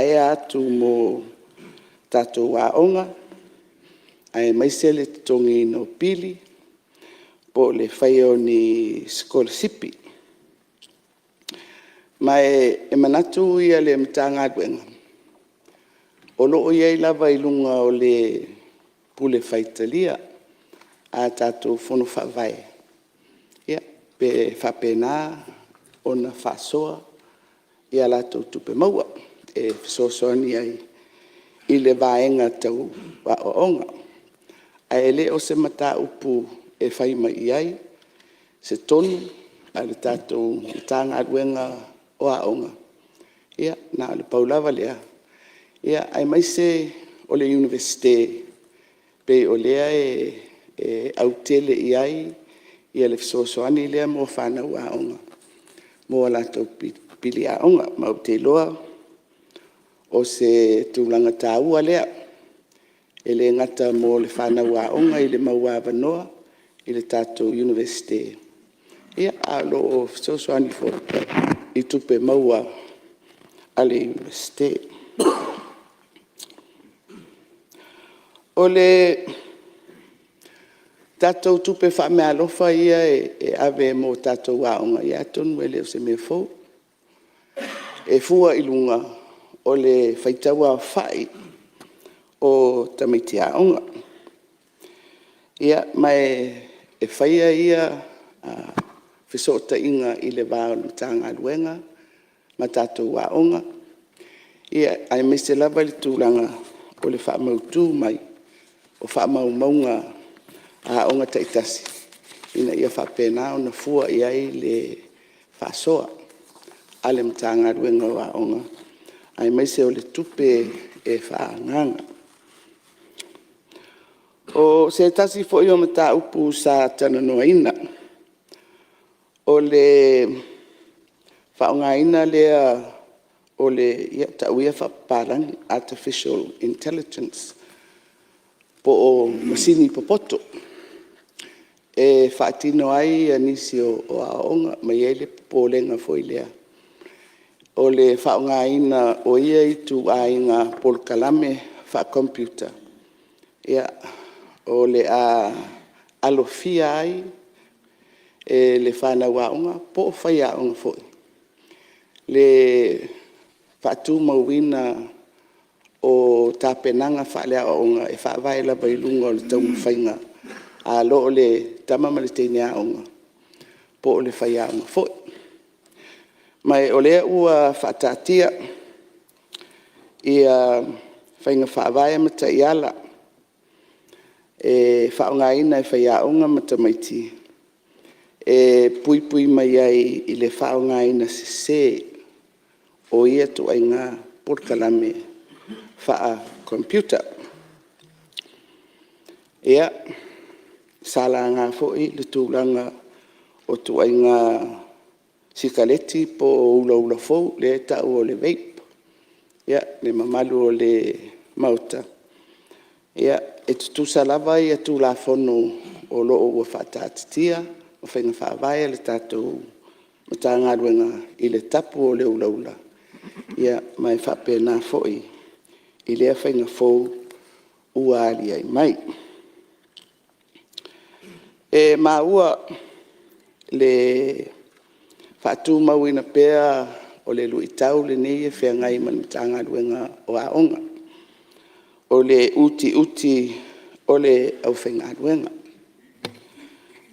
faaeaea atu mo tatou aoga, aemaise le totogiina o pili po o le faia o ni sikolasipi. Ma e manatu le Matagaluega, o lo o i ai lava i luga o le pule faitalia a tatou Fono Faavae, pe faapena ona faasoa a latou tupe maua e fesoasoani ai i le vaega tau aoaoga. Ae le o se mataupu e fai mai i ai se tonu a le tatou Matagaluega o Aoga, ia na o le pau lava lea, aemaise o le Iunivesite pei o lea e autele i ai le fesoasoani lea mo fanau aoga mo a latou pili aoga. Ma ou te iloa o se tulaga taua lea, e le gata mo le fanau aoga i le mau avanoa i le tatou Iunivesite, ae o lo o fesoasoani foi i tupe maua a le Iunivesite. O le tatou tupe faameaalofa ia e ave mo tatou aoga, ia atonu e le o se mea fou, e fua i luga o le faitau aofai o tamaiti aoga. Ma e faia ia fesootaiga i le va o le Matagaluega ma tatou aoga, aemaise lava le tulaga o le faamautu mai o faamaumauga a aoga taitasi, ina ia faapena ona fua i ai le faasoa a le Matagaluega o Aoga, aemaise o le tupe e faaagaaga. O se tasi foi o mataupu sa talanoaina, o le faaaogaina lea o le, ia tau ia faapapalagi, artificial intelligence po o masini popoto e faatino ai nisi o aoaoga, ma e i ai le popolega foi lea o le faaaogaina o ia ituaiga polokalame faa-computer, o le a alofia ai e le fanau aoga po o faiaoga foi le faatumauina o tapenaga faale-aoaoga e faavae lava i luga o le taumafaiga a lo le tama ma le teine aoga po o le faiaoga foi. Ma o lea ua faataatia faiga faavae ma taiala e faaaogaina e faiaoga ma tamaiti e puipui mai ai i le faaaogaina sese o ia ituaiga polokalame faa-computer. Ia, sa laga foi le tulaga o ituaiga sikaleti po o ulaula fou lea e tau o le vape. Le mamalu o le Maota, e tutusa lava Tulafono o lo o ua faataatitia ma faiga faavae a le tatou Matagaluega i le tapu o le ulaula, ma e faapena foi i lea faiga fou ua aliae mai. E maua le faatumauina pea o le luitau lenei e feagai ma le Matagaluega o Aoga, o le utiuti o le aufaigaluega.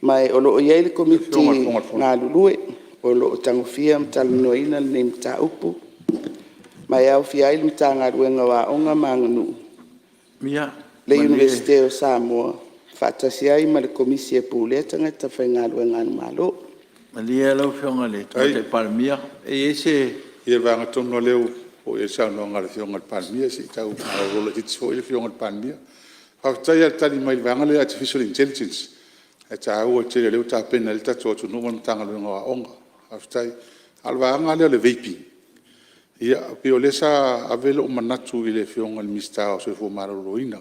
Ma o lo o i ai le Komiti galulue o lo o tagofia ma talanoaina lenei mataupu, ma e aofia ai le Matagaluega o Aoga ma Aganuu, le Iunivesite o Samoa faatasi ai ma le Komisi e Pulea Tagata Faigaluega a le Malo. Malie lau Afioga i le Tamaitai Palemia, e i ai se… Ia o le vaega tonu lava lea ua oo i ai le saunoaga a le Afioga i le Palemia, se i tau malolo laitiiti foi le Afioga i le Palemia. Faafetai lava i le tali mai i le vaega lea o le Artificial Intelligence, ae taua tele o lea ua tapena i ai le tatou atunuu ma le Matagaluega o Aoga. Faafetai. A o le vaega lea o le vaping, e pei o lea sa ave lou manatu i le Afioga i le Minisita o le Soifua Maloloina,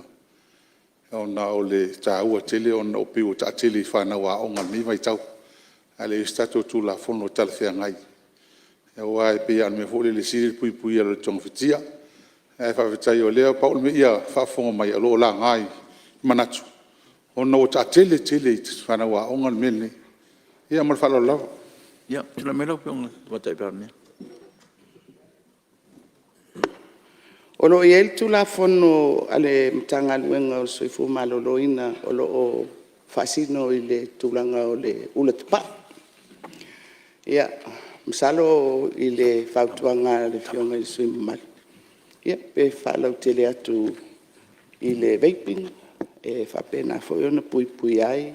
ona o le taua tele ona e pei ua taatele i fanau aoga i lenei vaitau, ae leai se tatou Tulafono talafeagai. Aua e pei lava o le mea foi lele e sili le puipuia i lo le togafitia. Ae faafetai o lea pau le mea ia faafofoga mai o lo o laga i manatu ona ua taatele tele i fanau aoga le mea lenei. Ia ma le faaaloalo lava. Ia, tulai mai lau Afioga i le Tamaitai Palemia. O lo o i ai le Tulafono a le Matagaluega o le Soifua Maloloina o lo o faasino i le tulaga o le ula tapaa. Ia, masalo i le fautuaga a le Afioga i le sui usufono mamalu, ia pe faalautele atu i le vaping e faapena foi ona puipuia ai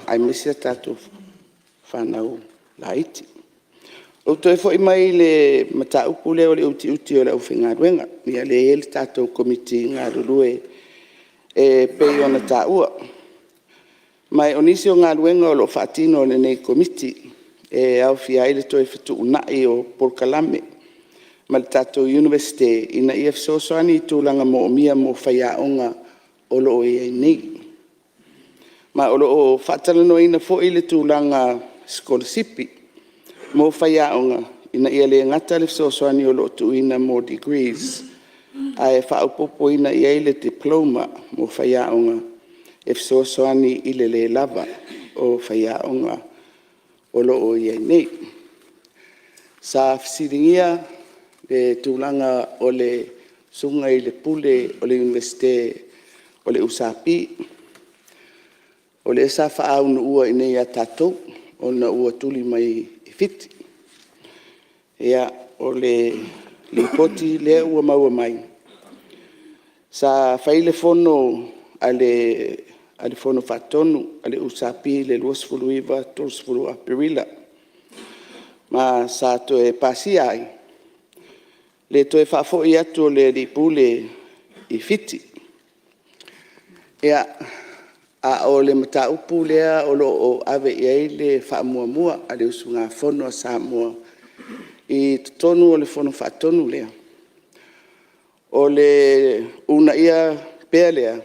aemaise a tatou fanau laiti. Ou toe foi mai i le mataupu lea o le utiuti o le aufaigaluega, lea e i ai le tatou Komiti galulue e pei ona taua. Ma o nisi o galuega o lo o faatino e lenei Komiti e aofia ai le toe fetuunai o polokalame ma le tatou Iunivesite ina ia fesoasoani i tulaga moomia mo faiaoga o lo o i ai nei. Ma o lo o faatalanoaina foi le tulaga sikolasipi mo faiaoga ina ia le gata le fesoasoani o lo o tuuina mo degrees, ae faaopoopoina i ai le Diploma mo faiaoga e fesoasoani i le le lava o faiaoga o lo o i ai nei. Sa fesiligia le tulaga o le Susuga i le Pule o le Iunivesite o le USP, o lea sa faaunuua i inei ia tatou ona ua tuli mai e Fiti. Ia, o le lipoti lea ua maua mai, sa fai le fono a le Fono Faatonu a le USP i le 29, 30 o Aperila, ma sa toe pasia ai le toe faafoi atu o le alii Pule i Fiti. Ia, a o le mataupu lea o lo o ave i ai le faamuamua a le usugafono a Samoa i totonu o le Fono Faatonu lea, o le uunaia pea lea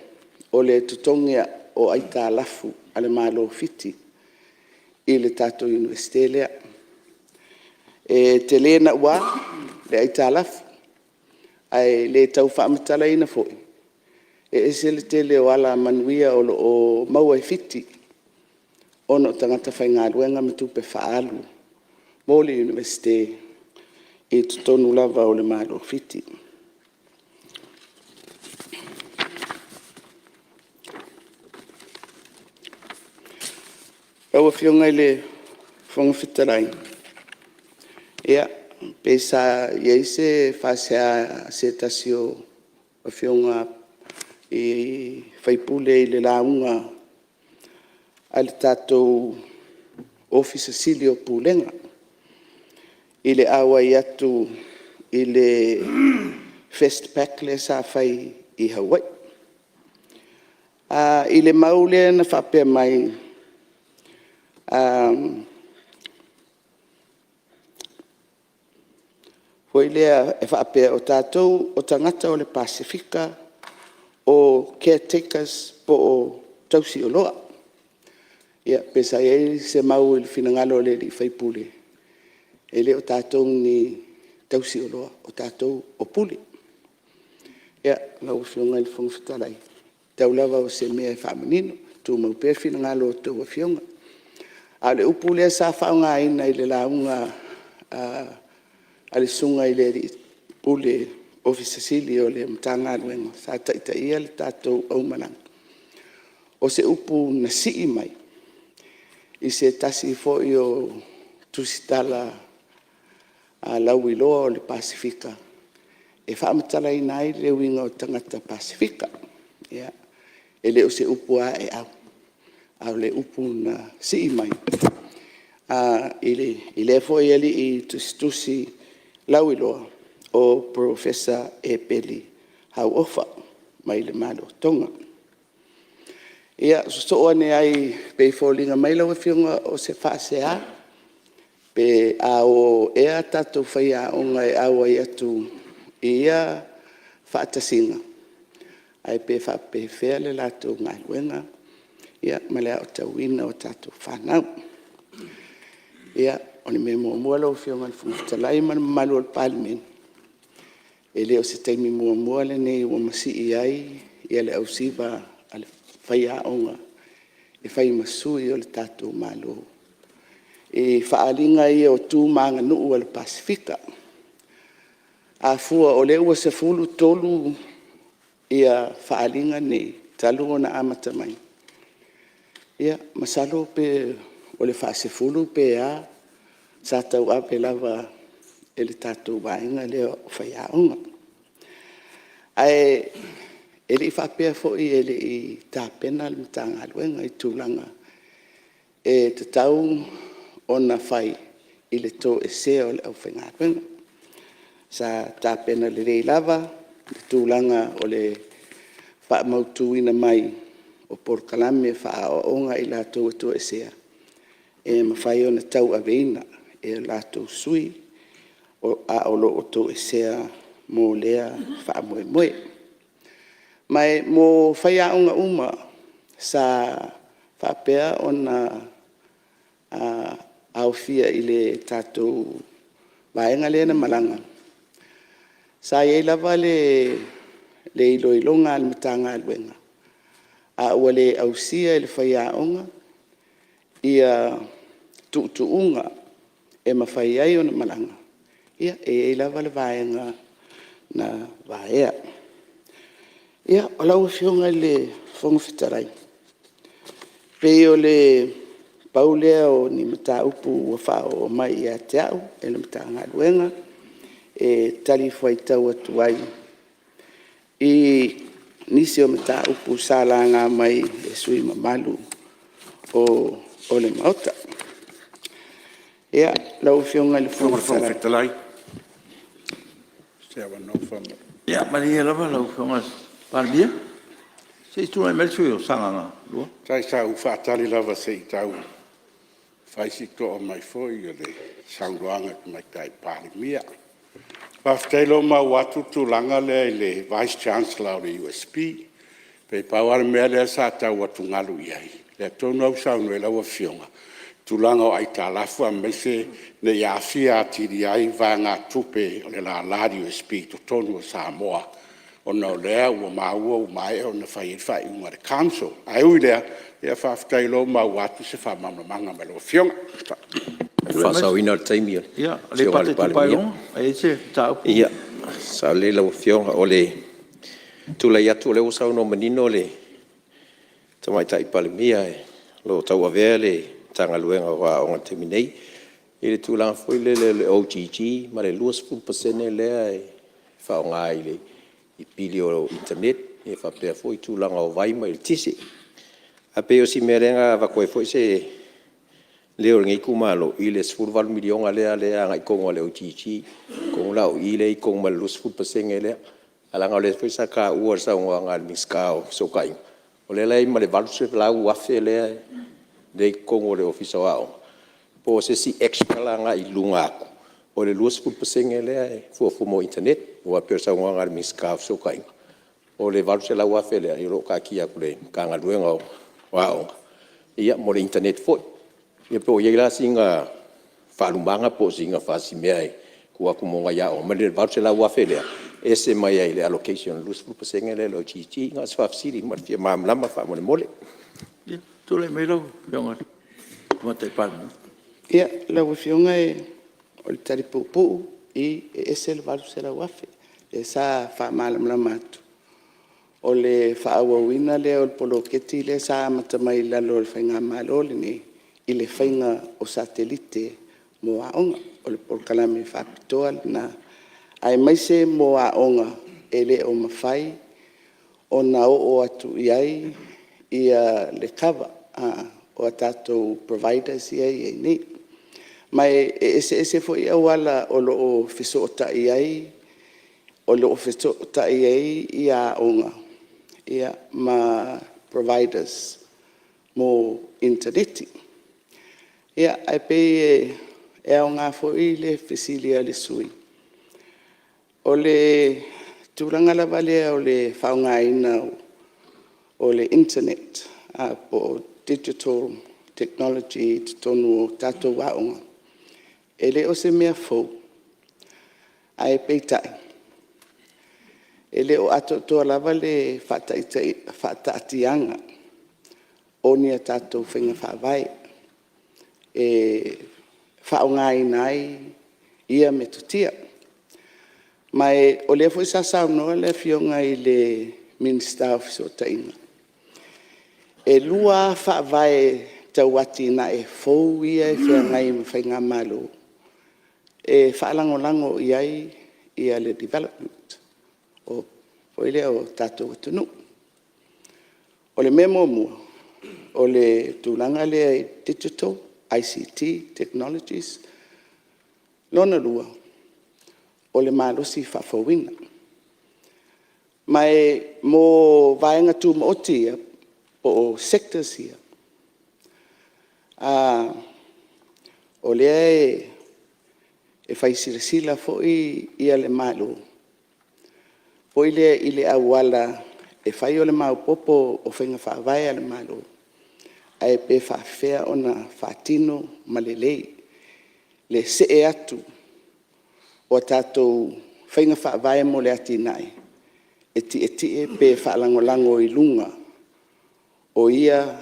o le totogi o aitalafu a le Malo o Fiti i le tatou Iunivesite lea. E tele naua le aitalafu, ae le tau faamatalaina foi, e ese le tele o alamanuia o lo o maua e Fiti ona o tagata faigaluega ma tupe faaalu mo le Iunivesite i totonu lava o le Malo o Fiti. Lau Afioga i le Fofoga Fetalai, ia, pei sa i ai se faasea a se tasi o Afioga i sui usufono i le lauga a le tatou Ofisa Sili o Pulega i le auai atu i le FestPac lea sa fai i Hawaii. I le mau lea na faapea mai foi lea e faapea o tatou o tagata o le Pasefika o caretakers po o tausioloa. Ia pe sa i ai se mau i le finagalo o le sui usufono, e le o tatou ni tausioloa, o tatou o Pule. Ia, lau Afioga i le Fofoga Fetalai, tau lava o se mea e faamanino, tumau pea finagalo o a outou Afioga. A o le upu lea sa faaaogaina i le lauga a le Susuga i le alii Pule, Ofisa Sili o le Matagaluega sa taitaia le tatou aumalaga, o se upu na sii mai i se tasi foi o tusitala lauiloa o le Pasefika e faamatalaina ai le uiga o tagata Pasefika. Ia, e le o se upu ua ae au, a o le upu na sii mai i lea foi alii tusitusi lauiloa o Polofesa Epeli Hauofa mai le Malo o Toga. Ia, sosoo ane ai pei e foliga mai lau Afioga o se faasea, pe a o ea tatou faiaoga e auai atu i ia faatasiga, ae pe faapefea le latou galuega ma le aotauina o tatou fanau. Ia, o le mea muamua lau Afioga i le Fofoga Fetalai ma le mamalu o le Palemene, E le o se taimi muamua lenei ua masii ai le ausiva a le faiaoga e fai ma sui o le tatou Malo i faaaliga ia o tu ma aganuu a le Pasefika. A fua o lea ua 13 faaaliga nei talu ona amata mai, ia masalo pe o le faa-10 pe a sa tauave lava e le tatou vaega lea o faiaoga. Ae le i faapea foi e le i tapena le Matagaluega i tulaga e tatau ona fai i le toesea o le aufaigaluega. Sa tapena lelei lava le tulaga o le faamautuina mai o polokalame faaaoaoga a i latou ua toesea, e mafai ona tauaveina e latou sui a o lo o toesea mo lea faamoemoe. Ma mo faiaoga uma sa faapea ona aofia i le tatou vaega lea na malaga, sa i ai lava le iloiloga a le Matagaluega, a ua le ausia e le faiaoga tuutuuga e mafai ai ona malaga, ia e i ai lava le vaega na vaea. Ia, lau Afioga i le Fofoga Fetalai, pei o le pau lea o ni mataupu ua faaoo mai ia te au e le Matagaluega e talifuaitau atu ai i nisi o mataupu sa laga mai e sui usufono mamalu o le Maota. Ia, lau Afioga i le Fofoga Fetalai… Ia malie lava lau Afioga i le Palemia, se i tulai mai le sui usufono mo Sagaga 2. Faafetai, sa ou faatali lava se i tau fai si to'a mai foi o le saunoaga a le Tamaitai Palemia. Faafetai o lea ua maua atu le tulaga lea i le Vice Chancellor o le USP. Pei pau lava le mea lea sa tau atugalu i ai, lea tonu lava ua saunoa i ai lau Afioga, i tulaga o aitalafu aemaise ne i aafia atili ai vaegatupe o le lala a le USP i totonu o Samoa, ona o lea ua maua ua maea ona fai i ai le faaiuga a le Council. Ae ui i lea, ia faafetai o lea ua maua atu se faamalamalamaga mai lau Afioga. Mo le faasaoina o le taimi o le Afioga i le Itupa i Palemia. Luga, e i ai se mataupu? Ia, saolelei lau Afioga. O le tulai atu o lea ua saunoa manino le Tamaitai Palemia o lo o tauavea le Matagaluega o Aoga i le taimi nei i le tulaga foi lele o le OGG ma le 20% lea e faaaoga i pili o internet faapea foi tulaga o vai ma eletise. Ae pei o si mea lea na avatu ai foi se leo o lenei itumalo i le $18 miliona lea e agai i totonu o le OGG, atonu la o i lea e i ai totonu ma le 20% lea. Ae leaga o lea foi sa taua i le saunoaga a le Minisita o Fesootaiga, o lea la e i ai ma le $800,000 lea e i totonu o le Ofisa o Aoga, po o se isi extra la lena i luga atu o le 20% lea e fuafua mo internet. Aua e pei o le saunoaga a le Minisita o Fesootaiga, o le $800,000 lea o lo o taatia atu i le Matagaluega o Aoga mo le internet foi. Ia po o i ai la sina faalumaga po o sina fasimea e tuu atu mo nai aoga ma le $800,000 lea, e ese mai ai i le allocation o le 20% lea i le OGG. Na o se faafesili ma le fia malamalama faamolemole. Ia, tulai mai lau Afioga i le Tamaitai Palemia. Ia, lau Afioga o le tali puupuu, i, e ese le $800,000. Lea sa faamalamalama atu, o le faaauauina lea o le poloketi lea sa amata mai i lalo o le faigamalo lenei i le faiga o satellite mo aoga. O le polokalame faapitoa lena, aemaise mo aoga e le o mafai ona oo atu i ai le kava o a tatou providers ia e i ai nei. Ma e eseese foi auala o lo o fesootai ai aoga ma providers mo initaneti. Ae pei e aoga foi le fesili a le sui usufono, o le tulaga lava lea o le faaaogaina o le internet po o digital technology i totonu o tatou aoga, e le o se mea fou, ae peitai, E le o atoatoa lava le faataatiaga o ni a tatou faiga faavae e faaaogaina ai ia metotia. Ma o lea foi sa saunoa le Afioga i le Minisita o Fesootaiga, e lua lava faavae tau atinae fou ia e feagai ma faigamalo e faalagolago i ai le development foi lea o tatou atunuu. O le mea muamua, o le tulaga lea i digital ICT technologies. Lona lua, o le malosi faafouina. Ma mo vaega tumaoti ia po o sectors ia, o lea e fai silasila foi le Malo foi lea i le auala e fai o le maopoopo o faiga faavae a le Malo, ae pe faapefea ona faatino ma lelei le see atu o tatou faiga faavae mo le atinae e tietie pe faalagolago i luga o ia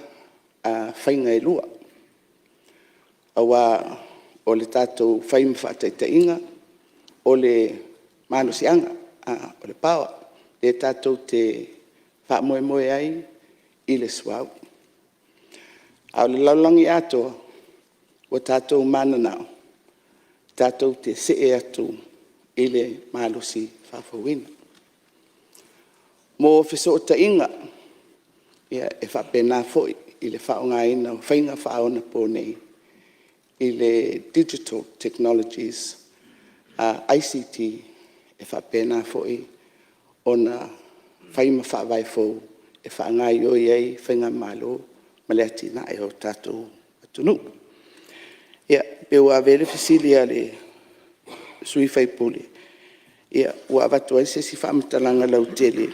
faiga e lua. Aua o le tatou fai ma faataitaiga, o le malosiaga, o le power lea tatou te faamoemoe ai i le suauu. A o le lalolagi atoa, ua tatou mananao tatou te see atu i le malosi faafouina. Mo fesootaiga, e faapena foi i le faaaogaina o faiga faaonaponei i le digital technologies ICT, e faapena foi ona fai ma faavae fou e faagaoioi ai faigamalo ma le atinae o le tatou atunuu. Ia, pei ua avea le fesili a le sui usufono ua avatu ai se isi faamatalaga lautele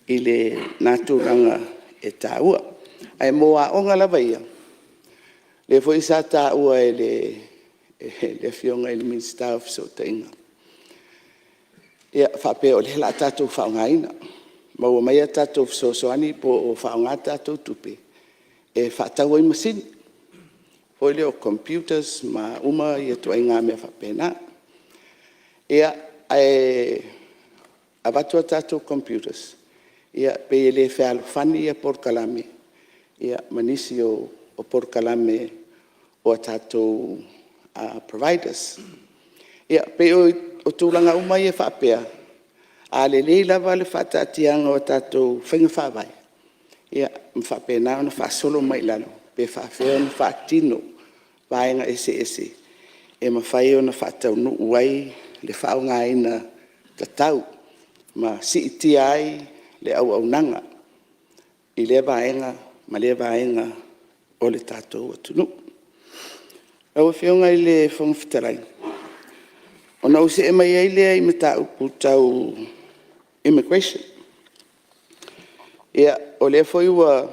i lena tulaga e taua. Ae mo aoga lava ia, lea foi sa taua e le Afioga i le Minisita o Fesootaiga, e faapea o lea o le a tatou faaaogaina, maua mai a tatou fesoasoani po o faaaoga a tatou tupe e faatau ai masini foi lea o computers ma uma ituaiga mea faapena. Ia, ae avatu a tatou computers, e pei e le fealofani polokalame ma nisi o polokalame o a tatou providers. Ia, pei o tulaga uma ia faapea, a lelei lava le faataatiaga o tatou faiga faavae, ma faapena ona faasolo mai i lalo pe faapefea ona faatino vaega eseese e mafai ona faataunuu ai le faaaogaina tatau ma siitia ai le auaunaga i lea vaega ma lea vaega o le tatou atunuu. Lau Afioga i le Fofoga Fetalai, ona ou see mai ai lea i mataupu tau immigration. Ia, o lea foi ua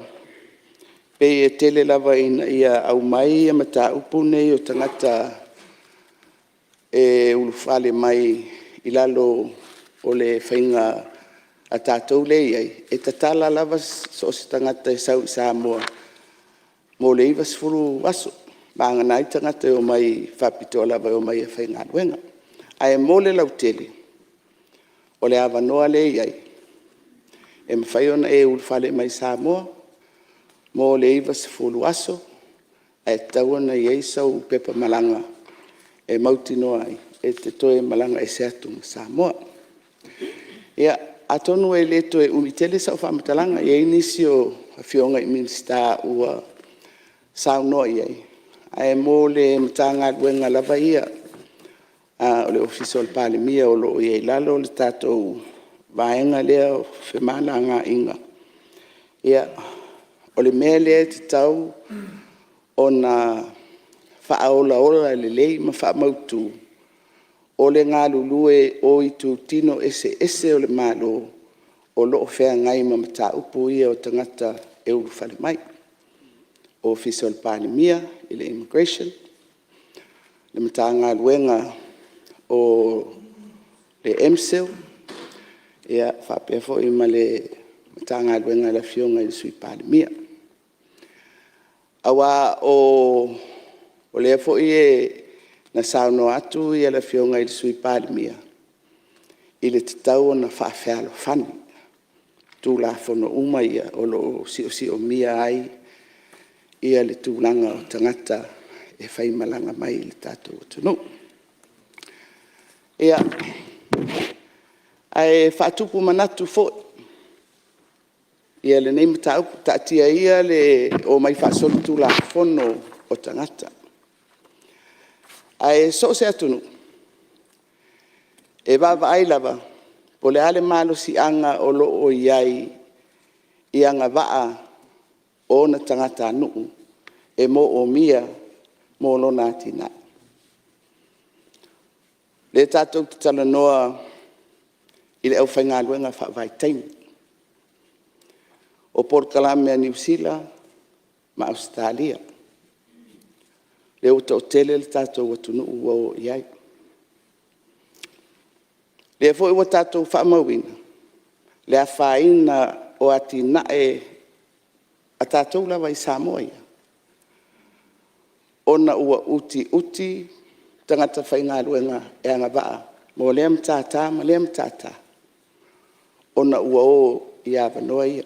pei e tele lava ina ia aumai mataupu nei o tagata e ulufale mai i lalo o le faiga a tatou lea e i ai, e tatala lava so o se tagata e sau i Samoa mo le 90 aso, vagana ai tagata e omai faapitoa lava e omai e faigaluega. Ae mo le lautele, o le avanoa lea e i ai, e mafai ona e ulufale mai i Samoa mo le 90 aso, ae tatau ona i ai sau pepa malaga e mautinoa ai e te toe malaga ese atu ma Samoa. Ia, atonu e le toe umi tele sau faamatalaga, e i ai nisi o Afioga i Minisita ua saunoa i ai, ae mo le Matagaluega lava ia o le Ofisa o le Palemia o lo o i ai i lalo le tatou vaega lea o femalagaaiga, ia, o le mea lea e tatau ona faaolaola lelei ma faamautu, o le galulue o itutino eseese o le Malo o lo o feagai ma mataupu ia o tagata e ulufale mai. Ofisa o le Palemia i le Immigration, le Matagaluega o le MCIL, faapea foi ma le Matagaluega a le Afioga i le Sui Palemia. Aua o lea foi na saunoa atu le Afioga i le Sui Palemia i le tatau ona faafealofani Tulafono uma ia o lo o siosiomia ai le tulaga o tagata e faimalaga mai i le tatou atunuu. Ia, ae faatupu manatu foi lenei mataupu. Taatia ia le omai faasolitulafono o tagata, ae so o se atunuu, e vaavaai lava po o le a le malosiaga o lo o i ai i agavaa o ona tagatanuu e moomia mo lona atinae. O lea tatou te talanoa i le aufaigaluega faavaitaimi, o polokalame a Niu Sila ma Ausetalia, lea ua toatele le tatou atunuu ua o i ai. O lea foi ua tatou faamauina le afaina o atinae a tatou lava i Samoa ia, ona ua utiuti tagata faigaluega e agavaa mo lea matata ma lea matata, ona ua o i avanoa ia.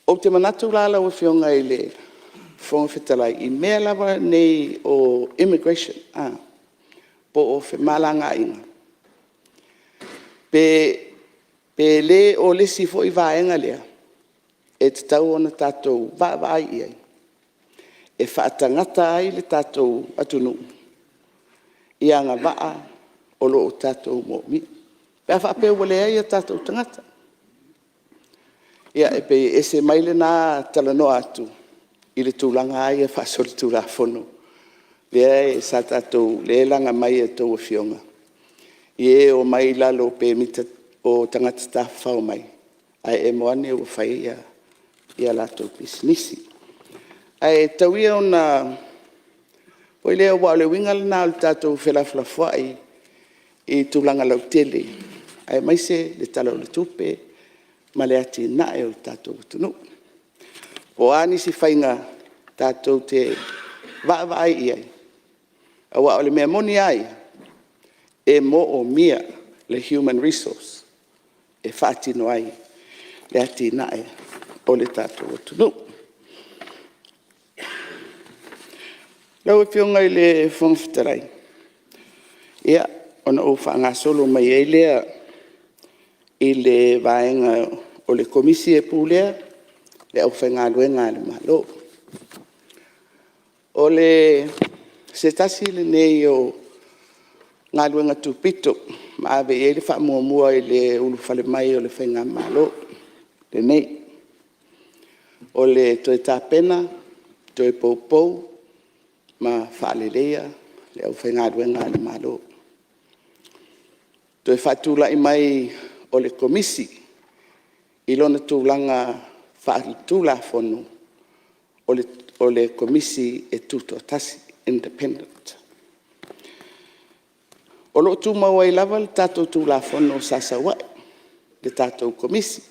Ou te manatu la lau Afioga i le Fofoga Fetalai, i mea lava nei o immigration po o femalagaaiga, pe le o le isi foi vaega lea e tatau ona tatou vaavaai i ai e faatagata ai le tatou atunuu i agavaa o lo o tatou moomia, pe a faapea ua leai o tatou tagata. Ia, e pei e ese mai lena talanoa atu i le tulaga lava ia faasolitulafono lea sa tatou, lea e laga mai e a outou Afioga i e e omai i lalo o pemita o tagata tafafao mai, ae emo ane ua fai a latou pisinisi. Ae tau ia ina… foi lea aua o le uiga lena o le tatou felafolafoai i tulaga lautele aemaise le Tala o le Tupe ma le atinae o le tatou atunuu. Po o a nisi faiga tatou te vaavaai i ai, aua o le mea moni lava ia, e moomia le human resource e faatino ai le atinae o le tatou atunuu. Lau Afioga i le Fofoga Fetalai, ia, ona ou faagasolo mai ai lea i le vaega o le Komisi e Pulea le Aufaigaluega a le Malo. O se tasi lenei o galuega tupito ma ave i ai le faamuamua i le ulufale mai o le faigamalo lenei, o le toe tapena, toe poupou ma faaleleia le aufaigaluega a le Malo. Toe faatulai mai o le Komisi i lona tulaga faaletulafono o le Komisi e Tutoatasi, independent. O lo o tumau ai lava le tatou Tulafono sa sau ai, le tatou Komisi.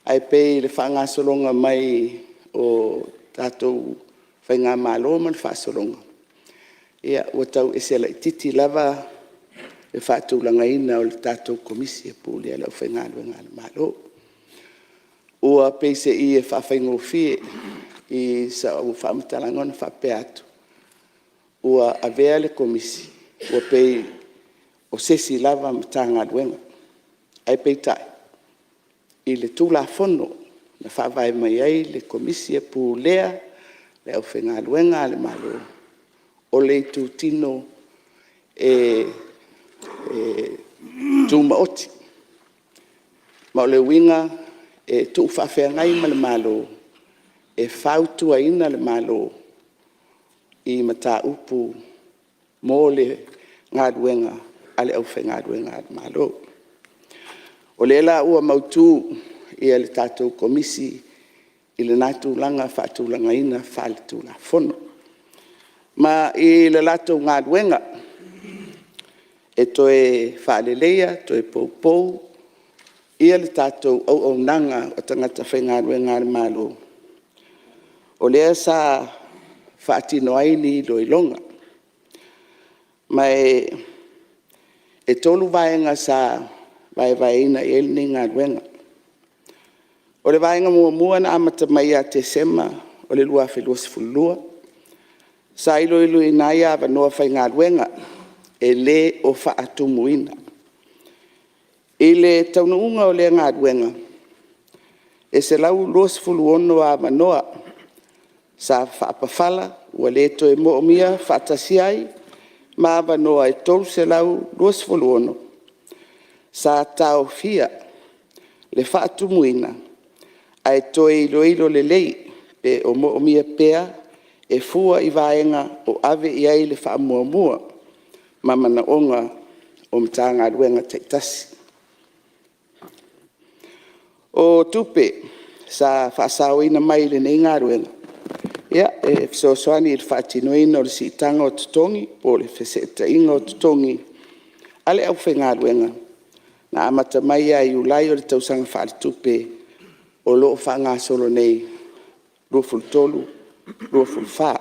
Ae pei i le faagasologa mai o tatou faigamalo ma le faasologa, ia ua tau ese laitiiti lava le faatulagaina o le tatou Komisi e Pulea le Aufaigaluega a le Malo. Ua peiseai e faafaigofie i sau faamatalaga ona faapea atu, ua avea le Komisi ua pei o se isi lava Matagaluega. Ae peitai i le Tulafono na faavae mai ai le Komisi e Pulea le Aufaigaluega a le Malo, o le itutino e tumaoti. Ma o le uiga e tuufaafeagai ma le Malo e fautuaina le Malo i mataupu mo le galuega a le aufaigaluega a le Malo. O lea la ua mautu le tatou Komisi i lena tulaga faatulagaina faaletulafono. Ma i le latou galuega, e toe faaleleia, toe poupou le tatou auaunaga o tagata faigaluega a le Malo, o lea sa faatino ai ni iloiloga. Ma e 3 vaega sa vaevaeina i ai lenei galuega. O le vaega muamua na amata mai ia Tesema o le 2022, sa iloiloina ai avanoa faigaluega e le o faatumuina. I le taunuuga o lea galuega, e 126 avanoa sa faapafala ua le toe moomia faatasi ai ma avanoa e 326 sa taofia le faatumuina ae toe iloilo lelei pe o moomia pea e fua i vaega o ave i ai le faamuamua ma manaoga o Matagaluega taitasi. O tupe sa faasaoina mai lenei galuega, e fesoasoani i le faatinoina o le siitaga o totogi po o le feseetaiga o totogi a le aufaigaluega na amata mai ia Iulai o le tausaga faaletupe o lo o faagasolo nei 2023/2024.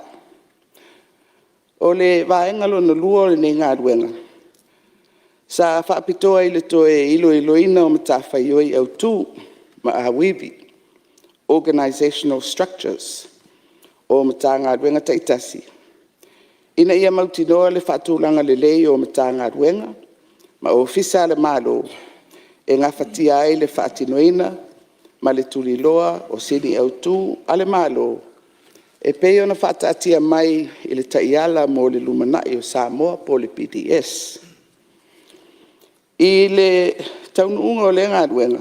O le vaega lona lua o lenei galuega, sa faapitoa i le toe iloiloina o matafaioi autu ma auivi, organizational structures o Matagaluega taitasi, ina ia mautinoa le faatulaga lelei o Matagaluega ma Ofisa a le Malo e gafatia ai le faatinoina ma le tuliloa o sini autu a le Malo e pei ona faataatia mai i le Taiala mo le Lumanai o Samoa po o le PDS. I le taunuuga o lea galuega,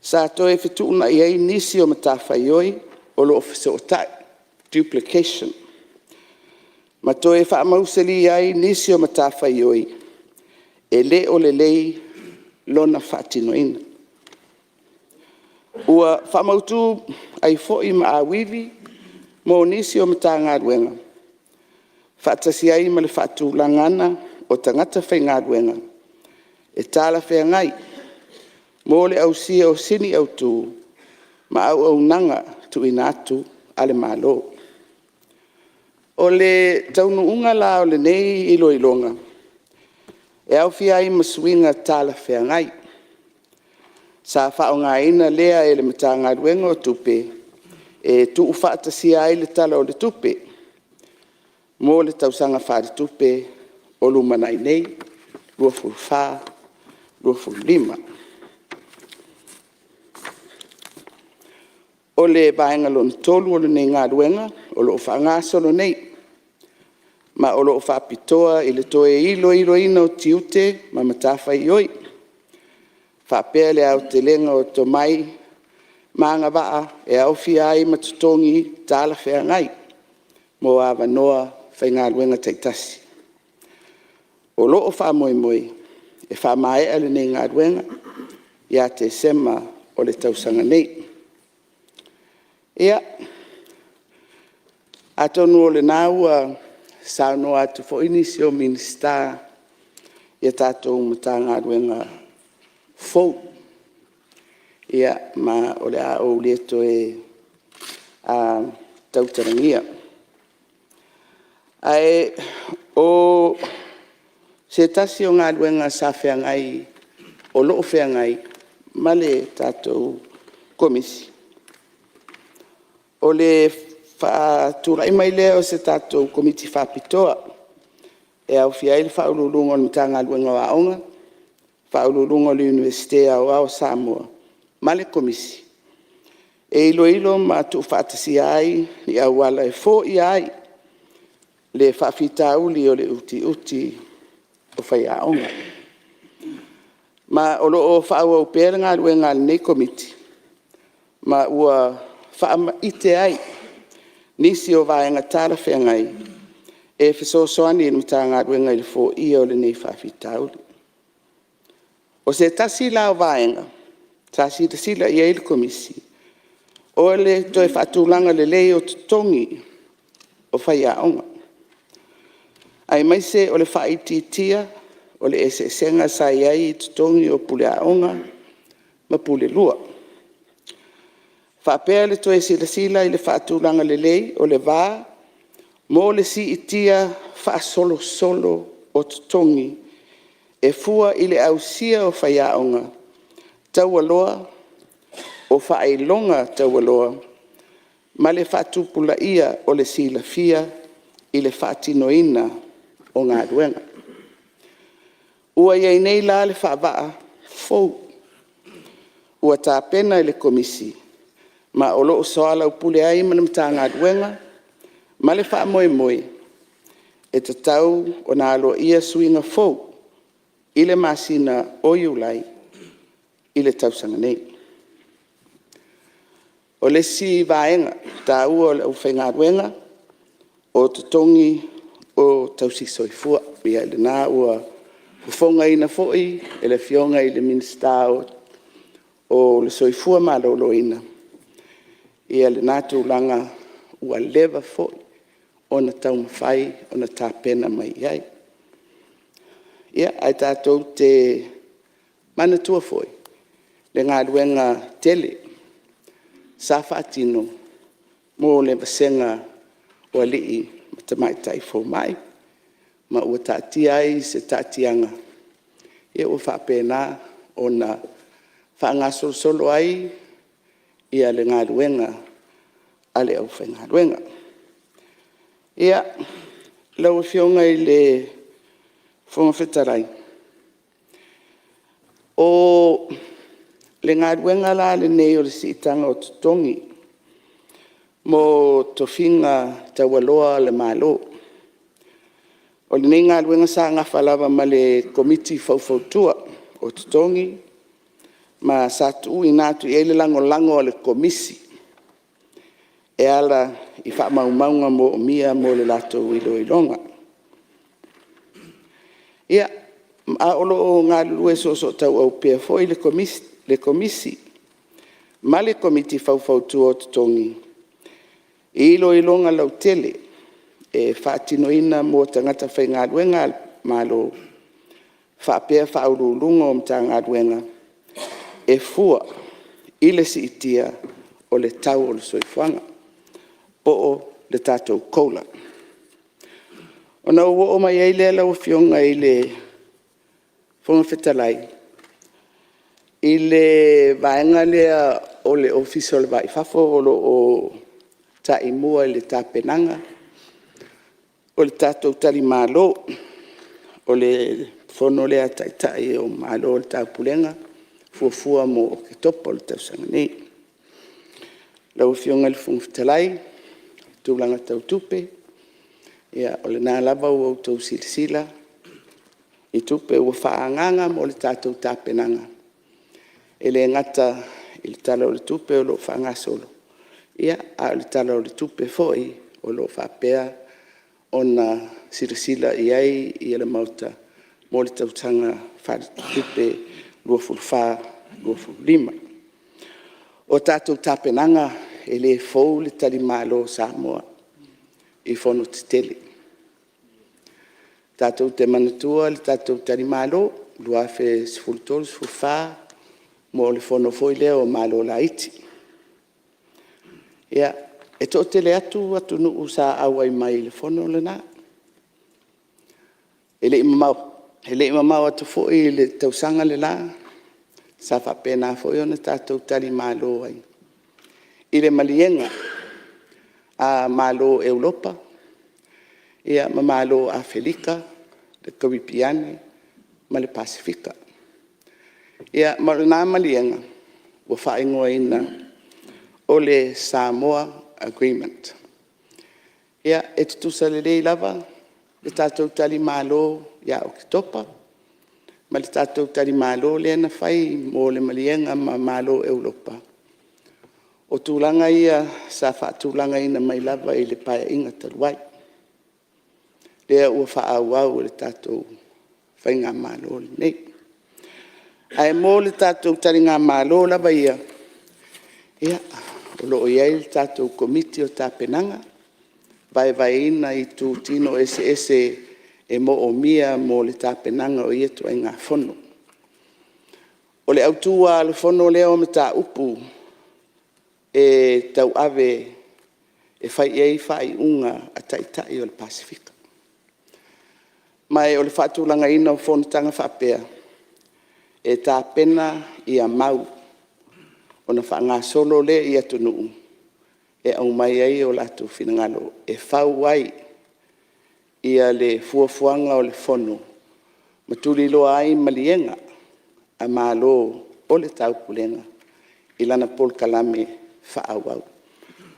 sa toe fetuunai ai nisi o matafaioi o lo o fesootai, duplication ma toe faamausali ai nisi o matafaioi e le o lelei lona faatinoina. Ua faamautu ai foi ma auivi mo nisi o Matagaluega, faatasi ai ma le faatulagaga o tagata faigaluega e talafeagai mo le ausia o sini autu ma auaunaga tuuina atu a le Malo. O le taunuuga la o lenei iloiloga, e aofia ai ma suiga talafeagai sa faaaogaina lea e le Matagaluega o Tupe e tuufaatasia ai le Tala o le Tupe mo le tausaga faaletupe o lumanai nei 2024/2025. O le vaega lona tolu o lenei galuega o lo o faagasolo nei, ma o lo o faapitoa i le toe iloiloina o tiute ma matafaioi faapea le aotelega o tomai ma agavaa e aofia ai ma totogi talafeagai mo avanoa faigaluega taitasi. O lo o faamoemoe e faamaea lenei galuega ia Tesema o le tausaga nei. Ia, atonu o lena ua saunoa atu foi nisi o Minisita i a tatou Matagaluega fou, ma o le a ou le toe tautalagia. Ae o se tasi o galuega sa feagai, o lo o feagai ma le tatou Komisi, o le faatulai mai lea o se tatou Komiti Faapitoa e aofia ai le Ofisa Sili o Pulega o le Matagaluega o Aoga, Faauluuluga o le Iunivesite Aoao o Samoa ma le Komisi e iloilo ma tuufaatasia ai ni auala e foia ai le faafitauli o le utiuti o faiaoga. Ma o lo o faaauau pea le galuega a lenei Komiti ma ua faamaite ai nisi o vaega talafeagai e fesoasoani i le Matagaluega i le foia o lenei faafitauli. O se tasi la o vaega sa silasila i ai le Komisi, o le toe faatulaga lelei o totogi o faiaoga, aemaise o le faaitiitia o le eseesega sa i ai i totogi o Pule Aoga ma Pule Lua, faapea le toe silasila i le faatulaga lelei o le va mo le siitia faasolosolo o totogi e fua i le ausia o faiaoga taualoa o faailoga taualoa ma le faatupulaia o le silafia i le faatinoina o galuega. Ua i ai nei la le faavaa fou ua tapena e le Komisi, ma o lo o soalaupule ai ma le Matagaluega ma le faamoemoe e tatau ona aloaia suiga fou i le masina o Iulai i le tausaga nei. O le isi vaega taua o le aufaigaluega, o totogi o tausisoifua. Ia o lena ua fofogaina foi e le Afioga i le Minisita o le Soifua Maloloina lena tulaga ua leva foi ona taumafai ona tapena mai i ai. Ae tatou te manatua foi le galuega tele sa faatino mo le vasega o alii ma tamaitai fomai, ma ua taatia ai i se taatiaga ua faapena ona faagasolosolo ai le galuega a le aufaigaluega. Ia, lau Afioga i le Fofoga Fetalai, o le galuega la lenei o le siitaga o totogi mo tofiga taualoa a le Malo, o lenei galuega sa nafa lava ma le Komiti Faufautua o Totogi, ma sa tuuina atu i ai le lagolago a le Komisi e ala i faamaumauga moomia mo le latou iloiloga. Ia, a o lo o galulue soosootauau pea foi le Komisi ma le Komiti Faufautua o Totogi i iloiloga lautele e faatinoina mo tagata faigaluega a le Malo faapea Faauluuluga o Matagaluega e fua i le siitia o le tau o le soifuaga po o le tatou COLA. Ona ou oo mai ai lea lau Afioga i le Fofoga Fetalai i le vaega lea o le Ofisa o le Va i Fafo o lo o taimua i le tapenaga o le tatou talimalo o le Fono lea a Taitai o Malo o le Taupulega fuafua mo Oketopa i le tausaga nei. Lau Afioga i le Fofoga Fetalai i tulaga tau tupe, o lena lava ua outou silasila i tupe ua faaagaaga mo le tatou tapenaga, e le gata i le Tala o le Tupe o lo o faagasolo, a o le Tala o le Tupe foi o lo o faapea ona silasila i ai le Maota mo le tausaga faaletupe 2024/2025. O tatou tapenaga, e le fou le talimalo a Samoa i Fono tetele. Tatou te manatua le tatou talimalo 2013/2014 mo le fono foi lea o Malo Laiti. Ia, e toatele atu atunuu sa auai mai i le fono lena. E le i mamao atu foi i le tausaga le la sa faapena foi ona tatou talimalo ai i le maliega a Malo o Europa ma Malo o Afelika, le Karipeane ma le Pasefika. Ia ma o lena maliega ua faaigoaina o le Samoa Agreement. Ia, e tutusa lelei lava le tatou talimalo ia Oketopa ma le tatou talimalo lea na fai mo le maliega ma Malo o Europa, o tulaga ia sa faatulagaina mai lava i le Paeaiga talu ai, lea ua faaauau e le tatou faigamalo lenei. Ae mo le tatou taligamalo lava ia, o lo o i ai le tatou Komiti o Tapenaga, vaevaeina i itutino eseese e moomia mo le tapenaga o ia ituaiga fono. O le autu lava o le fono lea o mataupu e tauave e fai i ai faaiuga a Taitai o le Pasefika. Ma o le faatulagaina o fonotaga faapea, e tapena mau ona faagasolo lea i atunuu e aumai ai o latou finagalo e fau ai le fuafuaga o le Fono ma tuliloa ai maliega a Malo o le Taupulega i lana polokalame faaauau.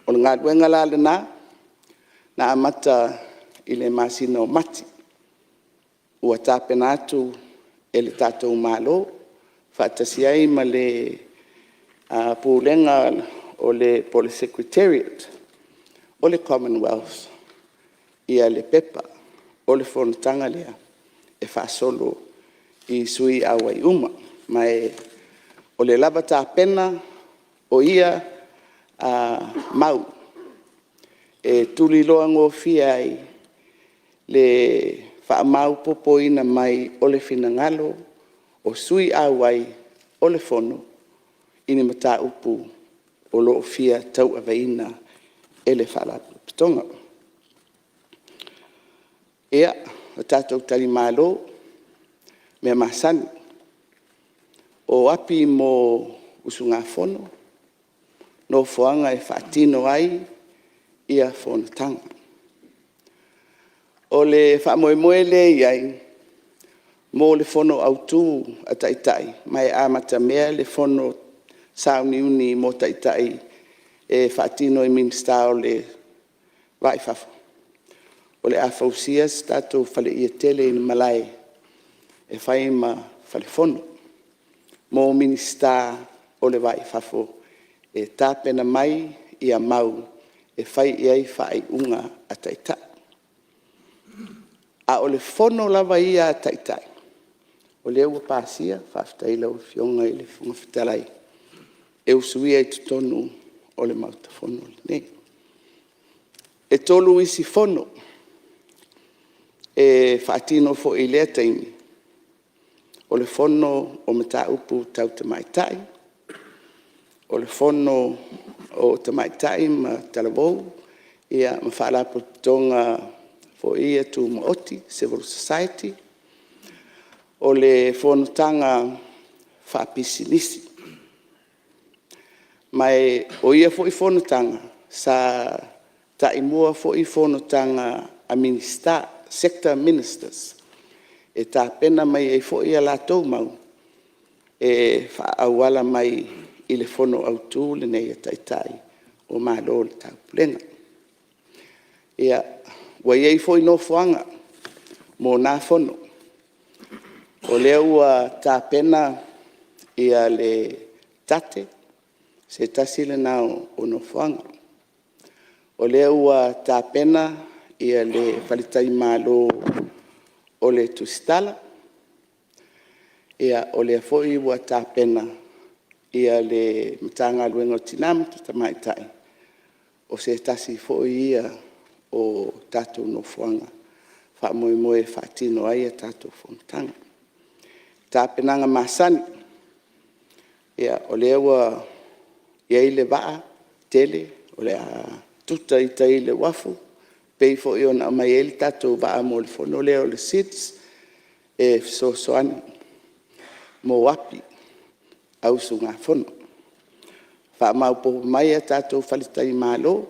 O le galuega la lena na amata i le masina o Mati, ua tapena atu e le tatou Malo faatasi ai ma le Pulega po o le Secretariat o le Commonwealth le pepa o le fonotaga lea e faasolo i sui auai uma. Ma o le lava tapena o ia mau e tuliloagofie ai le faamaopoopoina mai o le finagalo o sui auai o le Fono i ni mataupu o lo o fia tauaveina e le Faalapotopotoga. Ia, o tatou talimalo, mea masani, o api mo usugafono, nofoaga e faatino ai fonotaga. O le faamoemoe lea e i ai mo le fono autu a Taitai, ma e amatamea le fono sauniuni mo Taitai e faatino e Minisita o le Va i Fafo, o le a fausia se tatou faleie tele i le malae e fai ma fale fono mo Minisita o le Va i Fafo e tapena mai mau e fai i ai faaiuga a Taitai. A o le fono lava ia a Taitai, o lea ua pasia, faafetai i lau Afioga i le Fofoga Fetalai, e usuia i totonu o le Maota Fono lenei. E 3 isi fono e faatino foi i lea taimi, o le fono o mataupu tau tamaitai, o le fono o tamaitai ma talavou ma faalapotopotoga foi ia tumaoti, civil society, o le fonotaga faapisinisi. Ma o ia foi fonotaga, sa taimua foi fonotaga a Minisita, Sector Ministers, e tapena mai ai foi a latou mau e faaauala mai i le fono autu lenei a Taitai o Malo o le Taupulega. Ia, ua i ai foi nofoaga mo na fono, o lea ua tapena le TATTE, se tasi lena o nofoaga. O lea ua tapena le faletalimalo o le Tusitala, o lea foi ua tapena le Matagaluega o Tina ma Tamaitai, o se tasi foi ia o tatou nofoaga faamoemoe e faatino ai a tatou fonotaga. O tapenaga masani, o lea ua i ai le vaa tele o le a tuta i tai i le uafu, pei foi ona aumai ai le tatou vaa mo le fono lea o le SIDs e fesoasoani mo api a usugafono. Faamaopoopo mai a tatou faletalimalo,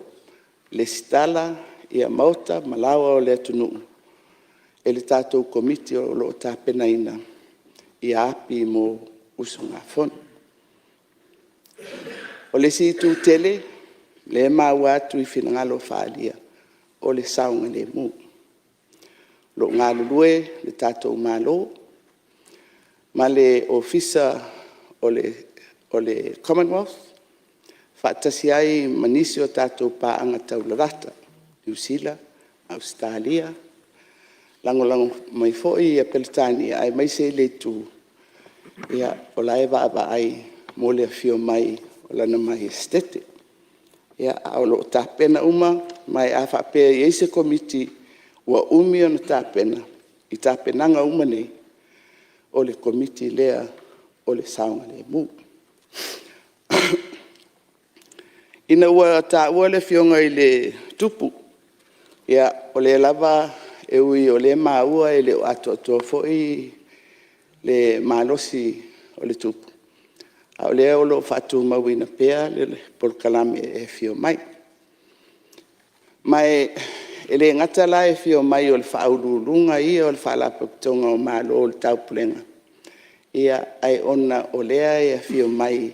resitala maota ma laoa o le atunuu e le tatou Komiti o lo o tapenaina api mo usugafono. O le isi itu tele lea e maua atu i finagalo faaalia, o le saogalemu. O lo o galulue le tatou Malo ma le Ofisa o le Commonwealth faatasi ai ma nisi o tatou paaga taulalata, Niu Sila, Ausetalia, lagolago mai foi Peretania aemaise le itu o la e vaavaai mo le afio mai o Lana Maiesetete. Ae o lo o tapena uma, ma a faapea e i ai se Komiti ua umi ona tapena, i tapenaga uma nei, o le Komiti lea o le saogalemu. Ina ua taua le Afioga i le Tupu, ia, o lea lava e ui o lea e maua e le o atoatoa foi le malosi o le Tupu, a o lea o lo o faatumauina pea le polokalame e afio mai. Ma e le gata la e afio mai o le Faauluuluga ia o le Faalapotopotoga o Malo o le Taupulega, ae ona o lea e afio mai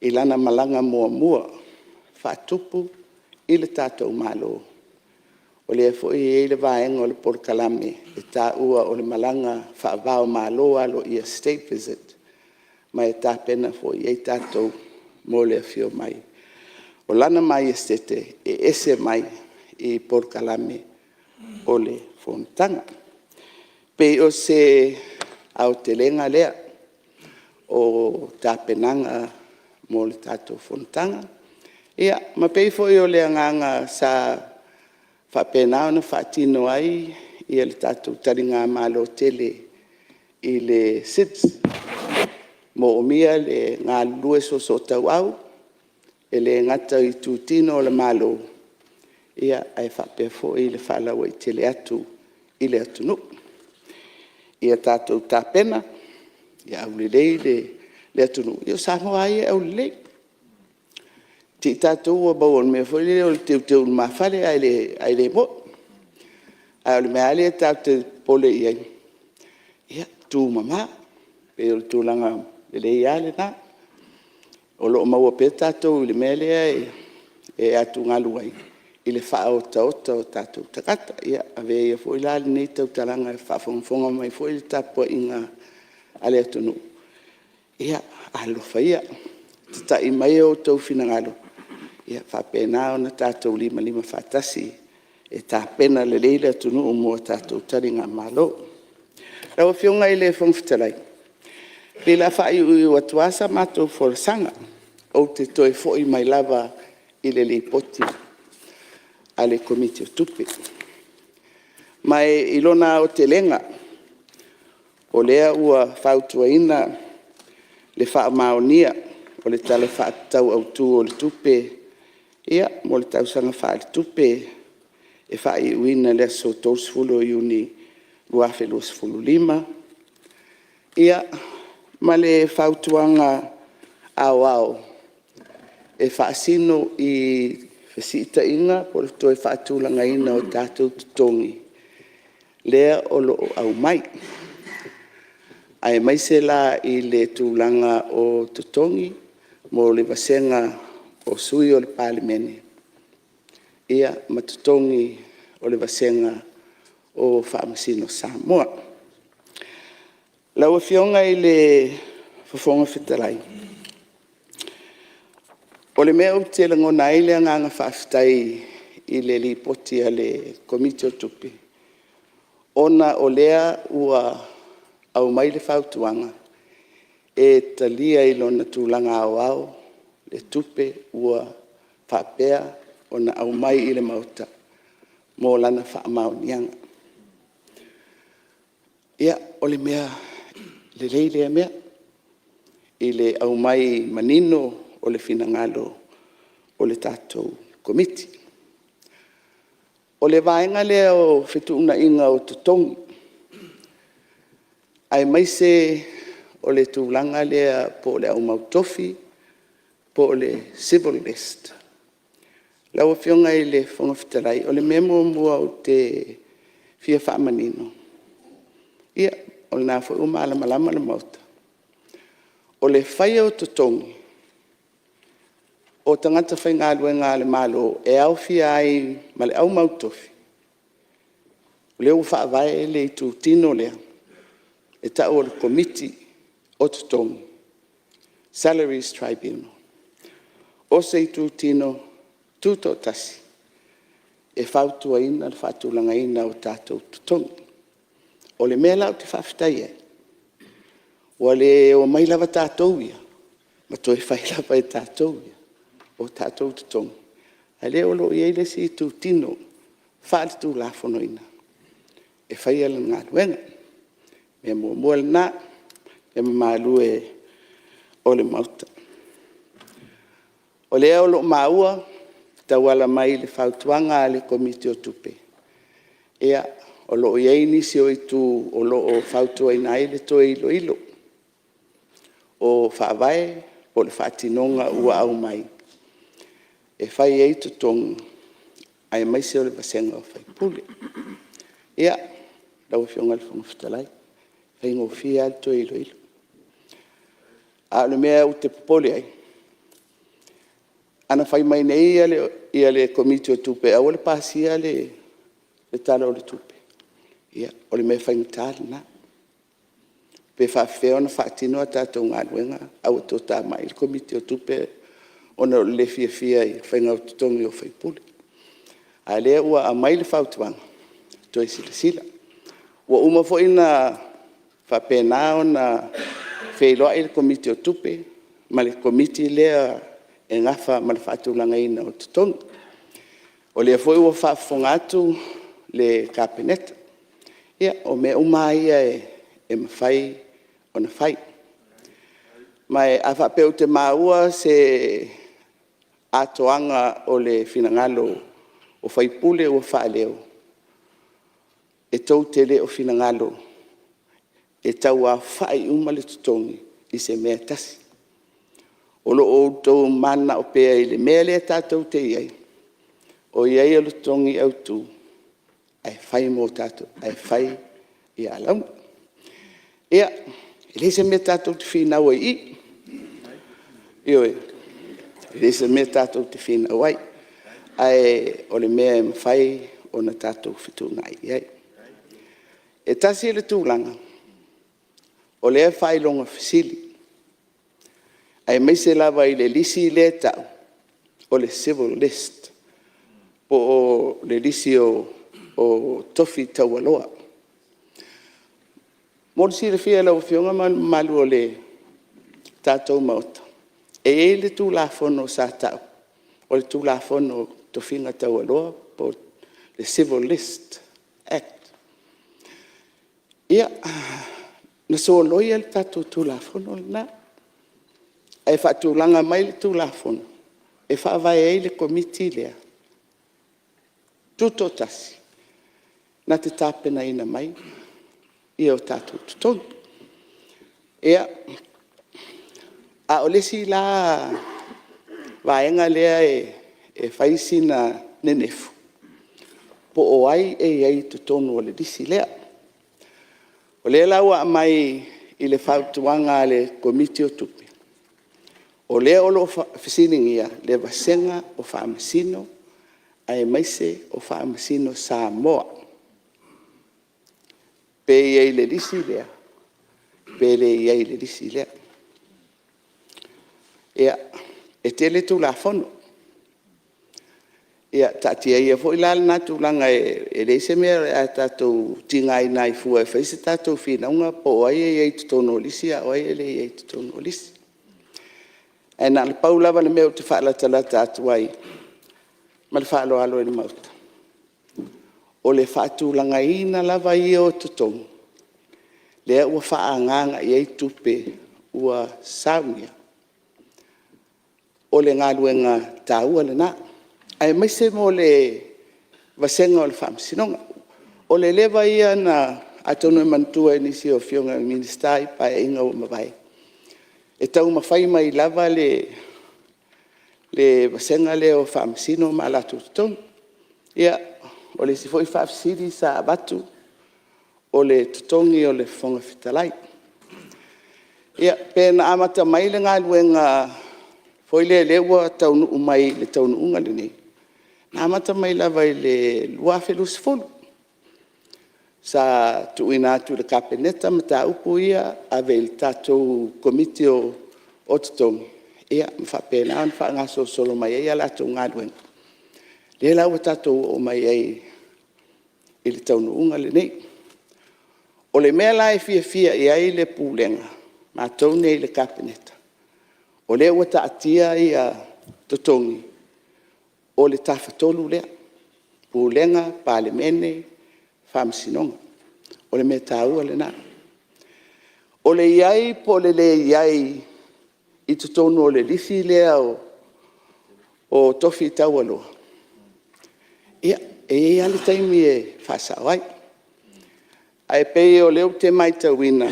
i lana malaga muamua faatupu i le tatou Malo, o lea foi e i ai le vaega o le polokalame e taua o le malaga faava-o-Malo aloaia, state visit, ma e tapena foi i ai tatou mo le afio mai o Lana Maiesitete e ese mai i polokalame o le fonotaga. E pei o se aotelega lea o tapenaga mo le tatou fonotaga, ia ma pei foi o le agaga sa faapena ona faatino ai le tatou taligamalo tele i le SIDs. E moomia le galulue soosootauau, e le gata i itutino o le Malo, ae faapea foi le faalauaitele atu i le atunuu. Ia tatou tapena, ia aulelei le atunuu. Ia o Samoa lava ia e aulelei. Te i tatou ua maua i le mea foi lele o le teuteu i lumafale ae le moni. A o le mea lava lea tatou te popole i ai, ia tumama, pei o le tulaga lelei lava lena. O lo o maua pea tatou i le mea lea e atugalu ai i le faaotaota o tatou tagata. Ia, avea ia foi la lenei tautalaga i le faafogafoga mai foi a le tapuaiga a le atunuu, ia alolofa ia, tatai mai outou finagalo ia faapena ona tatou limalima faatasi e tapena lelei le atunuu mo a tatou taligamalo. Lau Afioga i le Fofoga Fetalai, pei o le a faaiuiu atu lava sa matou folasaga, ou te toe foi mai lava i le Lipoti a le Komiti o Tupe. Ma i lona aotelega, o lea ua fautuaina le faamaonia o le Tala Faatatau Autu o le Tupe mo le tausaga faaletupe e faaiuina i le aso 30 Iuni 2025, ia, ma le fautuaga aoao e faasino i fesiitaiga po o le toe faatulagaina o tatou totogi lea o lo o aumai, aemaise la i le tulaga o totogi mo le vasega o sui usufono o le Palemene ma totogi o le vasega o Faamasino Samoa. Lau Afioga i le Fofoga Fetalai, o le mea ou te lagona ai le agaga faafetai i le Lipoti a le Komiti o Tupe, ona o lea ua aumai le fautuaga e talia i lona tulaga aoao le tupe ua faapea ona aumai i le Maota mo lana faamaoniaga. Ia, o le mea lelei lea mea i le aumai manino o le finagalo o le tatou Komiti. O le vaega lea o fetuunaiga o totogi aemaise o le tulaga lea po o le au mautofi po o le civil list. Lau Afioga i le Fofoga Fetalai, o le mea muamua ou te fia faamanino, ia o lena foi ua malamalama le Maota, o le faia o totogi o tagata faigaluega a le Malo e aofia ai ma le au mautofi, o lea ua faavae le itutino lea e tau o le Komiti o Totogi, Salaries Tribunal. O se itutino tutoatasi e fautuaina le faatulagaina o tatou totogi. O le mea la ou te faafetai ai, ua le omai lava tatou ia ma toe fai lava e tatou ia o tatou totogi, a o lea o lo o i ai le isi itutino faaletulafonoina. e faia lana galuega. O le mea muamua lena le mamalu e o le Maota. O lea o lo o maua e tauala mai i le fautuaga a le Komiti o Tupe, ia, o lo o i ai nisi o itu o lo o fautuaina ai le toe iloilo o Faavae po o le faatinoga ua aumai e fai ai totogi aemaise o le vasega o faipule. Ia, lau Afioga i le Fofoga Fetalai, e faigofie lava le toe iloilo. A o le mea ou te popole ai, ana fai mai nei le Komiti o Tupe e aua le pasia le Tala o le Tupe, ia, o le mea faigata lena. Pe faapefea ona faatino a tatou galuega a ua toatamai le Komiti o Tupe ona o le le fiafia i le faiga o totogi o faipule. A o lea ua aumai le fautuaga, toe silasila. Ua uma foi ona faapena ona feiloai le Komiti o Tupe ma le Komiti lea e nafa ma le faatulagaina o totogi. O lea foi ua faafofoga atu le Kapeneta, ia, o mea uma lava ia e mafai ona fai. Ma a faapea ou te maua se atoaga o le finagalo o sui usufono ua faaleo, e tou te le o finagalo e tauaofai uma le totogi i se mea e tasi. O lo o outou mananao pea i le mea lea tatou te i ai, o i ai o le totogi autu ae fai mo tatou, ae fai alauni. Ia, e leai se mea tatou te finau ai i i, ioe, e leai se mea tatou te finau ai, ae o le mea e mafai ona tatou fetuunai i ai. E tasi le tulaga o lea e faailoga fesili, aemaise lava i le lisi lea e tau o le civil list po o le lisi o tofi taualoa. Mo le silafia e lau Afioga ma le mamalu o le tatou Maota, e i ai le Tulafono sa tau o le Tulafono o Tofiga Taualoa po o le Civil List Act. Ia, na soloia le tatou Tulafono lena, ae faatulaga mai le Tulafono e faavae ai le Komiti lea Tutoatasi, na te tapenaina mai o tatou totogi. Ia, a o le isi la vaega lea e fai sina nenefu, po o ai e i ai i totonu o le lisi lea. O lea la ua aumai i le fautuaga a le Komiti o Tupe, o lea o lo o fesiligia le vasega o Faamasino aemaise o Faamasino Samoa, pe i ai i le lisi lea pe le i ai i le lisi lea. Ia, e tele Tulafono. Ia taatia ia foi la lena tulaga e leai se mea o le a tatou tigaina ai fua e fai se tatou finauga po o ai e i ai i totonu o lisi a o ai e leai i totonu o lisi. Ae na o le pau lava le mea ou te faalatalata atu ai ma le faaaloalo i le Maota, o le faatulagaina lava ia o totogi, lea ua faaagaaga i ai tupe ua saunia, o le galuega taua lena, aemaise mo le vasega o le Faamasinoga. O le leva ia na… atonu e manatua e nisi o Afioga i Minisita i Paeaiga ua mavae, e taumafai mai lava le vasega lea o Faamasino ma latou totogi. Ia, o le isi foi faafesili sa avatu, o le totogi o le Fofoga Fetalai. Ia, pe na amata mai le galuega foi lea ua taunuu mai i le taunuuga lenei, na amata mai lava i le 2020. Sa tuuina atu i le Kapeneta mataupu ia, ave i le tatou Komiti o Totogi, ia ma faapena ona faagasolosolo mai ai a latou galuega, lea la ua tatou oo mai ai i le taunuuga lenei. O le mea la e fiafia i ai le Pulega, matou nei i le Kapeneta, o lea ua taatia totogi o le Tafatolu lea, Pulega, Palemene, Faamasinoga. O le mea taua lena. O le i ai po o le le i ai i totonu o le lisi lea o tofi taualoa, ia, e i ai lava le taimi e faasao ai. Ae pei o lea ou te matauina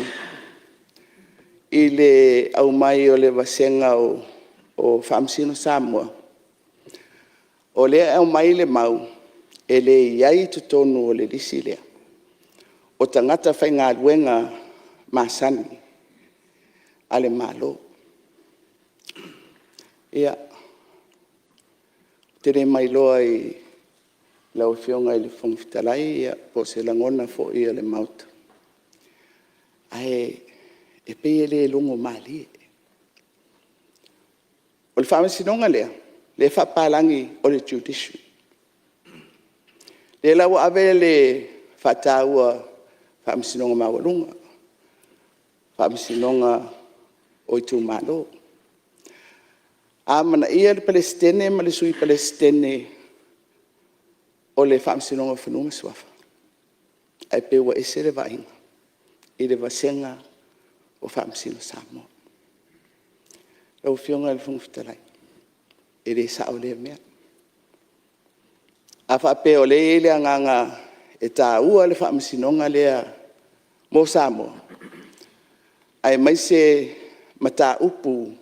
i le aumai o le vasega o Faamasino Samoa, o lea e aumai le mau, e le i ai i totonu o le lisi lea o tagata faigaluega masani a le Malo. Ia, ou te le mailoa i lau Afioga i le Fofoga Fetalai po o se lagona foi o le Maota, ae pei e le logomalie. O le Faamasinoga lea, lea e faapalagi o le Judiciary. Lea la ua ave le faataua i le Faamasinoga Maualuga, Faamasinoga o Itumalo. Amanaia le Peresetene ma le Sui Peresetene o le Faamasinoga o Fanua ma Suafa, ae pei ua ese le vaaiga i le vasega o Faamasino Samoa. Lau Afioga i le Fofoga Fetalai, e le sao lea mea. A faapea o lea e i ai le agaga e taua le Faamasinoga lea mo Samoa, aemaise mataupu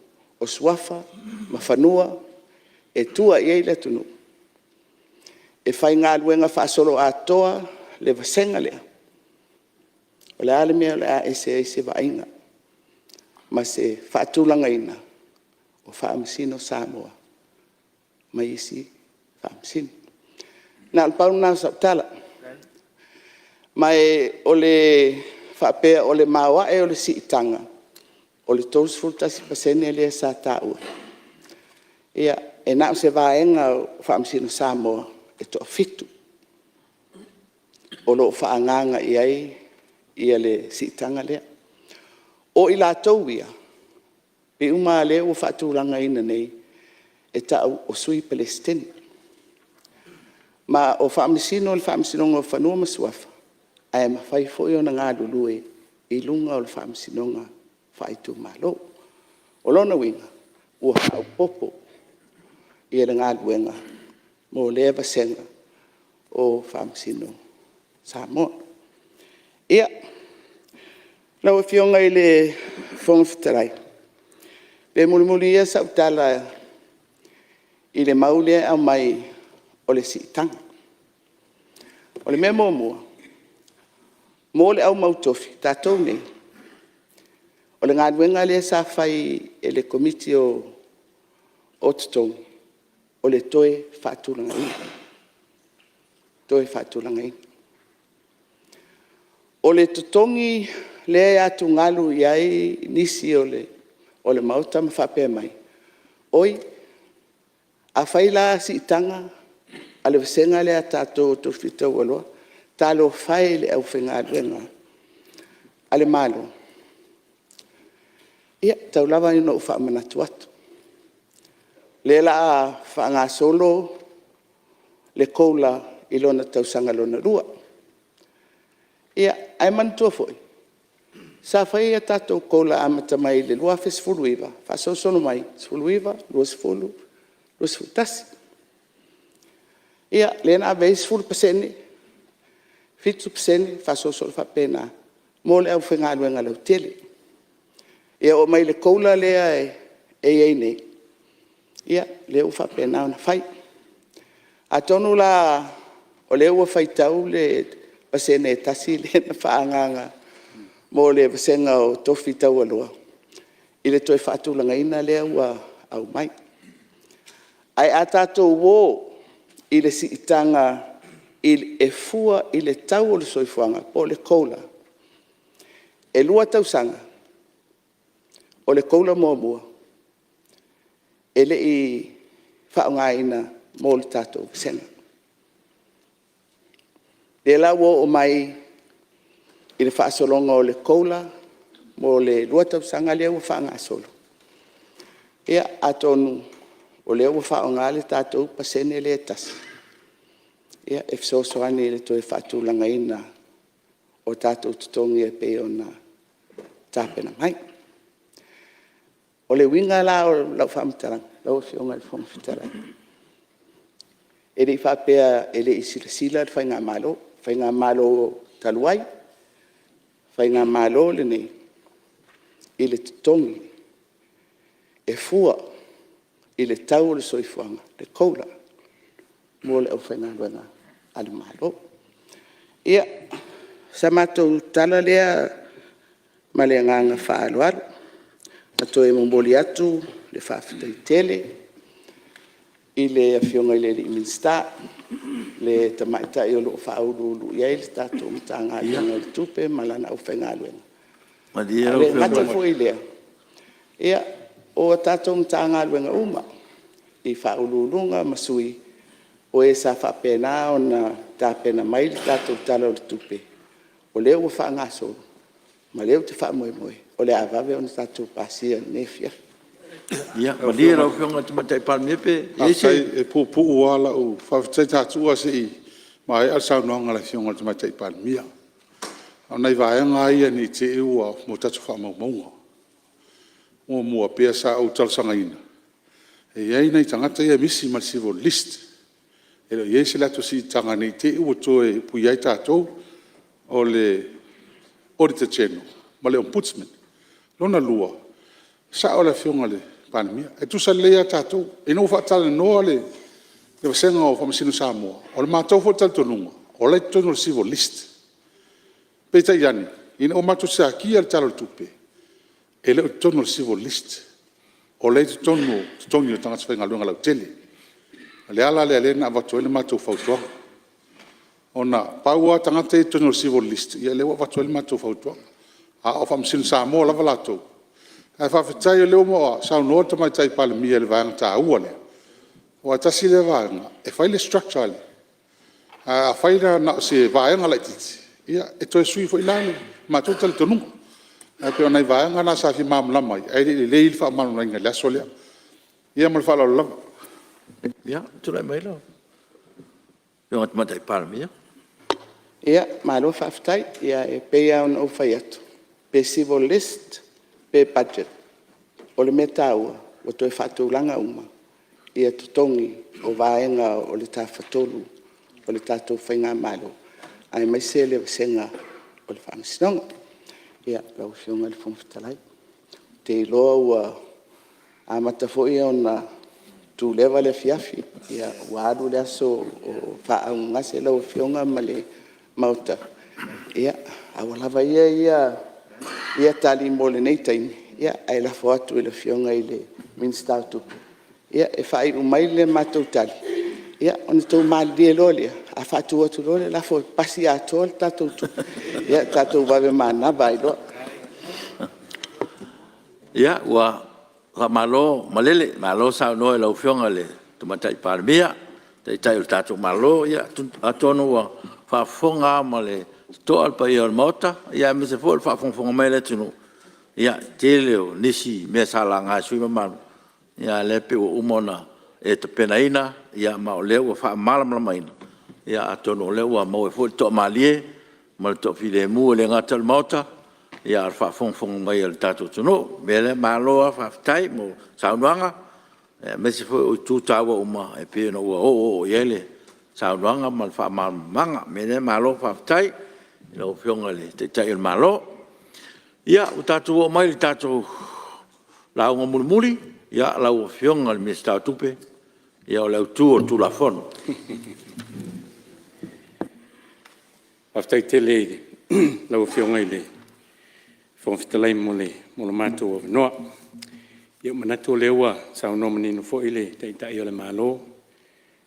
o suafa ma fanua e tua i ai le atunuu, e faigaluega faasoloatoa le vasega lea, o le a le mea o le a ese ai se vaaiga ma se faatulagaina o Faamasino Samoa ma isi Faamasino? Na o le pau lena o sau tala. Ma o le faapea o le maoae o le siitaga o le 31% lea sa taua, ia, e na o se vaega o Faamasino Samoa e toafitu o lo o faaagaaga i ai le siitaga lea. O i latou ia, pei uma lava o lea ua faatulagaina nei e tau o Sui Peresetene. Ma o Faamasino o le Faamasinoga o Fanua ma Suafa, ae mafai foi ona galulue i luga o le Faamasinoga Faaitumalo. O lona uiga, ua faaopoopo le galuega mo lea vasega o Faamasino Samoa. Ia, lau Afioga i le Fofoga Fetalai, pe mulimuli ia sau tala i le mau lea e aumai o le siitaga. O le mea muamua, mo le au mautofi, tatou nei, o le galuega lea sa fai e le Komiti o Totogi, o le toe faatulagaina, toe faatulagaina. O le totogi lea e atugalu i ai nisi o le Maota ma faapea mai, oi, afai la siitaga a le vasega lea a tatou o tofi taualoa, talofa e i le aufaigaluega a le Malo. Ia, tau lava ina ou faamanatu atu, o lea o le a faagasolo le COLA i lona tausaga lona lua. Ae manatua foi, sa fai a tatou COLA amata mai le 2019 faasolosolo mai, 2019, 2020, 2021. Ia, lea na ave ai le 10%, 7% faasolosolo faapena mo le aufaigaluega lautele. Ia oo mai i le COLA lea e i ai nei, ia, lea ua faapena ona fai. Atonu la o lea ua faitau le pasene e tasi lea na faaagaaga mo le vasega o tofi taualoa i le toe faatulagaina lea ua aumai. Ae a tatou o i le siitaga e fua i le tau o le soifuaga po o le COLA, e 2 tausaga o le COLA muamua e le i faaaogaina mo le tatou vasega. O lea la ua oo mai i le faasologa o le COLA mo le 2 tausaga lea ua faagasolo, ia atonu o lea ua faaaoga le tatou pasene lea e tasi e fesoasoani i le toe faatulagaina o tatou totogi e pei ona tapena mai. O le uiga la o lau faamatalaga lau Afioga i le Fofoga Fetalai, e le i faapea e le i silasila le faigamalo, faigamalo talu ai, faigamalo lenei i le totogi e fua i le tau o le soifuaga, le COLA mo le aufaigaluega a le Malo. Ia, o sa matou tala lea ma le agaga faaaloalo. E toe momoli atu le faafetai tele i le Afioga i le Minisita, le tamaitai o lo o faauluulu i ai le tatou Matagaluega o le Tupe ma lana aufaigaluega. Malie Ae lau le gata Afioga foi i lea, o a tatou Matagaluega uma i Ofisa Sili o Pulega ma Sui o e sa faapena ona tapena mai le tatou Tala o le Tupe, o lea ua faagasolo ma o lea ou te faamoemoe o le a vave ona tatou pasia i lenei afiafi. Ia malie lau Afioga i le Tamaitai Palemia pe i ai se… Faafetai. E puupuu lava lau… Faafetai sa tuu lava se i maea le saunoaga a le Afioga i le Tamaitai Palemia. A o nai vaega lava ia ne i te i ua… mo tatou faamaumauga. Muamua, pei lava sa ou talosagaina e i ai nai tagata ia e misi mai le Civil List, e le o i ai se latou siitaga ne i te i ua toe puipui ai tatou. O le Auditor General ma le Ombudsman. Lona lua, e sao le Afioga i le Palemia, e tutusa lelei lava tatou. Ina ua faatalanoa le vasega o Faamasino Samoa, o le matou foi talitonuga o la e i totonu o le Civil List. Peitai ane, ina ua matou siakia le Tala o le Tupe, e le o i totonu o le Civil List, o lea e i totonu o totogi o tagata faigaluega lautele. O le ala lea na avatu ai le matou fautuaga, ona pau lava tagata ia i totonu o le Civil List lea ua avatu ai le matou fautuaga, a o Faamasino Samoa lava latou. Ae faafetai o lea ua saunoa le Tamaitai Palemia i le vaega taua lea, aua tasi lea vaega e fai le structure ae afai la na o se vaega laitiiti, ia e toe sui foi la le matou talitonuga. Ae pei o nai vaega na sa fia malamalama ai ae le i lelei le faamalamalamaina i le aso lea. Ia ma le faaaloalo lava. Ia, tulai mai lau Afioga i le Tamaitai Palemia. Ia, malo faafetai. E pei lava ona ou fai atu, pe Civil List pe Budget, o le mea taua ua toe faatulaga uma totogi o vaega o le Tafatolu o le tatou faigamalo, aemaise le vasega o le Faamasinoga. Lau Afioga i le Fofoga Fetalai, ou te iloa ua amata foi ona tuleva le afiafi, ua alu le aso o faaaaogagase lau Afioga ma le Maota. Ia, ae ua lava ia ia tali mo lenei taimi, ae lafo atu i le Afioga i le Minisita o Tupe e faaiu mai le matou tali, ona outou malilie loa lea, a faatu atu loa le lafo e pasi atoa le tatou tupe, ia tatou vave manava ai loa. Ia, ua faamalo malele, malo saunoa i lau Afioga i le Tamaitai Palemia, o le Taitai o le tatou Malo. Ia atonu ua faafofoga lava ma le totoa le paia o le Maota, aemaise foi o le faafogafoga mai a le atunuu i le tele o nisi mea sa laga e sui usufono mamalu, a o lea pei ua uma ona e tapenaina ma o lea ua faamalamalamaina. Ia atonu o lea ua maua ai foi le toamalie ma le toafilemu, e le gata i le Maota, a o le faafogafoga mai a le tatou atunuu. O le mea lea, malo lava faafetai mo saunoaga aemaise foi o itu taua uma e pei ona ua oooo i ai le saunoaga ma le faamalamalamaga. O le mea lea, malo faafetai i lau Afioga i le Taitai o le Malo. Ia, ua tatou oo mai i le tatou lauga mulimuli, lau Afioga i le Minisita o Tupe, o le autu o le Tulafono. Faafetai tele i lau Afioga i le Fofoga Fetalai mo lo matou avanoa. Ia, e manatu o lea ua saunoa manino foi le Taitai o le Malo,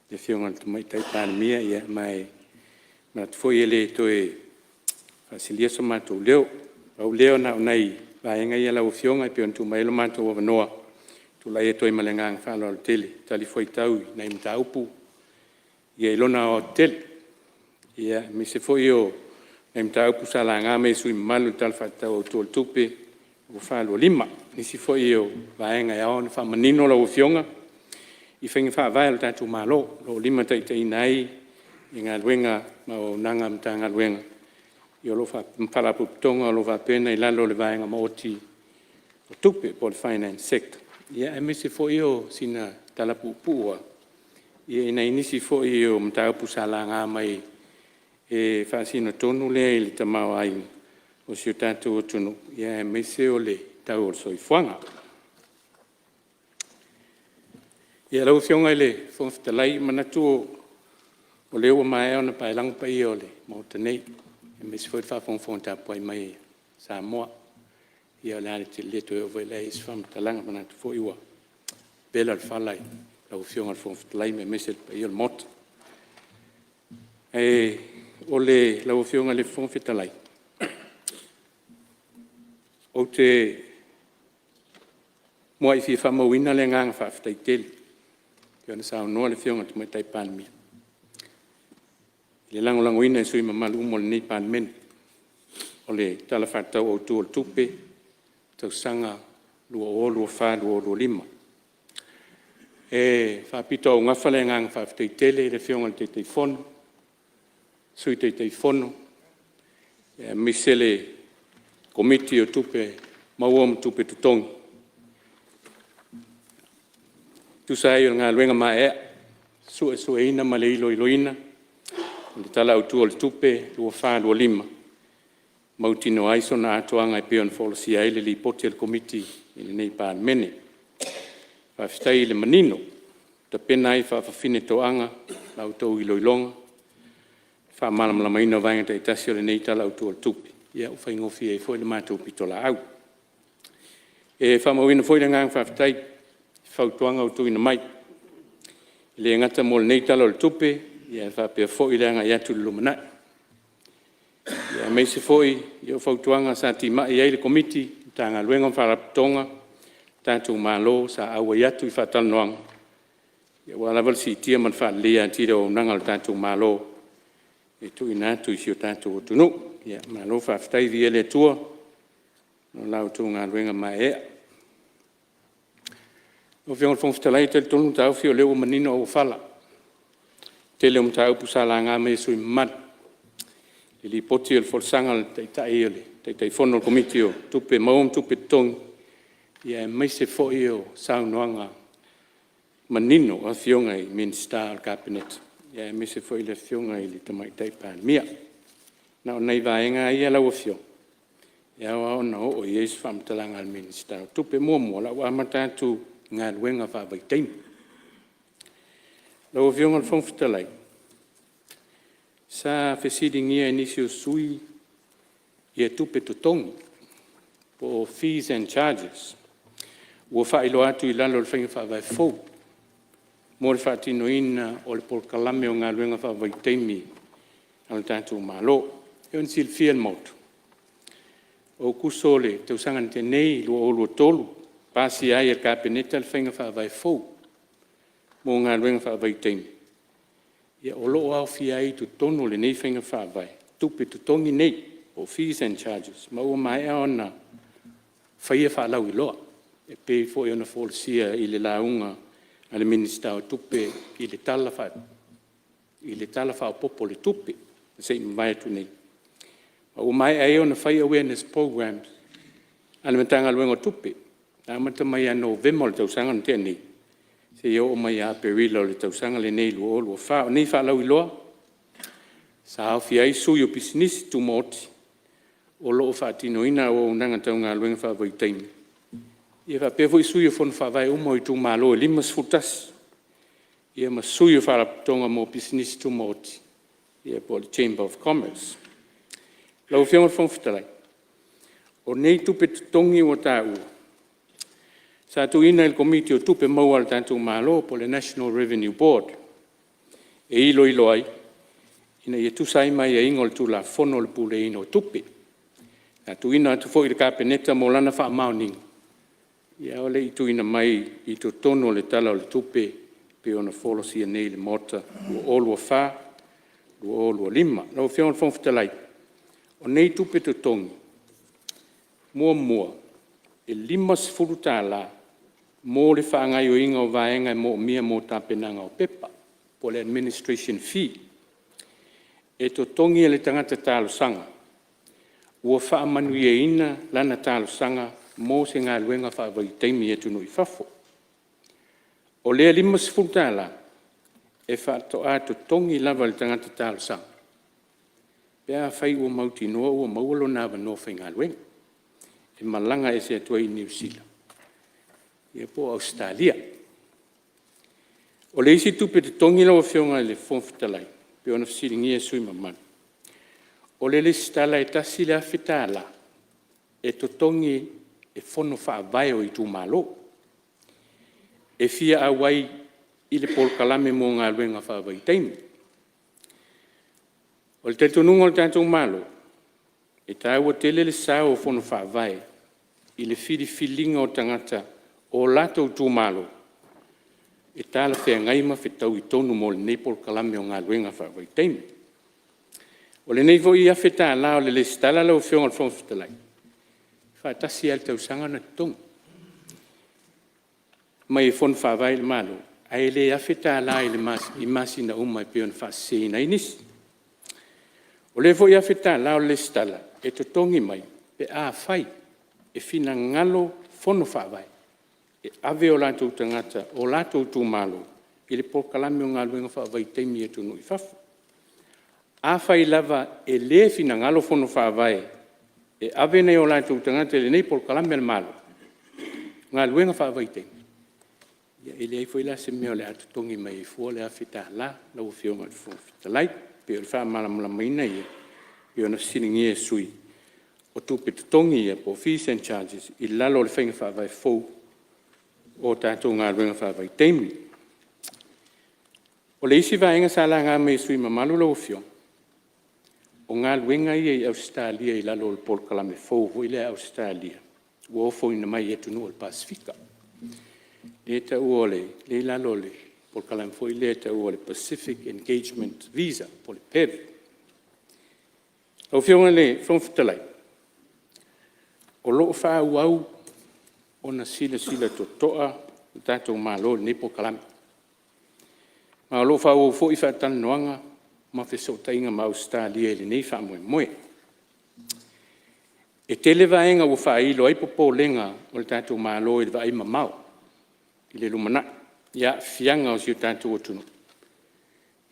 le Afioga i le Tamaitai Palemia, ma e manatu foi e le toe faasilia so matou leo. Pau lea na o nai vaega ia lau Afioga e pei ona tuu mai ai lo matou avanoa e tulai atu ai ma le agaga faaaloalo tele e talifuaitau i nai mataupu i lona aoaotetele, aemaise foi o nai mataupu sa laga mai e sui usufono mamalu i le Tala Faatatau Autu o le Tupe 2024/2025. O nisi foi o vaega e ao ona faamanino lau Afioga i faiga faavae a le tatou Malo o lo o limataitaiina ai galuega ma auaunaga a Matagaluega Ma Faalapotopotoga o lo o faapea ona i lalo o le Vaega Maoti o Tupe po o le Finance Sector, aemaise foi o sina tala puupuu lava i nai nisi foi o mataupu sa laga mai e faasino tonu lea i le tamaoaiga o si o tatou atunuu aemaise o le tau o le soifuaga. Lau Afioga i le Fofoga Fetalai, e manatu o lea ua maea ona paelago paia o le Maota nei aemaise foi le faafogafoga tapuai mai a Samoa. Ia o le a le toe oo foi la i ai se faamatalaga, e manatu foi ua vela le fala i lau Afioga i le Fofoga Fetalai aemaise le paia o le Maota. Lau Afioga i le Fofoga Fetalai, ou te muai fia faamauina le agaga faafetai tele e pei ona saunoa le Afioga i le Tamaitai Palemia i le lagolagoina e sui usufono mamalu uma o lenei Palemene o le Tala Faatatau Autu o le Tupe i le tausaga 2024/2025. E faapitoaugafa le agaga faafetai tele i le Afioga i le Taitaifono, Sui Taitaifono aemaise le Komiti o Tupe Maua ma Tupe Totogi e tusa ai o le galuega maeaea i le suesueina ma le iloiloina o le Tala Autu o le Tupe 2024/2025, mautinoa ai sona atoaga e pei ona folasia ai le Lipoti a le Komiti i lenei Palemene. Faafetai i le manino ua tapena ai faafafine toaga la outou iloiloga i le faamalamalamaina o vaega taitasi o lenei Tala Autu o le Tupe, ua faigofie ai foi le matou pitolaau. E faamauina foi le agaga faafetai i fautuaga ua tuuina mai, e le gata mo lenei Tala o le Tupe ae faapea foi le agai atu i le lumanai, aemaise foi o fautuaga sa timai ai le Komiti, Matagaluega ma Faalapotopotoga a le tatou Malo sa auai atu i faatalanoaga aua lava le siitia ma le faaleleia atili o auaunaga a le tatou Malo e tuuina atu i si o tatou atunuu. Malo faafetai. Viia le Atua mo la outou galuega maeaea. Lau Afioga i le Fofoga Fetalai, e talitonu le taofi o lea ua manino auofala i le tele o mataupu sa laga mai e sui usufono mamalu i le Lipoti o le folasaga a le Taitaifono a le Komiti o Tupe Maua ma Tupe Totogi, aemaise foi o saunoaga manino a Afioga i Minisita o le Kapeneta aemaise foi le Afioga i le Tamaitai Palemia. Na o nai vaega lava ia lau Afioga e ao lava ona oo i ai se faamatalaga a le Minisita o Tupe. Muamua, o le a ou amata atu i galuega faavaitaimi. Lau Afioga i le Fofoga Fetalai, sa fesiligia e nisi o sui usufono tupe totogi po o fees and charges ua faailoa atu i lalo o le faiga faavae fou mo le faatinoina o le polokalame o galuega faavaitaimi a le tatou Malo. E pei ona silafia e le Maota, o Aokuso o le tausaga na tea nei 2023, na pasia ai e le Kapeneta le faiga faavae fou mo galuega faavaitaimi. O lo o aofia ai i totonu o lenei faiga faavae tupe totogi nei po o fees and charges ma ua maea ona faia faalauiloa e pei foi ona folasia i le lauga a le Minisita o Tupe i le Tala Faaopoopo o le Tupe na se i mavae atu nei, ma ua maea ai ona fai awareness programs a le Matagaluega o Tupe na amata mai ia Novema o le tausaga na tea nei seia oo mai ia Aperila o le tausaga lenei 2024. O nei faalauiloa sa aofia ai sui o pisinisi tumaoti o lo o faatinoina auaunaga tau galuega faavaitaimi faapea foi sui o fono faavae uma o itumalo e 51, ma sui o Faalapotopotoga mo Pisinisi Tumaoti po o le Chamber of Commerce. Lau Afioga i le Fofoga Fetalai, o nei tupe totogi ua taua sa tuuina i le Komiti o Tupe Maua a le tatou Malo po o le National Revenue Board e iloilo ai ina ia tusa ai ma aiaiga o le Tulafono o le Puleaina o Tupe. Na tuuina atu foi i le Kapeneta mo lana faamaoniga a o le i tuuina mai i totonu o le Tala o le Tupe e pei ona folasia nei i le Maota 2024/2025. Lau Afioga i le Fofoga Fetalai, o nei tupe totogi, muamua e $50 mo le faagaoioiga o vaega e moomia mo tapenaga o pepa po o le administration fee. E totogi e le tagata talosaga. ua faamanuiaina lana talosaga mo se galuega faavaitaimi i atunuu i fafo. O lea $50 e faatoa totogi lava e le tagata talosaga pe afai ua mautinoa ua maua lona avanoa faigaluega e malaga ese atu ai i Niu Sila po o Ausetalia. O le isi tupe totogi lau Afioga i le Fofoga Fetalai e pei ona fesiligia e sui usufono mamalu, o le lesitala e $1,000 e totogi e Fono Faavae o Itumalo e fia auai i le polokalame mo galuega faavaitaimi. O le talitonuga o le tatou Malo, e taua tele le sao o Fono Faavae i le filifiliga o tagata o latou Itumalo e talafeagai ma fetaui tonu mo lenei polokalame o galuega faavaitaimi. O lenei foi $1,000 o le lesitala lau Afioga i le Fofoga Fetalai, e faatasi lava i le tausaga ona totogi mai e Fono Faavae i le Malo, ae le $1,000 i masina uma e pei ona faaseseina ai nisi. O lea foi $1,000 o le lesitala e totogi mai pe afai e finagalo Fono Faavae e ave o latou tagata o latou Itumalo i le polokalame o galuega faavaitaimi i atunuu i fafo. Afai lava e le finagalo Fono Faavae e ave nai o latou tagata i lenei polokalame a le Malo o galuega faavaitaimi, ia e leai foi la se mea o le a totogi mai ai fua le $1,000 lau Afioga i le Fofoga Fetalai. E pei o le faamalamalamaina lea e pei ona fesiligia e sui usufono o tupe totogi ia po o fees and charges i lalo o le faiga faavae fou o tatou galuega faavaitaimi. O le isi vaega sa laga mai e sui usufono mamalu lau Afioga, o galuega ia i Ausetalia i lalo o le polokalame fou foi lea a Ausetalia ua ofoina mai i atunuu o le Pasefika, lea e taua o lea e i lalo o le polokalame foi lea e taua o le Pacific Engagement Visa po o le PEV. Lau Afioga i le Fofoga Fetalai, o lo o faaauau ona silasila toto'a le tatou Malo i lenei polokalame, ma o lo o faaauau foi faatalanoaga ma fesootaiga ma Ausetalia i lenei faamoemoe. E tele vaega ua faailo ai popolega o le tatou Malo i le vaaimamao i le lumanai i aafiaga o si o tatou atunuu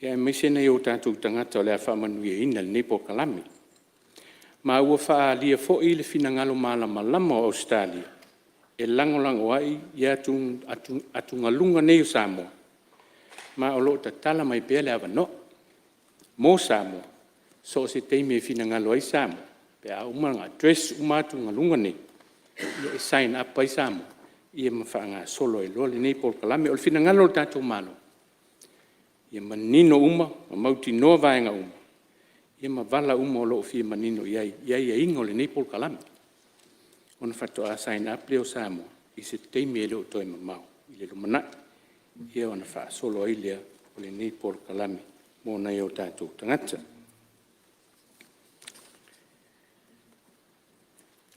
aemaise nai o tatou tagata o le a faamanuiaina i lenei polokalame. Ma ua faaalia foi le finagalo malamalama o Ausetalia e lagolago ai i atugaluga nei o Samoa, ma o lo o tatala mai pea le avanoa mo Samoa so o se taimi e finagalo ai Samoa pe a uma ona address uma atugaluga nei e sign up ai Samoa ma faagasolo ai loa lenei polokalame. O le finagalo o le tatou Malo ia manino uma ma mautinoa vaega uma ma vala uma o lo o fia manino i ai i aiaiga o lenei polokalame ona faatoa sign up lea o Samoa i se taimi e le o toe mamao i le lumanai, ona faasolo ai lea o lenei polokalame mo nai o tatou tagata.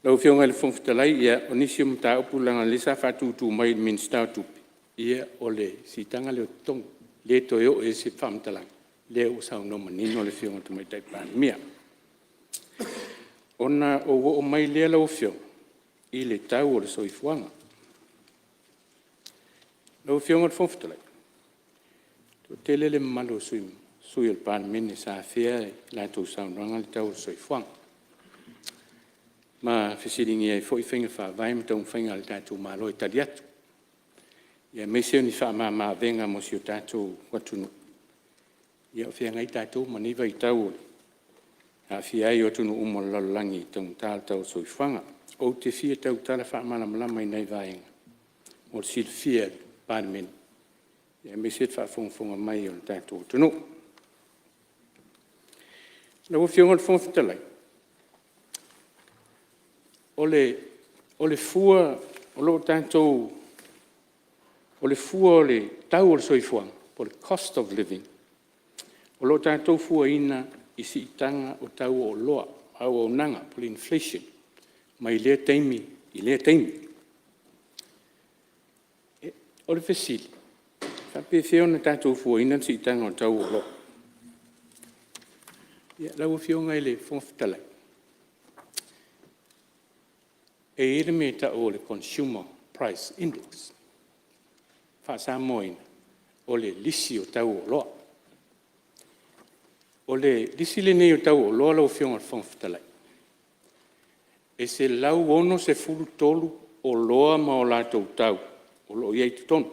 Lau Afioga i le Fofoga Fetalai, o nisi o mataupu leaga o lea sa faatutu mai i le Minisita o Tupe, ia o le siitaga lea o totogi, e le toe oo i ai se faamatalaga o lea ua saunoa manino le Afioga i le Tamaitai Palemia. Ona ou oo mai lea lau Afioga i le tau o le soifuaga. Lau Afioga i le Fofoga Fetalai, e toatele le mamalu o sui usufono o le Palemene sa afea i a latou saunoaga le tau o le soifuaga ma fesiligia ai foi faiga faavae ma taumafaiga a le tatou Malo e tali atu, aemaise o ni faamamaavega mo si o tatou atunuu a o feagai tatou ma nei vaitau e aafia ai atunuu uma o le lalolagi i le taugata o le tau o le soifuaga. Ou te fia tautala faamalamalama i nai vaega mo le silafia e le Palemene aemaise le faafogafoga mai a le tatou atunuu. Lau Afioga i le Fofoga Fetalai, o le fua o lo o tatou… O le fua o le tau o le soifuaga po o le cost of living o lo o tatou fuaina i siitaga o tau o oloa ma auaunaga po o le inflation mai lea taimi i lea taimi. O le fesili; E faapefea ona tatou fuaina le siitaga o le tau o oloa? Lau Afioga i le Fofoga Fetalai, E i ai le mea e tau o le Consumer Price Index, faa-Samoa ina, o le lisi o tau o oloa. O le lisi lenei o tau o oloa lau Afioga i le Fofoga Fetalai, e 163 oloa ma latou tau o lo o i ai i totonu.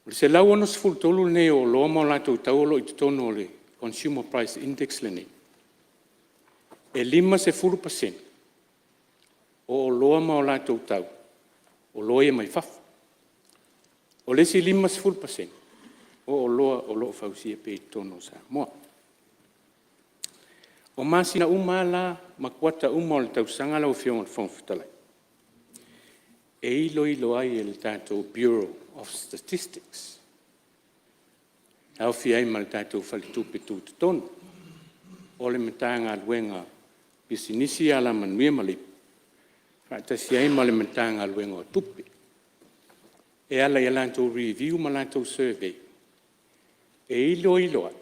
O le 163 lenei o oloa ma latou tau o lo o i totonu o le Consumer Price Index lenei, e 50% o oloa ma latou tau o oloa ia mai fafo. O le isi 50% o oloa o lo o fausia pea i totonu o Samoa. O masina uma lava la ma kuata uma o le tausaga lau Afioga i le Fofoga Fetalai, e iloilo ai e le tatou Bureau of Statistics e aofia ai ma le tatou Faletupe Tutotonu, o le Matagaluega o Pisinisi, Alamanuia ma Leipa faatasi ai ma le Matagaluega o Tupe, e ala i latou review ma latou survey e iloilo ai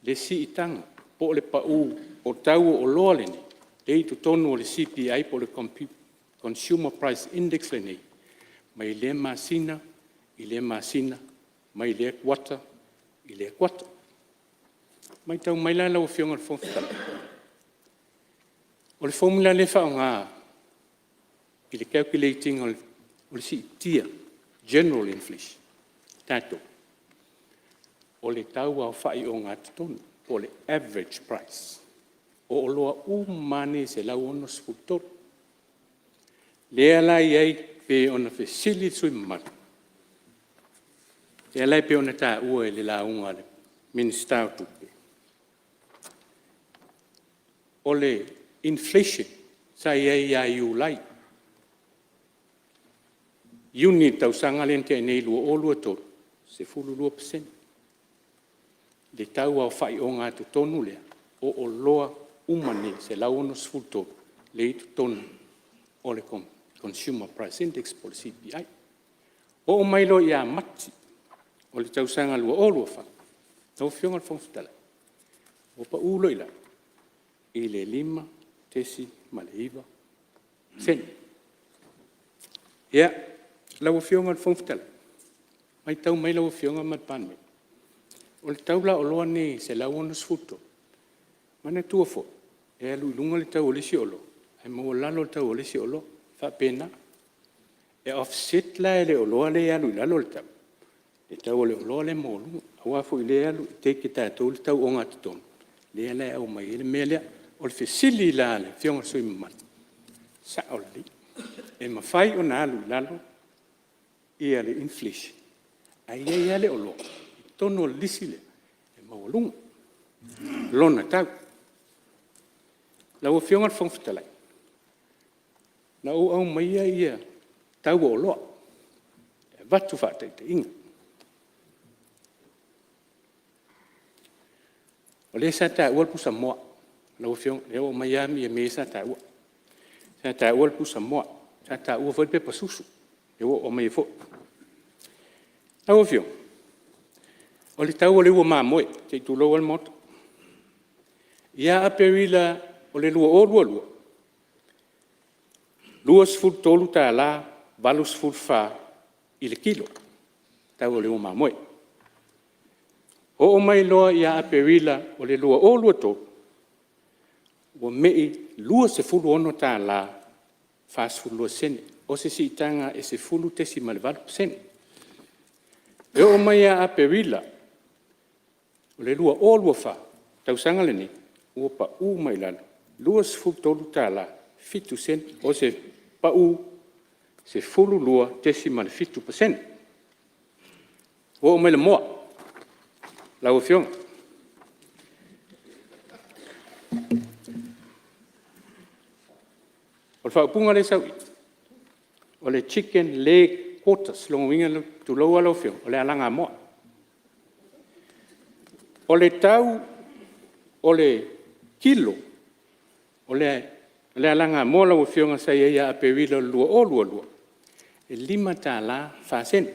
le siitaga po o le pau o tau o oloa nei lea e i totonu o le CPI po o le Consumer Price Index lenei mai lea masina i lea masina mai lea kuata i lea kuata. Maitau mai la lau Afioga i le Fofoga Fetalai, o le formula lea e faaaoga i le calculate ina o le siitia, general inflation a tatou, o le tau aofai ogatotonu po o le average price o oloa uma lava nei e 163. Lea la e i ai pei ona fesili le sui usufono mamalu, lea la e pei ona taua i le lauga a le Minisita o Tupe, o le inflation sa i ai ia Iulai, Iuni i le tausaga lea na tea nei 2023, e 12% le tau aofai ogatotonu lea o oloa uma nei e 163 lea e i totonu o le Consumer Price Index po o le CPI. Oo mai loa ia Mati o le tausaga 2024 lau Afioga i le Fofoga Fetalai, ua pau loa i lalo i le 5.9%. Ia, lau Afioga i le Fofoga Fetalai, matau mai lau Afioga ma le Palemene, o le tau la o oloa nei e 163, manatua foi e alu i luga le tau o le isi oloa ae maualalo le tau o le isi oloa, e faapena. E offset la e le oloa lea e alu i lalo le tau le tau o le oloa lea e maualuga, aua foi o lea e alu e take e tatou le tau ogatotonu lea la e aumai ai le mea lea. O le fesili la a le Afioga i le sui usufono mamalu, e sao lelei, e mafai ona alu i lalo le inflation ae i ai lava le oloa i totonu o le lisi lea e maualuga lona tau. Lau Afioga i le Fofoga Fetalai, na ou aumaia tau o oloa e avatu faataitaiga. O lea sa taua le pusamoa lau Afioga, lea ua aumai lava mea ia sa taua. Sa taua le pusamoa, sa taua foi le pepa susu, lea ua ou aumaia foi. Lau Afioga, o le tau o le ua mamoe se i tulou lava le Maota. Ia Aperila o le 2022, e $23.84 i le kilo le tau o le ua mamoe. Oo mai loa ia Aperila o le 2023, ua me'i i le $26.42, o se siitaga e 10.8%. E oo mai ia Aperila o le 2024, tausaga lenei, ua pau mai i lalo i le $23.07, o se pau e 12.7%. Ua oo mai i le moa lau Afioga. O le faaupuga lea e sau i i, o le chicken leg quarters, o lona uiga, tulou lava lau Afioga, o le alagamoa. O le tau o le kilo o le alagamoa lau Afioga sa i ai ia Aperila 2022, e $5.04.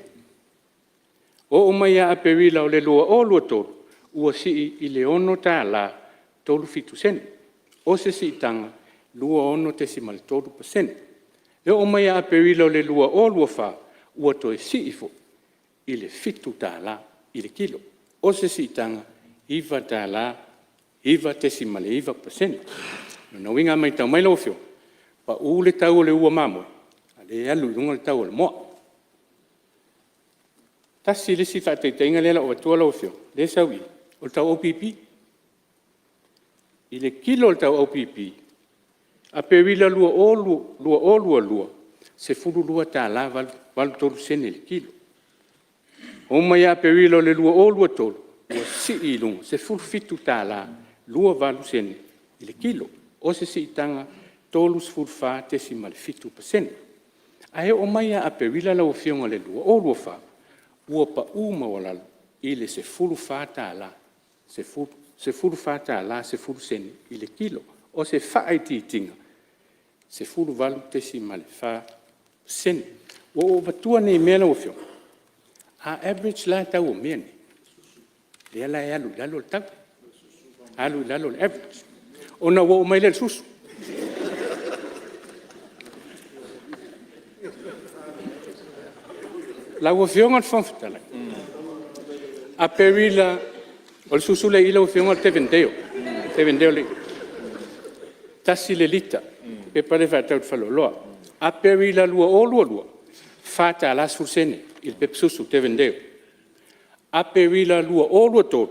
Oo mai ia Aperila o le 2023, ua sii i le $6.37. O se siitaga 26.3%. E oo mai ia Aperila 2024 ua toe sii foi i le $7 i le kilo. O se siitaga $9, 9.9%. O lona uiga a maitau mai lau Afioga, pa'u le tau o le ua mamoe a o lea e alu i luga le tau o le moa. Tasi le isi faataitaiga lea o le a ou avatua lau Afioga lea e sau i i, o le tau OPP. I le kilo o le tau OPP Aperila 2022, e $12.83 i le kilo. Oo mai ia Aperila 2023 ua sii i luga, $17.28 i le kilo. O se siitaga 34.7%. Ae oo mai ia Aperila lau Afioga i le 2024 ua pa'u maualalo i le $14.10 i le kilo. O se faaitiitiga e 18.4%. Ua ou avatua nei mea lau Afioga, a average la le tau o mea nei, lea la e alu i lalo le tau, alu i lalo le average. Ona ou oo mai lea i le susu. Lau Afioga i le Fofoga Fetalai, Aperila… O le susu lea e i i lau Afioga o le Devendale. E tasi le lita, le pepa lea e faatau i le faleoloa. Aperila 2022, e $4.10 i le pepa susu Devendale. Aperila 2023,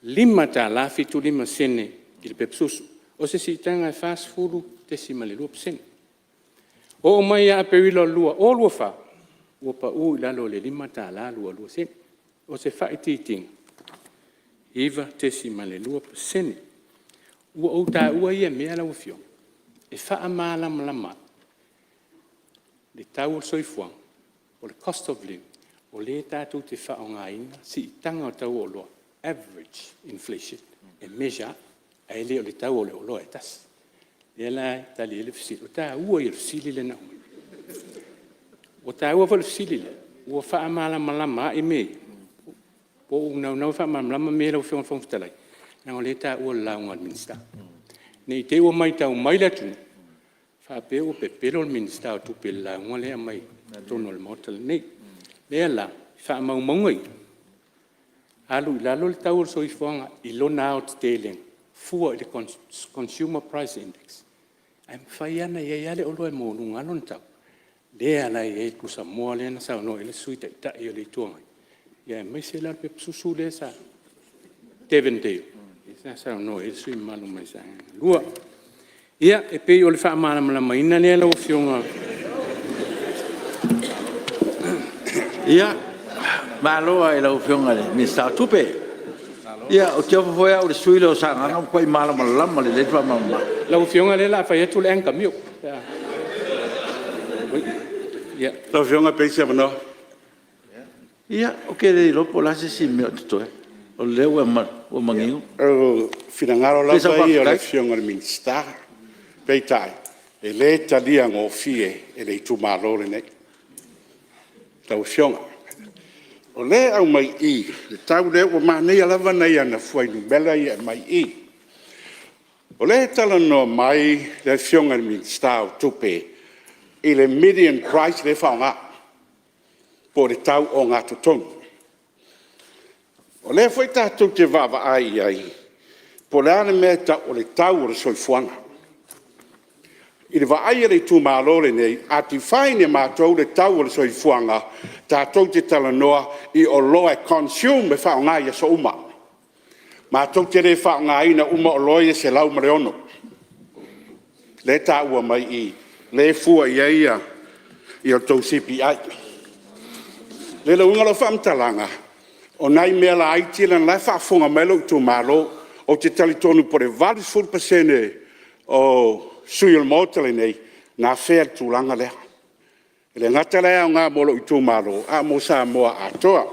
e $5.75 i le pepa susu. O se siitaga e 40.2%. Oo mai ia Aperila 2024 ua pa'u i lalo i le $5.22. O se faaitiitiga e 9.2%. Ua ou taua ia mea lau Afioga e faamalamalama ai le tau o le soifuaga po o le cost of living o lea tatou te faaaogaina siitaga o tau o oloa, average inflation e measure ai ae le o le tau o le oloa e tasi. O lea la e tali ai le fesili. O le taua ia o le fesili lea na aumai. Ua taua foi le fesili lea ua faamalamalama ai mea ia. Ua ou naunau e faamalamalama mea ia lau Afioga i le Fofoga Fetalai leaga o lea e taua i le lauga a le Minisita. Ne i te i ua maitau mai le atunuu faapea ua pepelo le Minisita o Tupe i le lauga lea e aumai i totonu o le Maota lenei. O lea la, o faamaumauga ia, alu i lalo le tau o le soifuaga i lona aotetelega fua i le consumer price index, ae mafai lava ona i ai lava le oloa e maualuga lona tau lea la e i ai le pusamoa lea na saunoa i ai le Sui Taitai o le Itu Agai, aemaise la o le pepa susu lea sa… Devendale lea sa saunoa i ai le sui usufono mamalu mai Sagaga 2. Ia, e pei o le faamalamalamaina lea lau Afioga. Ia, malo lava i lau Afioga i le Minisita o Tupe. Ia ou te ofo foi au i le sui usufono lea o Sagaga, ua matuai malamalama lelei le faamalamalamaga. Lau Afioga o lea o le a fai atu le Anger Milk pe a… Lau Afioga pe i ai se avanoa? Ia, ou te le iloa po o le a se isi mea o totoe o lea ua manino. O finagalo lava ia o le Afioga i le Minisita, peitai e le taliagofie e le Itumalo lenei lau Afioga. O lea e aumai i i le tau lea, ua manaia lava nai ana fuainumera ia e aumai i i. O lea e talanoa mai le Afioga i le Minisita o Tupe i le median price lea e faaaoga po o le tau ogatotonu. O lea foi tatou te vaavaai i ai po o le a le mea e tau o le tau o le soifuaga. I le vaai a le itumalo lenei, a define e matou le tau o le soifuaga tatou te talanoa i oloa e consume, e faaaoga i aso uma. Matou te le faaaogaina uma oloa ia e 106 lea e taua mai i i lea e fua i ai a outou CPI. O le uiga o lau faamatalaga, o nai mea laiti leaga o la e faafofoga mai lou itumalo. Ou te talitonu po o le 80% o sui usufono o le Maota lenei na afea i le tulaga lea. E le gata la e aoga mo lou itumalo a o Samoa atoa.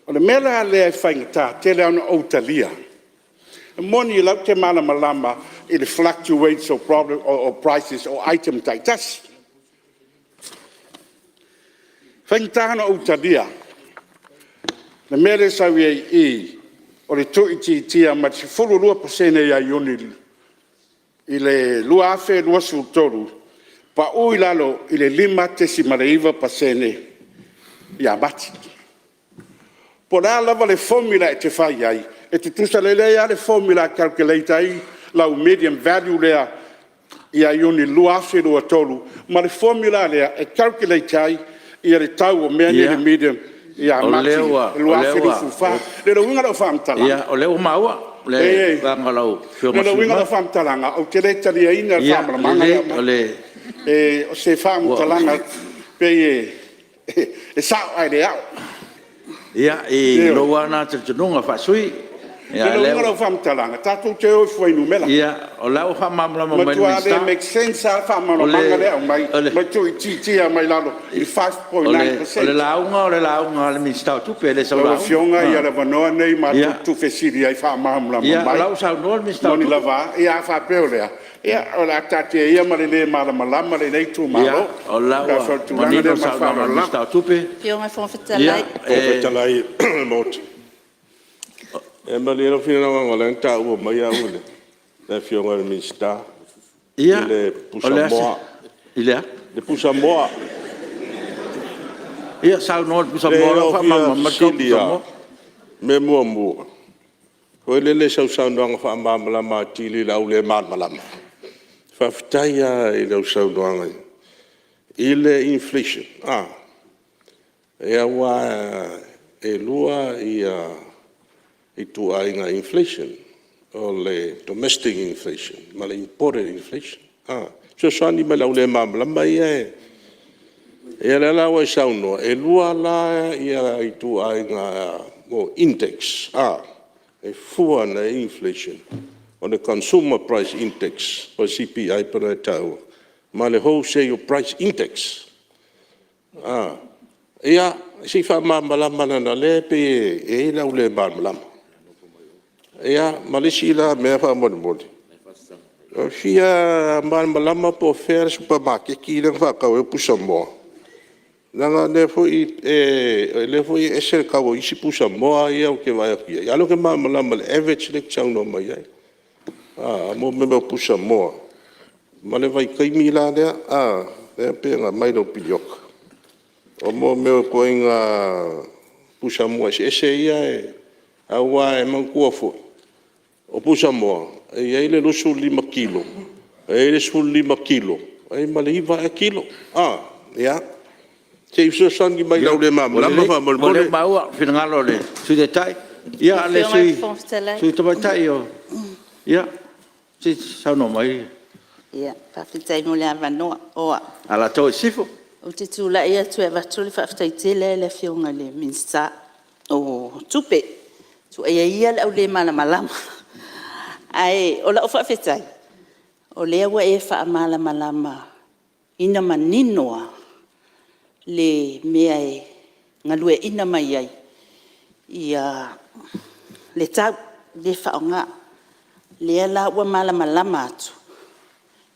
O le mea la lea e faigata tele ona ou talia, e moni o la ou te malamalama i le fluctuates o prices o items taitasi. E faigata ona ou talia le mea lea e sau ai i i o le tuuitiitia mai le 12% ia Iuni I le 2023, pau i lalo i le 5.9% ia Mati. Po o le a lava le formula e te fai ai, e tutusa lelei lava le formula e calculate ai lau medium value lea ia Iuni 2023 ma le formula lea e calculate ai le tau o mea nei o le medium ia Mati 2024. O le uiga o lau faamatalaga… O lea ua maua le agaga o lau Afioga i le O le sui usufono. uiga o lau faamatalaga ou te le taliaina le faamalamalamaga lea e aumai. O se faamatalaga pei e sao ae le ao. I lou lava lena talitonuga faa-sui usufono. O le uiga o lau faamatalaga tatou te o i fuainumera. O la ua faamalamalama mai e le Ua Minisita. matua le make sense lava le faamalamalamaga lea e aumai ma tuuitiitia mai lalo i le 5.9%. O le lauga o le lauga a le Minisita o Tupe e le sau lauga. Lau Afioga o le avanoa lenei matou te tuufesili ai e faamalamalama mai. O la ua saunoa le Minisita E o moni Tupe. lava a, a faapea o lea, ia o le a taatia ia ma le le malamalama lenei itumalo. O la Pe ua afai o le tulaga manino lea le ma le saunoaga a le faaaloalo Minisita lava. o Tupe. Ia malie lou finagalo leaga o lea na taua mai au e le Afioga i le Minisita i le pusamoa. I le a? Le pusamoa. Ia saunoa i le pusamoa o la ua faamalamalama mai le tau o le pusamoa. Mea muamua, foi lele i sau saunoaga faamalamalama atili i le au le malamalama. Faafetai lava i lau saunoaga i le inflation, aua e 2 ituaiga inflation, o le domestic inflation ma le imported inflation. Fesoasoani mai i le au le malamalama ia. Ia lea la ua e saunoa, e 2 la ituaiga index e fua agai i ai inflation, o le consumer price index po o le CPI e pei ona e taua ma le wholesale price index. Ia, se i faamalamalama leaga o lea e pei e i ai le au le malamalama. Ia ma le isi la mea faamolemole, e fia malamalama po o fea le supamakeki lea na faatau ai le pusamoa, leaga o lea foi e ese le tau o isi pusamoa ia ou te vaai atu i ai, a o lea ou te malamalama i le average lea e te saunoa mai ai mo mea o pusamoa ma le vaitaimi la lea e pei ona aumai i lau piriota. O mea o ituaiga pusamoa eseese ia aua e manatua foi, o pusamoa e i ai le 25 kilo, e i ai le 15 kilo, e i ai ma le 9 ea kilo. Ia, se i fesoasoani mai i le au le malamalama faamolemole. Ua lelei, ua maua le finagalo o le Sui Taitai. Ia le Sui Tamaitai, se i saunoa mai. Faafetai mo le avanoa. O au, Alataua Sisifo. ou te tulai atu e avatu le faafetai tele i le Afioga i le Minisita o Tupe. Tuuaia ia le au le malamalama. Ae o lau faafetai, o lea ua e faamalamalamaina manino lava le mea e galueaiina mai ai le tau lea e faaaoga. O lea la ua malamalama atu,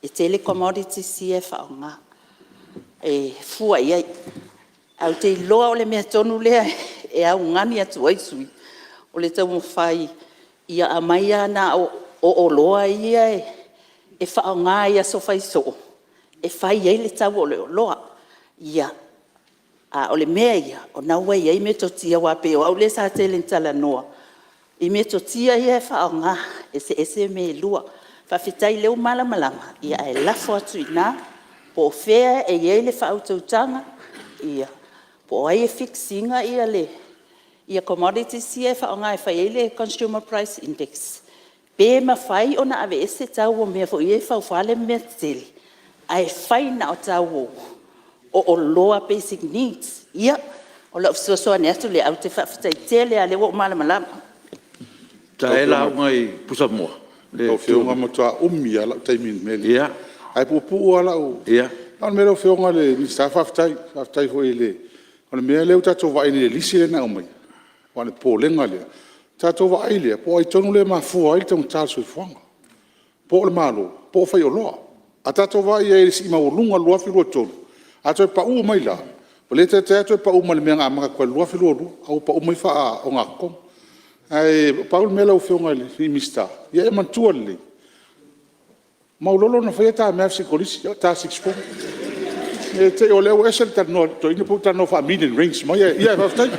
e tele commodities ia e faaaoga e fua i ai. Ae ou te iloa o le mea tonu lea e augani atu ai sui usufono, o le taumafai ia aumai lava na o oloa ia e faaaoga i aso faisoo e fai ai le tau o le oloa. Ia, a o le mea ia, o lena ua i ai metotia aua pei o au lea sa tele ina talanoa i metotia ia e faaaoga, e eseese mea e lua. Faafetai o lea ua malamalama, ae lafo atu i ina po o fea e i ai le faautautaga, po o ai e fix ina commodities ia e faaaoga e fai ai le consumer price index, pe mafai ona aveese tau o mea foi ia e faufale ma mea tetele, ae fai na o tau o oloa basic needs. Ia, o lau fesoasoani atu lea, ae ou te faafetai tele lava o lea ua ou malamalama. Sa e lauga i pusamoa? Lau Afioga e matua umi lava la'u taimi i le mea lea, ae puupuu lava lau… Na o le mea lau Afioga i le Minisita faafetai, faafetai foi i le… O le mea lea ua tatou vaai nei i le lisi lea na aumai, aua o le popolega lea, tatou vaai lea po o ai tonu lea e mafua ai le taugata o le soifuaga, po o le Malo po o faioloa. A tatou vaai i ai i le sii maualuga i le 2023, a toe pau mai la, ua le taitai lava toe pau mai le mea na amata atu ai i le 2022, a ua pau mai faaogatotonu. Ae pau le mea lau Afioga i le Minisita, ia e manatua lelei, Maulolo na faia ta mea o le se ta 64. Ne i te i o lea ua ese le talanoa a le toeaina pei ua talanoa faa-median range mai ae… Ia faafetai.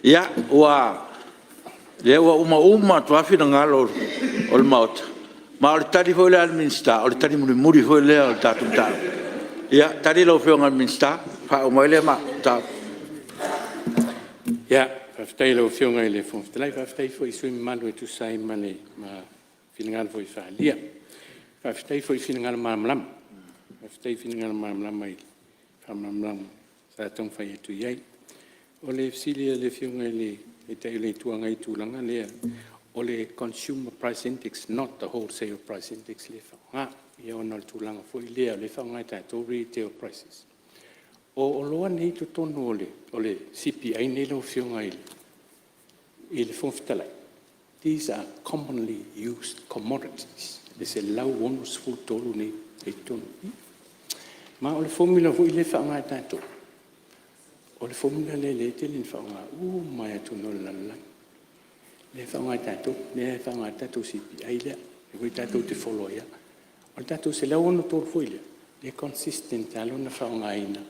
Ia, o lea ua uma atu lava finagalo o le Maota, ma o le tali foi lea a le Minisita, o le tali mulimuli foi lea o le tatou mataupu. Ia, tali lau Afioga i le Minisita ona faauma ai lea o le mataupu. Faafetai i lau Afioga i le Fofoga Fetalai, faafetai foi i sui usufono mamalu e tusa ai ma finagalo foi faaalia. Faafetai foi i finagalo malamalama, faafetai i finagalo malamalama i le faamalamalamaga sa taumafai atu i ai. O le fesili a le Afioga i le Taitai o le Itu Agai i le tulaga lea, o le consumer price index not the wholesale price index lea e faaaoga, ona o le tulaga foi lea o lea e faaaoga e tatou retail prices. O oloa nei i totonu o le CPI lenei lau Afioga i le Fofoga Fetalai, these are commonly used commodities e 163 nei e i totonu i i. Ma o le formula foi lea e faaaoga e tatou, o le formula lea e tele ina faaaoga uma lava e atunuu o le lalolagi, lea e faaaoga e tatou, lea e faaaoga ai le tatou CPI lea, lea foi tatou te follow ai lava. O le tatou 163 foi lea, e consistent lava lona faaaogaina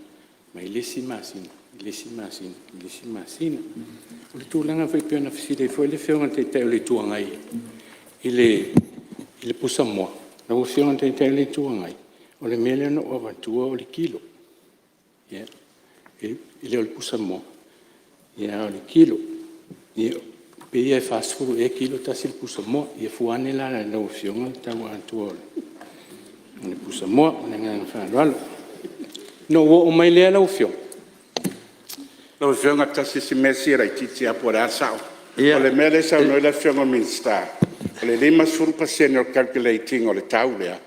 mai le isi masina i le isi masina i le isi masina. O le tulaga foi pei ona fesili ai foi le Afioga i le Taitai o le Itu Agai i le pusamoa, lau Afioga i le Taitai o le Itu Agai, o le mea lea na ou avatua o le kilo, e le o le pusamoa a o le kilo. E pei e 40 ea le kilo tasi le pusamoa. Ia fua ane la i lau Afioga le tau atoa o le pusamoa. Ma le agaga faaaloalo. Ona ou oo mai lea lau Afioga… Lau Afioga tasi si mea sia laitiiti lava po o le a le sao. O le mea lea e saunoa ai le Afioga i le Minisita, o le 50% o le calculate ina o le tau lea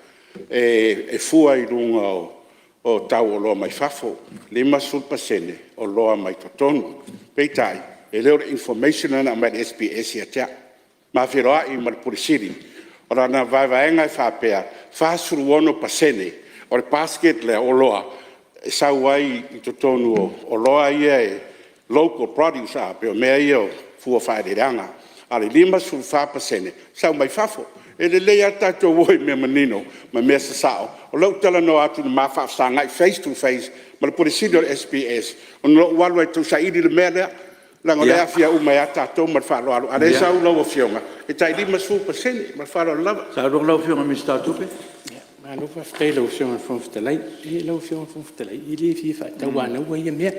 e fua i luga o tau o oloa mai fafo, 50% o oloa mai totonu. Peitai, e le o le information lena na aumai e le SBS ia te au. Ma feiloai ma le Ofisa Sili o Pulega, o lana vaevaega e faapea, e 46% o le basket lea o oloa e sau ai i totonu o oloa ia e local produce pei o mea ia o fua o faaeleeleaga, a o le 54% e sau mai fafo. E lelei lava le tatou o i mea manino ma mea sasao. O lea ou te talanoa atu na ma faafesagai face to face ma le Ofisa Sili o le SBS ona ou alu ai e tausaili le mea lea leaga o lea e aafia uma ai lava tatou. Ma le faaaloalo a o lea e sau lau Afioga e tai 50%. Ma le faaaloalo lava. Saunoa lau Afioga i le Minisita o Tupe. Malo faafetai i lau Afioga i le Fofoga Fetalai. Lau Afioga i le Fofoga Fetalai e le fia faatauanauina ia mea,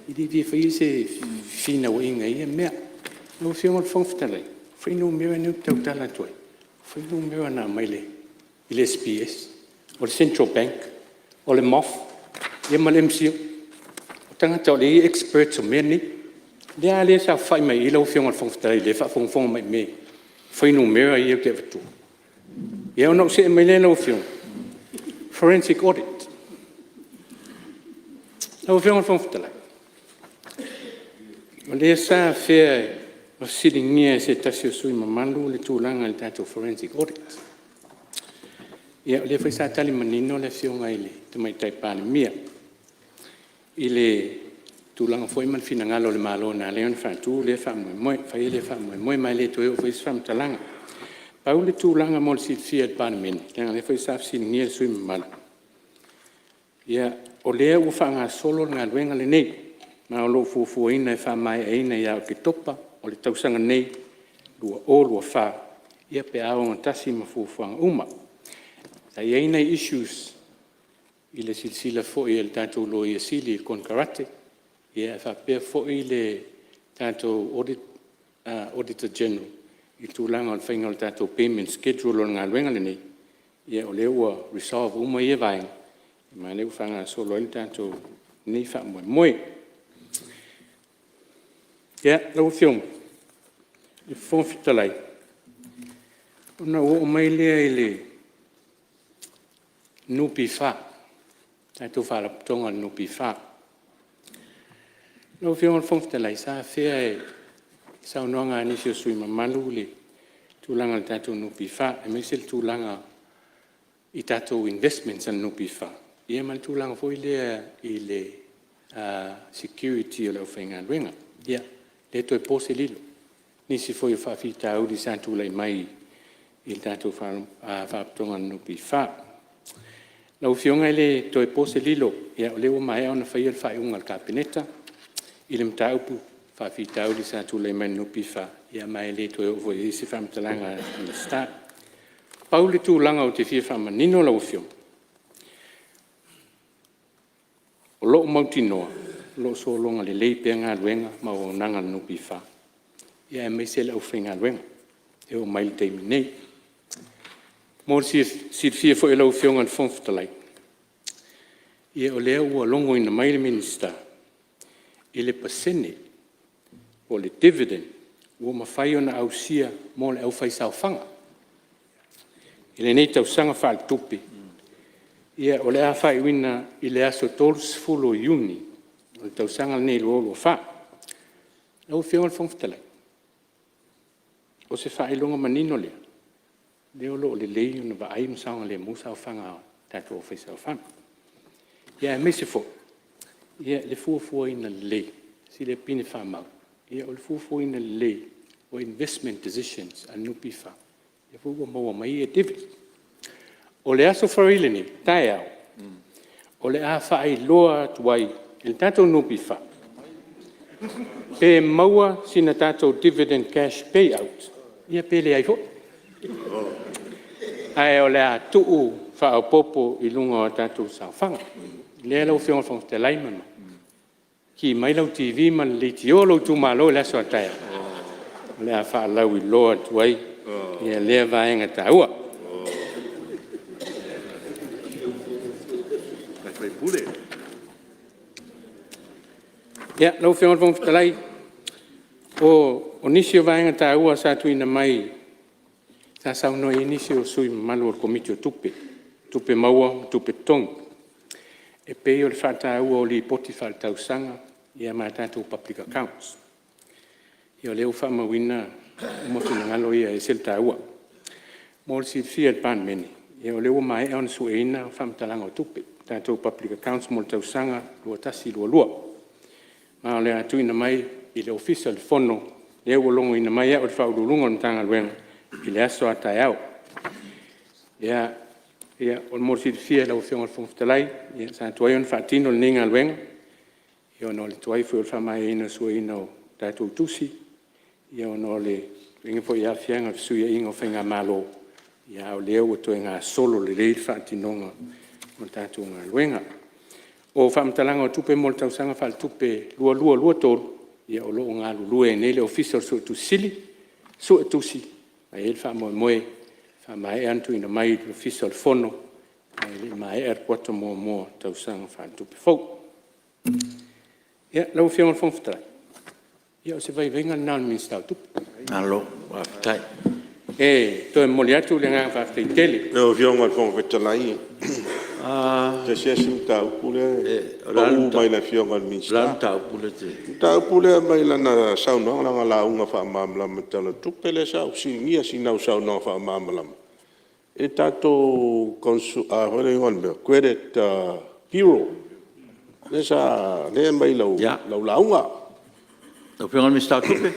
e le fia faia se fefinauaiga i ia mea. Lau Afioga i le Fofoga Fetalai, o fuainumera nei ou te tautala atu ai, o fuainumera na aumai i le SBS, o le Central Bank, o le MOF ia ma le MCIL. O tagata o lea e i ai experts o mea nei. A lea e saofafai mai i i lau Afioga i le Fofoga Fetalai lea e faafogafoga mai i fuainumera ia ou te avatua. Ia ona ou see mai lea lau Afioga, forensic audit. Lau Afioga i le Fofoga Fetalai, o lea sa afea ma fesiligia e se tasi o sui usufono mamalu le tulaga i le tatou forensic audit. Ia o lea foi sa tali manino le Afioga i le Tamaitai Palemia i le tulaga foi ma le finagalo o le Malo na ala ai ona faatu lea faamoemoe, faia lea faamoemoe ma e le toe oo foi i ai se faamatalaga. Pau le tulaga mo le silafia e le Palemene leaga o lea foi sa fesiligia e le sui usufono mamalu, o lea ua faagasolo le galuega lenei ma o lo o fuafuaina e faamaeaina ia Oketopa o le tausaga nei 2024 pe a ogatasi ma fuafuaga uma. Sa i ai nai issues i le silasila foi a le tatou Loia Sili i le konekarate ae faapea foi le tatou Auditor General i le tulaga o le faiga o le tatou payment schedule o le galuega lenei. Ia o lea ua resolve uma ia vaega ma o lea ua faagasolo ai lenei faamoemoe. Lau Afioga i le Fofoga Fetalai, ona ou oo mai lea i le NPF, le tatou Faalapotopotoga o le NPF. Lau Afioga i le Fofoga Fetalai sa afea i saunoaga a nisi o sui usufono mamalu le tulaga o le tatou NPF aemaise le tulaga i tatou investments a le NPF ia ma le tulaga foi lea i le security o le aufaigaluega. Ia, e le toe po se lilo i nisi foi o faafitauli sa tulai mai i le tatou Faalapotopotoga o le NPF. Lau Afioga e le toe po se lilo, o lea ua maea ona faia le faaiuga a le Kapeneta i le mataupu faafitauli sa tulai mai i le NPF, ma e le toe oo foi i ai se faamatalaga a le Minisita. Pau le tulaga ou te fia faamanino lau Afioga, o lo o mautinoa o lo o sologa lelei pea galuega ma auaunaga a le NPF aemaise le aufaigaluega e oo mai i le taimi nei. Mo le silafia foi e lau Afioga i le Fofoga Fetalai, ia o lea ua logoina mai le Minisita i le pasene po o le dividend ua mafai ona ausia mo le aufaisaofaga i lenei tausaga faaletupe. O le a faaiuina i le aso 30 o Iuni o le tausaga lenei 2024. Lau Afioga i le Fofoga Fetalai, o se faailoga manino lea, o lea o lo o lelei ona vaai ma saogalemu saofaga a tatou aufaisaofaga, aemaise foi le fuafuaina lelei, o le fuafuaina lelei o investment decisions a le NPF, lea foi ua maua mai dividends. O le Aso Faraile nei, taeao, o le a faailoa atu ai e le tatou NPF pe maua sina tatou dividend cash payout ia pe leai foi. Ae o le a tuu faaopoopo i luga o tatou saofaga. O lea lau Afioga i le Fofoga Fetalai, ki mai lau TV ma le leitio a lou Itumalo i le aso a taeao o le a faalauiloa atu ai lea vaega taua. Lau Afioga i le Fofoga Fetalai, o nisi o vaega taua sa tuuina mai sa saunoa i ai nisi o sui usufono mamalu o le Komiti o Tupe, Tupe Maua ma Tupe Totogi e pei o le faataua o Lipoti Faaletausaga ma tatou public accounts. Ia o lea ua faamauina uma finagalo ia e ese le taua. Mo le silafia e le Palemene, o lea ua maea ona sueina faamatalaga o tupe, tatou public accounts mo le tausaga 2021/2022 ma o le a tuuina mai i le Ofisa o le Fono lea ua logoina mai e au e le Faauluuluga o le Matagaluega i le aso a taeao. Mo le silafia e lau Afioga i le Fofoga Fetalai, sa tuai ona faatino lenei galuega ona o le tuai foi o le faamaeaina o le sueina o tatou tusi ona o le i ai foi o aafiaga o le fesuiaiga o faigamalo, a o lea ua toe gasolo lelei le faatinoga o le tatou galuega. O faamatalaga o tupe mo le tausaga faaletupe 2022/2023 o lo o galulue ai nei le Ofisa o le Suetusi Sili e suetusi ma e i ai le faamoemoe e faamaea ona tuuina mai i le Ofisa o le Fono ae le i maea le kuata muamua o le tausaga faaletupe fou. Lau Afioga i le Fofoga Fetalai, ia o se vaivaiga lena o le Minisita o Tupe. Malo faafetai. E toe momoli atu le agaga faafetai tele. Lau Afioga i le Fofoga Fetalai, e tasi lava si mataupu lea e pau mai le Afioga i le O le a le Minisita. mataupu lea e te… Le mataupu lea mai lana saunoaga, lana lauga faamalamalama i le Tala o le Tupe lea sa ou fesiligia sina au saunoaga faamalamalama i le tatou Credit Bureau lea e aumai i lau lauga. Lau Afioga i le Minisita o Tupe.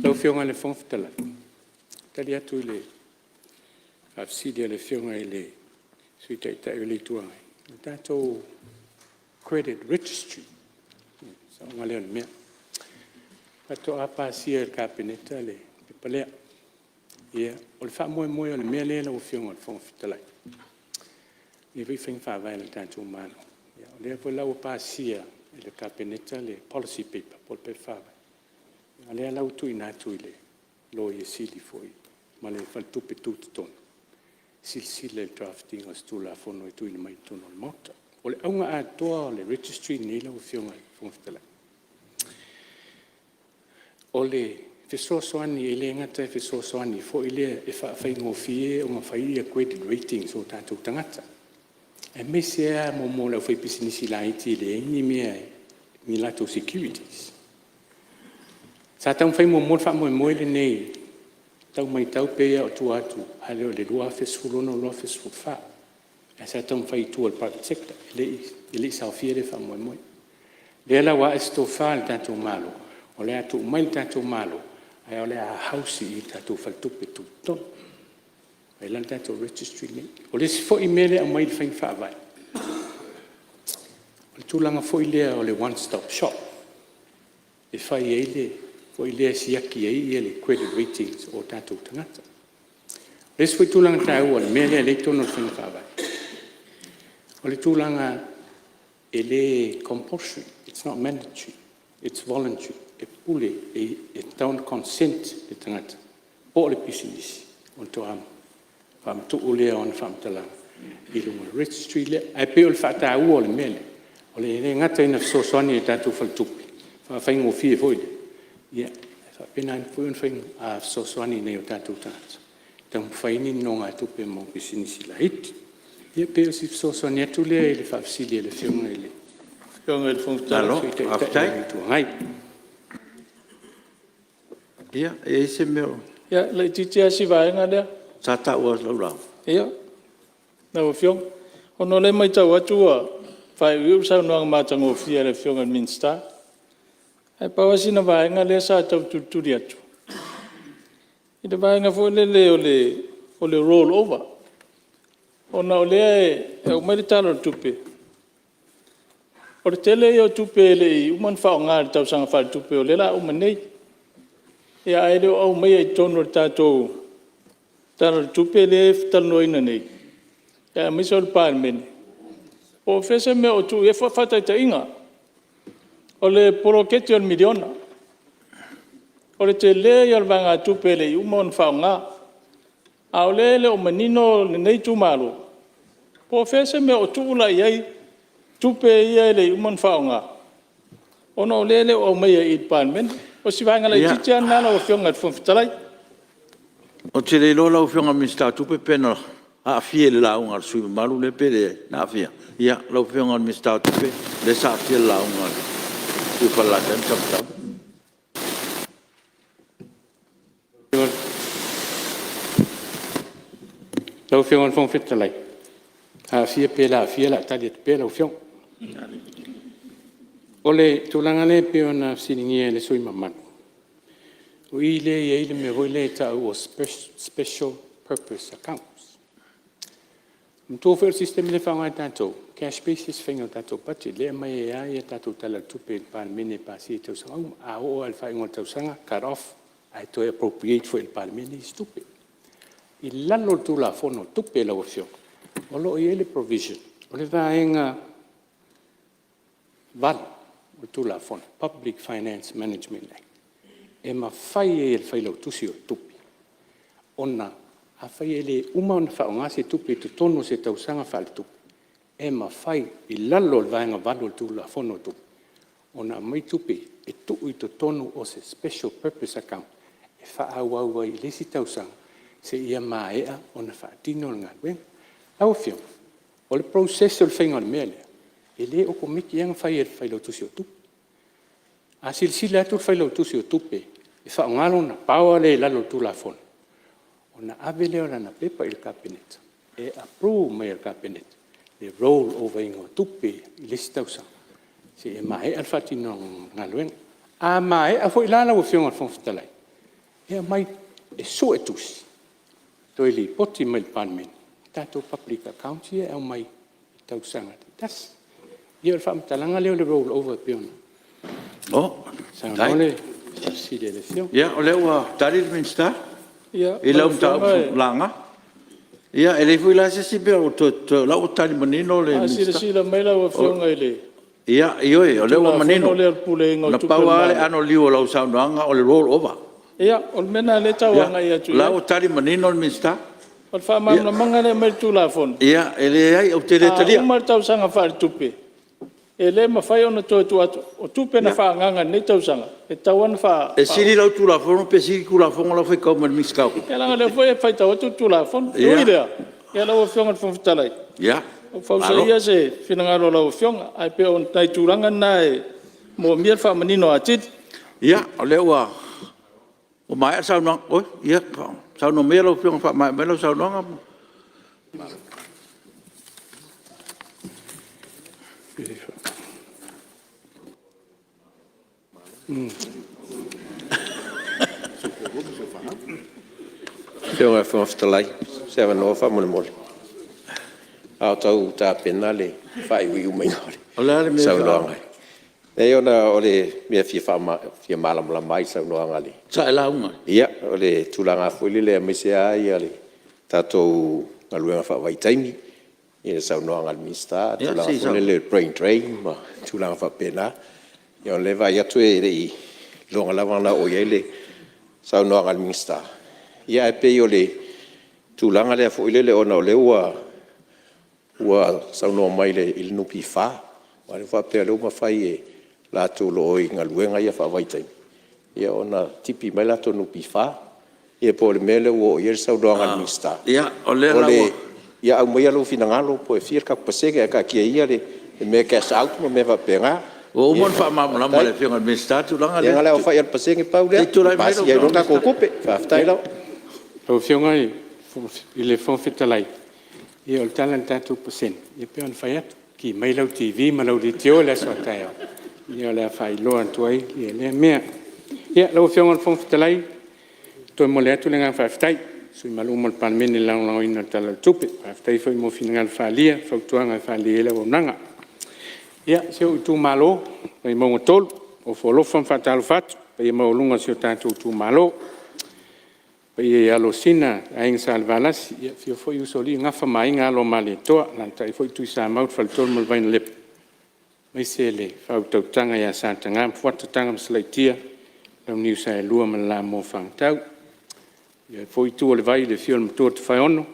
Lau Afioga i le Fofoga Fetalai, e tali atu i le faafesili a le Afioga i le Sui Taitai o le Itu Agai, o le tatou Credit Registry. O le saoga lea o le mea. Faatoa pasia e le Kapeneta le pepa lea. O le faamoemoe o le mea lea lau Afioga i le Fofoga Fetalai, o nei foi faiga faavae a le tatou Malo, o lea foi la ua pasia e le Kapeneta le policy paper po o le pepa faavae, a o lea la ua tuuina atu i le Loia Sili foi ma le Faletupe Tutotonu e silasila i le draft ina o se Tulafono e tuuina mai i totonu o le Maota. O le auga atoa o le Registry lenei lau Afioga i le Fofoga Fetalai, o le fesoasoani, e le gata e fesoasoani foi lea e faafaigofie ona fai credit ratings o tatou tagata, aemaise lava mo le aufaipisinisi laiti e leai ni mea, ni latou securities. Sa taumafai muamua le faamoemoe lenei, e tau maitau pei lava o tua atu a le o le 2016, 2014, ae sa taumafai i tua i le private sector, e le i saofia lea faamoemoe. O lea la ua ae se tofa i le tatou Malo, O le a tuu mai i le tatou Malo ae o le a house i le tatou Faletupe Tutotonu e fai ai la le tatou Registry lenei. O le isi foi mea lea e aumai i le faiga faavae, o le tulaga foi lea o le one stop shop e fai ai le foi lea e siaki ai le credit rating o tatou tagata. O le isi foi tulaga taua o le mea lea e i totonu o le faiga faavae, o le tulaga e le compulsory, its not mandatory its voluntary. E pule, e tatau ona consent le tagata po o le pisinisi ona faatoa faamatuu lea o ana faamatalaga i luga o le Registry lea. Ae pei o le faataua o le mea lea, e le gata ina fesoasoani i tatou faletupe, faafaigofie foi lea, ae faapena foi ona fesoasoani i nai o tatou tagata e taumafai ai ni nonogatupe mo pisinisi laiti. Ia pei o si fesoasoani atu lea i le faafesili a le Afioga i le Sui Taitai o le Itu Agai. Ia, e i ai se mea o… Ia e laitiiti lava si vaega lea. Sa taua i lau lauga? Lau Afioga, ona o lea e maitau atu ua faaiuiu le saunoaga matagofie a le Afioga i le Minisita. Ae pau lava sina vaega lea sa tau tulituli atu, i le vaega foi lele o le roll over ona o lea e aumai le Tala o le Tupe, o le tele ia o tupe e le i uma ona faaaoga i le tausaga faaletupe o lea o le a uma nei. Ae le o aumaia i totonu o le tatou Tala o le Tupe lea e talanoaina nei aemaise o le Palemene po o fea se mea o tuu i ai. Faataitaiga, o le poloketi o le miliona, o le tele ia o le vaegatupe e le i uma ona faaaoga, a o lea e le o manino lenei Itumalo po o fea se mea o tuu la i ai tupe ia e le i uma ona faaaoga ona o lea e le o aumaia i i i le Palemene. O si vaega laitiiti lava lena lau Afioga i le Fofoga Fetalai. Ou te le iloa lau Afioga i le Minisita o Tupe pe na aafia i le lauga a le sui usufono mamalu lea pe le na aafia. Ia, lau Afioga i le Minisita o Tupe lea sa aafia le lauga a le sui usufono mo Falelatai ma Samatau. Lau Afioga i le Fofoga Fetalai, aafia pe le aafia o le a tali atu pea lau Afioga. O le tulaga lea pei ona fesiligia e le sui usufono mamalu, o i lea e i ai le mea foi lea e tau o special purpose accounts. Manatua foi o le system lea e faaaoga e tatou, o cash basis le faiga o le tatou budget lea e aumai ai lava le tatou Tala o le Tupe i le Palemene e pasia i tausaga uma. A oo lava i le faaiuga o le tausaga cut-off ae toe appropriate foi e le Palemene isi tupe. I lalo o le Tulafono o Tupe lau Afioga, o lo o i ai le provision o le Vaega 8 o le Tulafono, Public Finance Management Act e mafai ai e le Failautusi o le Tupe ona… afai e le uma ona faaaoga se tupe i totonu o se tausaga faaletupe, e mafai i lalo o le Vaega 8 o le Tulafono o Tupe ona aumai tupe ia e tuu i totonu o se special purpose account e faaauau ai i le isi tausaga seia maea ona faatino le galuega. Lau Afioga, o le process o le faiga o le mea lea, e le okomeki lava ona fai e le Failautusi o Tupe. A silasila atu le Failautusi o Tupe e faaaoga lona power lea i lalo o le Tulafono, ona ave lea o lana pepa i le Kapeneta e approve mai e le Kapeneta le roll over ina o tupe i le isi tausaga seia maea le faatinoga o le galuega. A maea foi la lau Afioga i le Fofoga Fetalai, e aumai e suetusi e toe lipoti mai i le Palemene tatou public accounts ia e aumai i tausaga taitasi. Ia o le faamatalaga lea o le roll over e pei ona saunoa le fesili a le Afioga. Ia, o lea ua tali le Minisita i lau mataupu laga. Ia e leai foi la se isi mea o toe totoe o la ua tali manino le A Minisita. silasila mai lau Afioga i le Ia, ioe, o lea ua Tulafono manino. lea o le Puleaina o Na Tupe a pau le lava le Malo… anoliu o lau saunoaga o le roll over. Ia, o le mea lena o lea e tau agai atu O i la ai. ua tali manino le Minisita. O le faamalamalamaga lea e aumai e le Tulafono, Ia, e leai ou te le a talia. uma le tausaga faaletupe e le mafai ona toe tuu atu. O tupe na faaagaaga i lenei tausaga e tatau lava ona faa… E sili lau Tulafono pe sili le Tulafono la e faitau mai e le Minisita o Tupe? Ia leaga o lea foi e faitau atu le Tulafono. E ui i lea lau Afioga i le Fofoga Fetalai, fausia ia se finagalo o lau Afioga, ae pei o nai tulaga na e moomia le faamanino atili. Ia, o lea ua maea le saunoaga. Oi, ia, saunoa maia lau Afioga e faamaea mai lau saunoaga. Afioga i le Fofoga Fetalai, se avanoa faamolemole. A o tau tapena le faaiuiu maiga o le saunoaga. Leai ona o le mea e fia malamalama ai i le saunoaga a le… Sa e lauga? Ia, o le tulaga foi lele aemaise lava le tatou galuega faavaitaimi i le saunoaga a le Minisita i le tulaga foi lele o le brain drain ma tulaga faapena. Ia o lea e vaai atu e le i iloga lava ona oo i ai le saunoaga a le Minisita, ae pei o le tulaga lea foi lele ona o lea ua saunoa mai i le NPF, a o lea faapea o lea ua mafai e latou o lo o i galuega ia faavaitaimi ona tipi mai latou NPF. Ia po o le mea lea ua oo i ai le saunoaga a le Minisita, ia aumaia lou finagalo pe fia le tatou pasene ae taatia ia le mea e cash out ma mea faapena. Ua uma ona faamalamalama e le Afioga i le Minisita le tulaga lea. Ia na o le aofai lava o le pasene pau lea, pasia ai loa le tatou tupe. Faafetai lava. Lau Afioga i le Fofoga Fetalai, ia o le tala i le tatou pasene, ia pei ona fai atu, ki mai lau TV ma lau leitio i le aso a taeao o le a faailoa atu ai lea mea. Ia lau Afioga i le Fofoga Fetalai, e toe momoli atu le agaga faafetai i sui usufono mamalu uma o le Palemene i le lagolagoina o le Tala o le Tupe. Faafetai foi mo finagalo faaalia ma fautuaga e faaleleia ai le auaunaga. Ia, si ou Itumalo o Vaimauga 3, e ofo alofa ma faatalofa atu i le paia maualuga o si o tatou Itumalo, le paia i Alo o Sina, Aiga Salevalasi, afifio foi Usoalii, Gafa ma Aiga, Alo o Malietoa, alaalatai foi Tuisamau, le Faletolu ma le Vainalepa, aemaise le faautautaga ia Sataga ma Fuata, Taga ma Salaitia, Launiu Saelua ma le la Moafagatau. I lea foi itu o le vai i le afio o le Matua ia Tofaeono,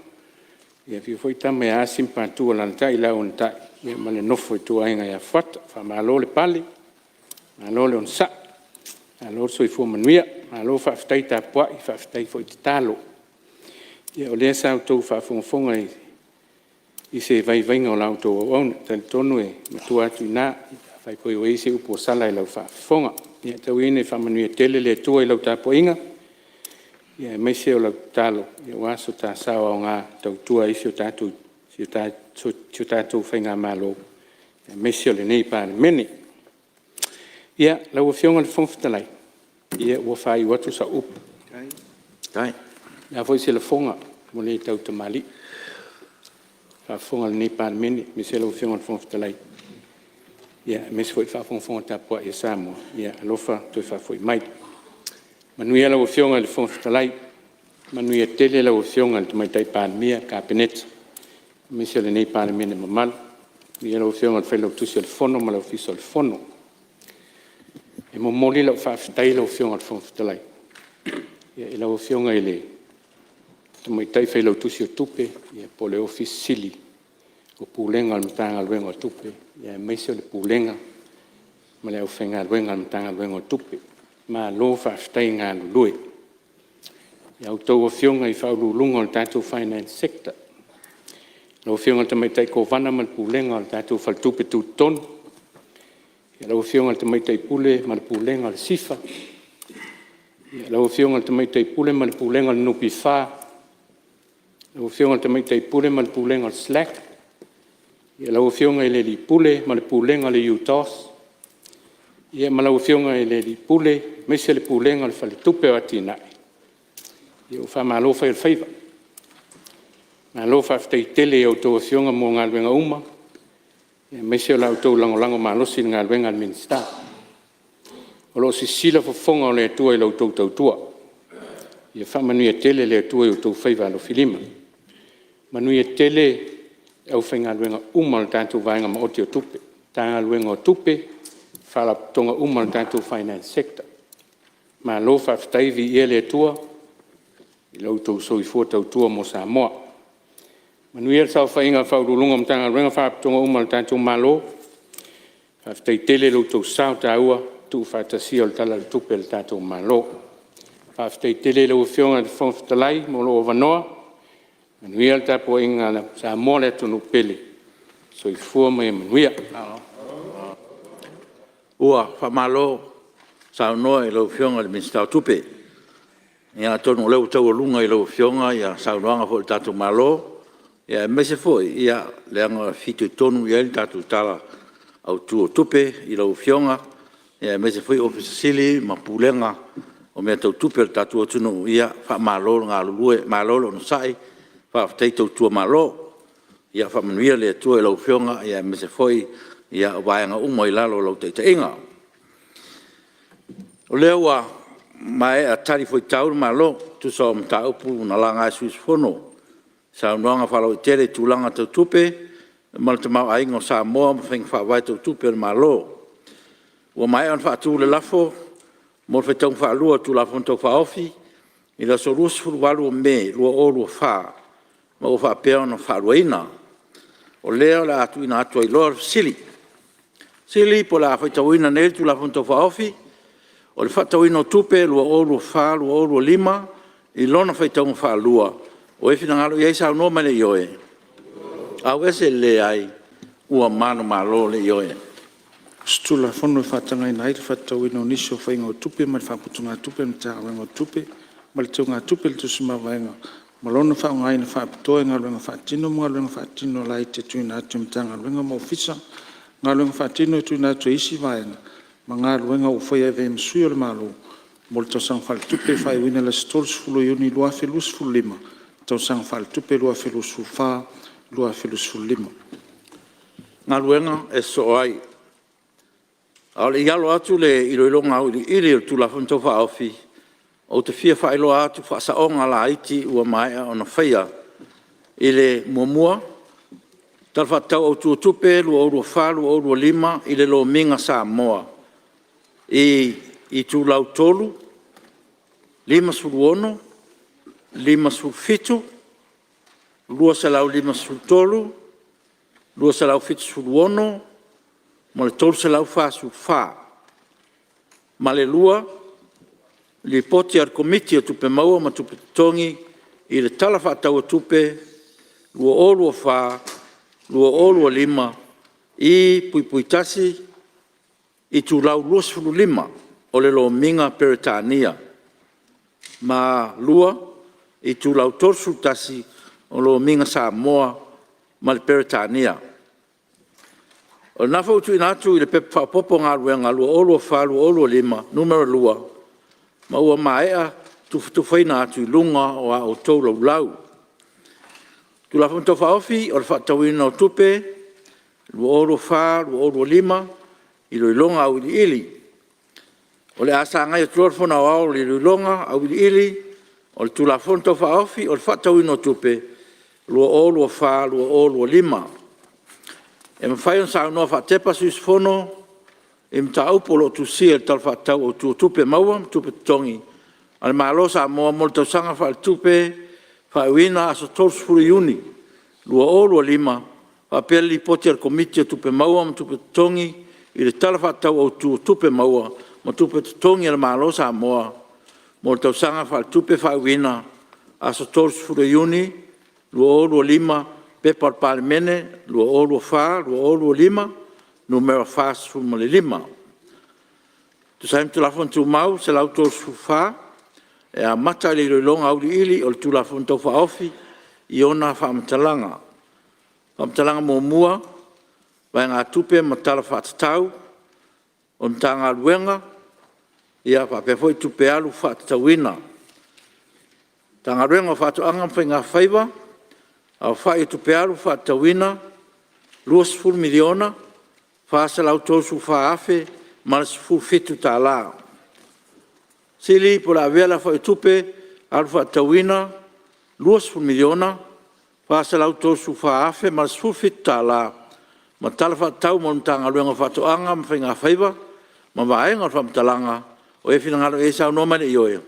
afio foi Tama ia Asi ma Patu, alaalatai le Au Aunatai ma le nofo a ituaiga ia Fuata. Faamalo le pale, malo le onosai, malo le soifua manuia, malo faafetai tapuai, faafetai foi tatalo. Ia o lea sa outou faafogafoga i se vaivaiga o la outou auauna. E talitonu e matua atu i ina, afai foi ua i ai se upu ua sala i lau faafofoga. Ia tau ia ina faamanuia tele le Atua i lau tapuaiga aemaise o lau tatalo aua so ta sao aoga e tautua ai si o tatou Faigamalo aemaise o lenei Palemene. Ia, lau Afioga i le Fofoga Fetalai, ia ua faaiu atu sau upu. O le a foi se lafoga ua le tautamalii i le faafofoga a lenei Palemene aemaise lau Afioga i le Fofoga Fetalai, aemaise foi le faafogafoga tapuai a Samoa, ia alofa toe faafoi mai. Manuia lau Afioga i le Fofoga Fetalai, manuia tele lau Afioga i le Tamaitai Palemia, le Kapeneta aemaise lenei Palemene mamalu. Manuia lau Afioga i le Failautusi o le Fono ma le Ofisa o le Fono. E momoli lau faafetai lau Afioga i le Fofoga Fetalai i lau Afioga i le Tamaitai Failautusi o Tupe po o le Ofisa Sili o Pulega o le Matagaluega o Tupe aemaise o le Pulega ma le aufaigaluega a le Matagaluega o Tupe. Malo faafetai galulue. I a outou Afioga i Ofisa Sili o Pulega o le tatou Finance Sector, lau Afioga i le Tamaitai Kovana ma le Pulega o le tatou Faletupe Tutotonu, lau Afioga i le Tamaitai Pule ma le Pulega o le SIFA, lau Afioga i le Tamaitai Pule ma le Pulega o le NPF, lau Afioga i le Tamaitai Pule ma le Pulega o le SLAC, lau Afioga i le Alii Pule ma le Pulega o le UTOS ia ma lau Afioga i le Alii Pule aemaise le Pulega o le Faletupe o Atina'e, ia ua faamalo fai o le faiva. Malo faafetai tele i a outou Afioga mo galuega uma aemaise o la outou lagolago malosi i le galuega a le Minisita. O lo o sisila fofoga o le Atua i la outou tautua. Ia faamanuia tele le Atua i outou faiva alofilima. Manuia tele le aufaigaluega uma a le tatou Vaega Maoti o Tupe, Matagaluega o Tupe, Faalapotopotoga uma a le tatou Finance Sector. Malo faafetai. Viia le Atua i lo outou soifua tautua mo Samoa. Manuia le saofaiga a Ofisa Sili o Pulega o Matagaluega ma Faalapotopotoga uma a le tatou Malo, faafetai tele i lo outou sao taua i le tuufaatasia o le Tala o le Tupe a le tatou Malo. Faafetai tele i lau Afioga i le Fofoga Fetalai mo lou avanoa, manuia le tapuaiga a Samoa le atunuu pele, soifua ma ia manuia. Ua faamalo saunoa i lau Afioga i le Minisita o Tupe. Ia atonu o lea ua taualuga e lau Afioga saunoaga foi a le tatou Malo aemaise foi le fitoitonu i ai le tatou Tala Autu o Tupe i lau Afioga aemaise foi Ofisa Sili ma Pulega o o mea tau tupe a le tatou atunuu, ia faamalo le galulue, malo le onosai, faafetai tautua Malo. Ia faamanuia le Atua i lau Afioga aemaise foi o vaega uma i lalo o lau taitaiga. O lea ua maea talifuaitau le Malo e tusa o mataupu na laga e sui usufono i saunoaga faalauaitele i tulaga tau tupe ma le tamaoaiga o Samoa ma faiga faavae tau tupe a le Malo. Ua maea ona faatu le lafo mo le faitauga faalua o le Tulafono Tau Faaofi i le aso 28 Me 2024 ma ua faapea ona faaluaina. O lea o le a tuuina atu ai loa le fesili. Fesili: Po o le a faitauina nei le Tulafono Tau Faaofi o le Faatatauina o Tupe 2024/2025 i lona faitauga faalua. Ua e finagalo i ai saunoa mai i le ioe. Auese le leai. Ua manumalo le ioe. Se Tulafono e faatagaina ai le faatatauina o nisi o faiga o tupe mai le Faaputugatupe a le Matagaluega o Tupe ma le Teugatupe o le Tusi Mavaega ma lona faaaogaina faapitoa i galuega faatino ma galuega faatino laiti e tuuina atu i Matagaluega ma Ofisa, galuega faatino e tuuina atu e isi vaega ma galuega ua faia e avea ai ma sui o le Malo mo le Tausaga Faaletupe faaiuina i le aso 30 Iuni 2025, Tausaga Faaletupe 2024/2025. Galuega e Sosoo ai. A o le i alo atu le iloiloga auiliili o le Tulafono Tau Faaofi, ou te fia faailoa atu Faasaoga laiti ua maea ona faia i le: 1. Tala Faatatau Autu o Tupe 2024/2025 i le Lomiga Samoa i itulau 3, 56, 57, 253, 276 ma le 344; ma le 2. Lipoti a le Komiti o Tupe Maua ma Tupe Totogi i le Tala Faatatau o Tupe 2024/2025 i (1) itulau 25 o le Lomiga Peretania, ma (ii) itulau 31 o Lomiga Samoa ma le Peretania. O lena foi ua tuuina atu i le Pepa Faaopoopo o Galuega 2024/2025 Nu.2 ma ua maea tufatufaina atu i luga o a outou Laulau. Tulafono Tau Faaofi o le Faatatauina o Tupe 2024/2025 Iloiloga Auiliili. O le a sagai atu loa le Fono Aoao i le Iloiloga Auiliili o le Tulafono Tau Faaofi o le Faatatauina o Tupe 2024/2025. E mafai ona saunoa faatepa sui usufono i mataupu o lo o tusia i le Tala Faatatau Autu o Tupe Maua ma Tupe Totogi a le Malo o Samoa mo le Tausaga Faaletupe faaiuina aso 30 Iuni 2025 faapea le Lipoti a le Komiti o Tupe Maua ma Tupe Totogi i le Tala Faatatau Autu o Tupe Maua ma Tupe Totogi a le Malo o Samoa mo le Tausaga Faaletupe faaiuina aso 30 Iuni 2025, P.P.2024/2025 Nu.45. E tusa ai ma Tulafono Tumau 134, e amata le iloiloga auiliili o le Tulafono Tau Faaofi i ona faamatalaga. Faamatalaga Muamua: Vaegatupe ma Tala Faatatau o Matagaluega faapea foi Tupe Alu Faatatauina. Matagaluega o Faatoaga ma Faiga Faiva: Aofai o Tupe Alu Faatatauina $20,434,017. Fesili po o le a avea le aofai o Tupe Alu Faatatauina $20,434,017 ma Tala Faatatau mo le Matagaluega o Faatoaga ma Faiga Faiva ma vaega o le Faamatalaga ua e finagalo i ai, saunoa mai i le Ioe.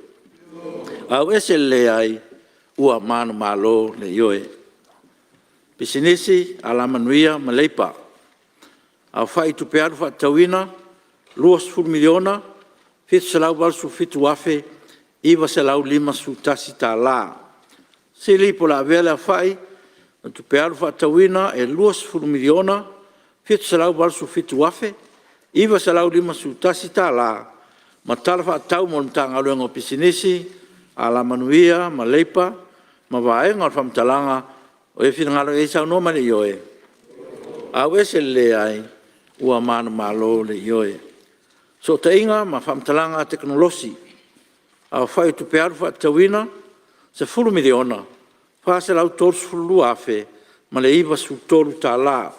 Auese le Leai. Ua manumalo le Ioe. Pisinisi, Alamanuia ma Leipa. Aofai o Tupe Alu Faatatauina $20,787,951. Fesili po o le a avea le aofai o Tupe Alu Faatatauina e $20,787,951 ma Tala Faatatau mo le Matagaluega o Pisinisi, Alamanuia ma Leipa ma vaega o le Faamatalaga ua e finagalo i ai, saunoa mai i le Ioe. Auese le Leai. Ua manumalo le Ioe. Fesootaiga ma Faamatalaga Tekonolosi. Aofai o Tupe Alu faatatauina: $10,432,093.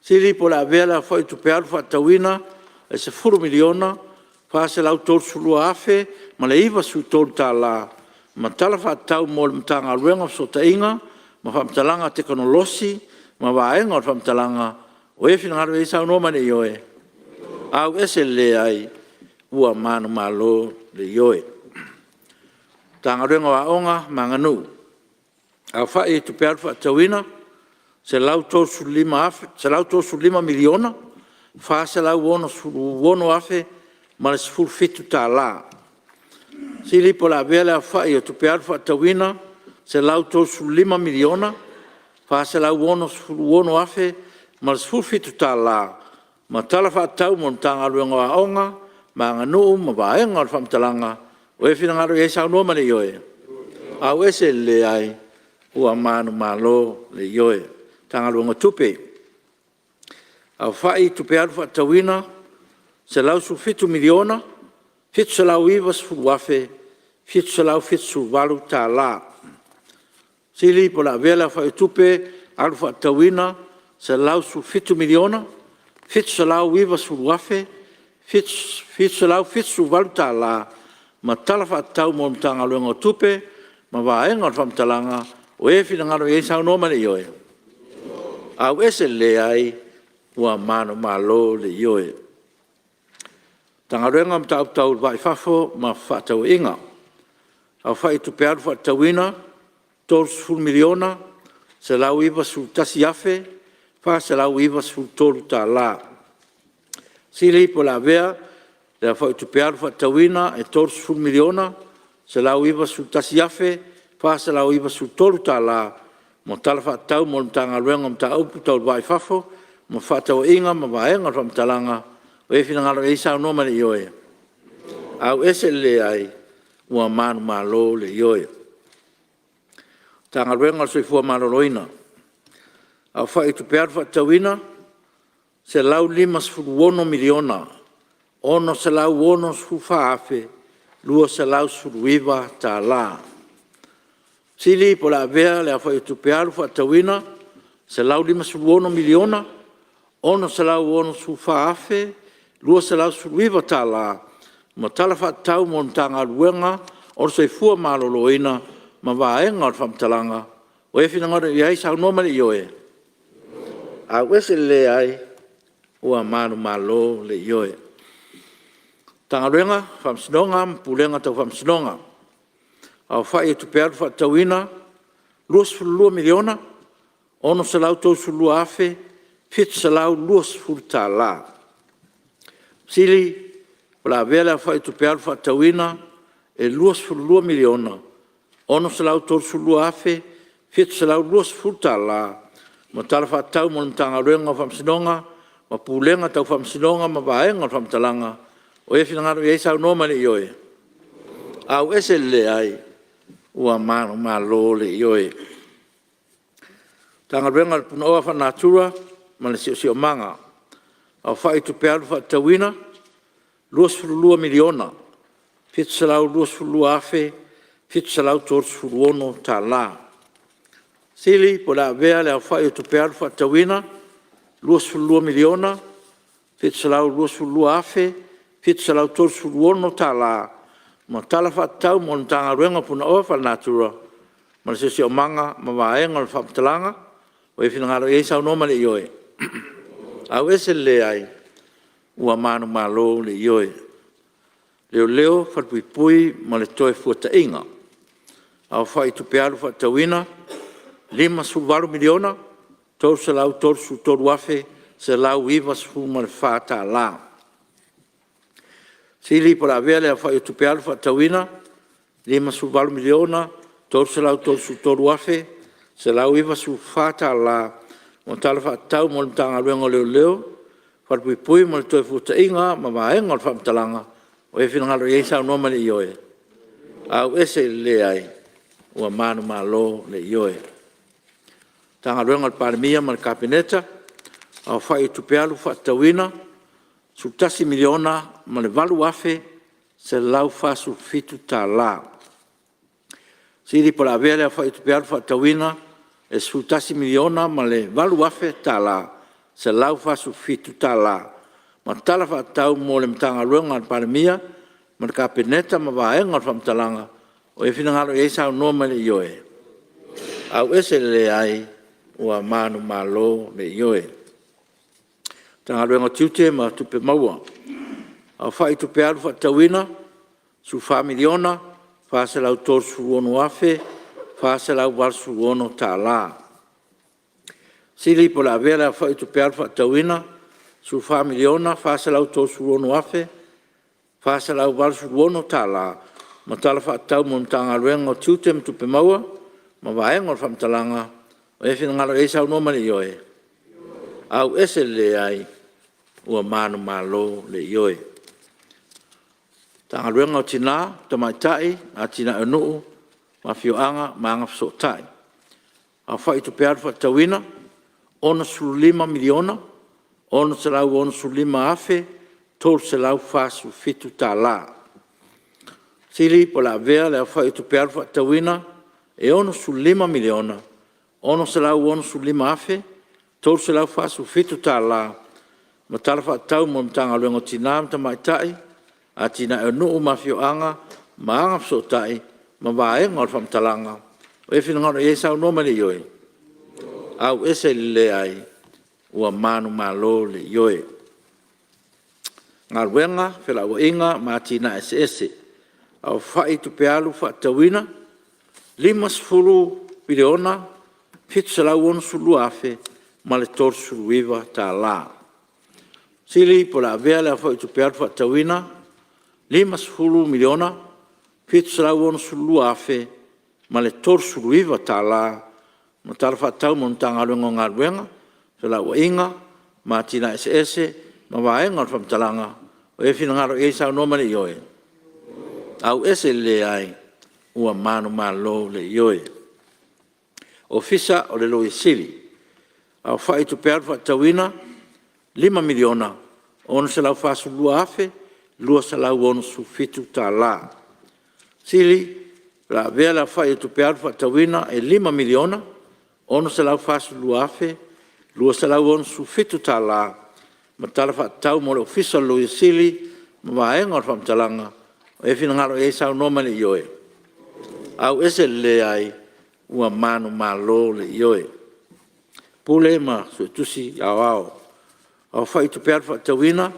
Fesili po o le a avea le aofai o tupe alu faatatauina e $10,432,093 ma Tala Faatatau mo le Matagaluega o Fesootaiga ma Faamatalaga Tekonolosi ma Vaega o le Faamatalaga. O ai e finagalo i ai saunoa mai i le Ioe. Auese le Leai. Ua manumalo le Ioe. Matagaluega o Aoga ma Aganuu. Aofai o Tupe Alu faatatauina: $135,466,017. Fesili po o le a avea le aofai o Tupe Alu faatatauina $135,466,017 ma Tala Faatatau mo le Matagaluega o Aoga ma Aganuu ma Vaega o le Faamatalaga. O ai e finagalo i ai saunoa ma le Ioe. Auese le Leai. Ua manumalo le Ioe. Matagaluega o Tupe. Aofai o Tupe Alu faatatauina: $117,790,778. Fesili po o le a avea le aofai o Tupe Alu faatatauina $117,790,778 ma Tala Faatatau mo le Matagaluega o Tupe ma Vaega o le Faamatalaga. O ai e finagalo i ai saunoa ma le Ioe. Auese le Leai. Ua manumalo le Ioe. Matagaluega o Mataupu Tau le Va i Fafo ma Fefaatauaiga. Aofai o Tupe Alu faatatauina: $30,191,493. Fesili po o le a avea le aofai o Tupe Alu faatatauina e $30,191,493 mo Tala Faatatau mo le Matagaluega o Mataupu Tau le Va i Fafo ma Fefaatauaiga ma Vaega o le Faamatalaga. O ai e finagalo i ai saunoa ma le Ioe. Auese le Leai. Ua manumalo le Ioe. Matagaluega o le Soifua Maloloina. Aofai o Tupe Alu faatatauina: $156,664,219. Fesili po o le a avea le aofai o Tupe Alu faatatauina $156,664,219 ma Tala Faatatau mo le Matagaluega o le Soifua Maloloina ma Vaega o le Faamatalaga. O ai e finagalo i ai saunoa ma le Ioe. Auese le Leai. Ua manumalo le Ioe. Matagaluega o Faamasinoga ma Pulega Tau Faamasinoga. Aofai o Tupe Alu faatatauina: $22,632,720. Fesili Po o le a avea le aofai o Tupe Alu faatatauina e $22,632,720 ma Tala Faatatau mo le Matagaluega o Faamasinoga ma Pulega Tau Faamasinoga ma Vaega o le Faamatalaga. O ai e finagalo i ai saunoa ma le Ioe. Auese le Leai. Ua manumalo le Ioe. Matagaluega o le Punaoa Faalenatura ma le Siosiomaga. Aofai o Tupe Alu faatatauina: $22,722,736. Fesili po o le a avea le aofai o Tupe Alu faatatauina $22,722,736 ma Tala Faatatau mo le Matagaluega o Punaoa Faalenatura ma le Siosiomaga ma Vaega o le Faamatalaga. O ai e finagalo i ai saunoa ma le Ioe. Auese le Leai. Ua manumalo le Ioe. Leoleo, Falepuipui ma le Toefuataiga. Aofai o Tupe Alu faatatauina: $58,333,194. Fesili po o le a avea le aofai o Tupe Alu faatatauina $58,333,194 mo Tala Faatatau mo le Matagaluega o Leoleo, Falepuipui ma le Toefuataiga ma Vaega o le Faamatalaga. O ai e finagalo i ai saunoa ma le Ioe. Auese le Leai. Ua manumalo le Ioe. Matagaluega a le Palemia ma le Kapeneta, aofai o Tupe Alu faatatauina: Sili po o le a avea le aofai o Tupe Alu faatatauina e $11,008,147.00 ma Tala Faatatau mo le Matagaluega a le Palemia ma le Kapeneta ma Vaega o le Faamatalaga O i ai finagalo i ai, saunoa mai i le ioe. Auese le leai, ua manumalo le ioe. Matagaluega o Tiute ma Tupe Maua: Aofai o Tupe Alu faatatauina $14,436,486. Sili po o le a avea le aofai o Tupe Alu faatatauina $14,436,486 ma Tala Faatatau mo le Matagaluega o Tiute ma Tupe Maua ma Vaega o le Faamatalaga. O i ai finagalo i ai, saunoa mai i le ioe. Auese le leai, ua manumalo le ioe. Matagaluega o Tina ma Tamaitai, Atinae o Nuu, Afioaga ma Agafesootai: Aofai o Tupe Alu faatatauina $65,665,347. Sili po o le a avea le aofai o Tupe Alu faatatauina e $65,665,347 ma Tala Faatatau mo le Matagaluega o Tina ma Tamaitai, Atinae o Nuu ma Afioaga ma Agafesootai ma Vaega o le Faamatalaga. O i ai finagalo i ai, saunoa mai i le ioe. Auese le leai, ua manumalo le ioe. Galuega, Felauaiga ma Atinae Eseese: Aofai Tupe Alu faatatauina $50,762,039. Sili po o le a avea le aofai o Tupe Alu faatatauina $50,762,039 ma Tala Faatatau mo le Matagaluega o Galuega, Felauaiga ma Atinae Eseese ma Vaega o le Faamatalaga. O i ai finagalo i ai, saunoa mai i le ioe. Auese le leai, ua manumalo le ioe. Ofisa o le Loia Sili: Aofai o Tupe Alu faatatauina $5,642,267. Sili o le a avea le aofai o Tupe Alu faatatauina e $5,642,267 ma Tala Faatatau mo le Ofisa o le Loia Sili ma Vaega o le Faamatalaga. O i ai finagalo i ai, saunoa mai i le ioe. Auese le leai, ua manumalo le ioe. Pule ma Suetusi Aoao: Aofai o Tupe Alu faatatauina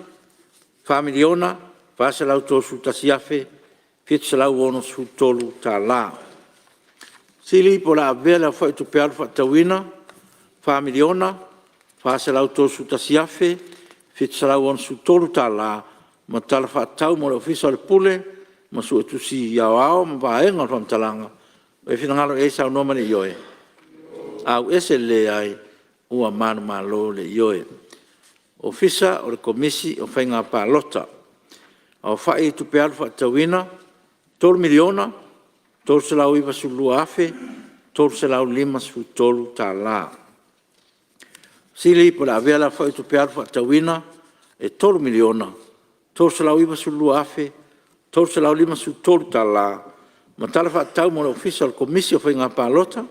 $4,431,763. Sili po o le a avea le aofai o Tupe Alu faatatauina $4,431,763 ma Tala Faatatau mo le Ofisa o le Pule ma Suetusi Aoao ma Vaega o le Faamatalaga. O i ai finagalo i ai, saunoa mai i le ioe. Auese le leai, ua manumalo le ioe. Ofisa o le Komisi o Faiga Palota: Aofai o Tupe Alu faatatauina $3,392,353. Sili po o le a avea le aofai o Tupe Alu faatatauina e $3,392,353 ma Tala Faatatau mo le Ofisa o le Komisi o Faiga Palota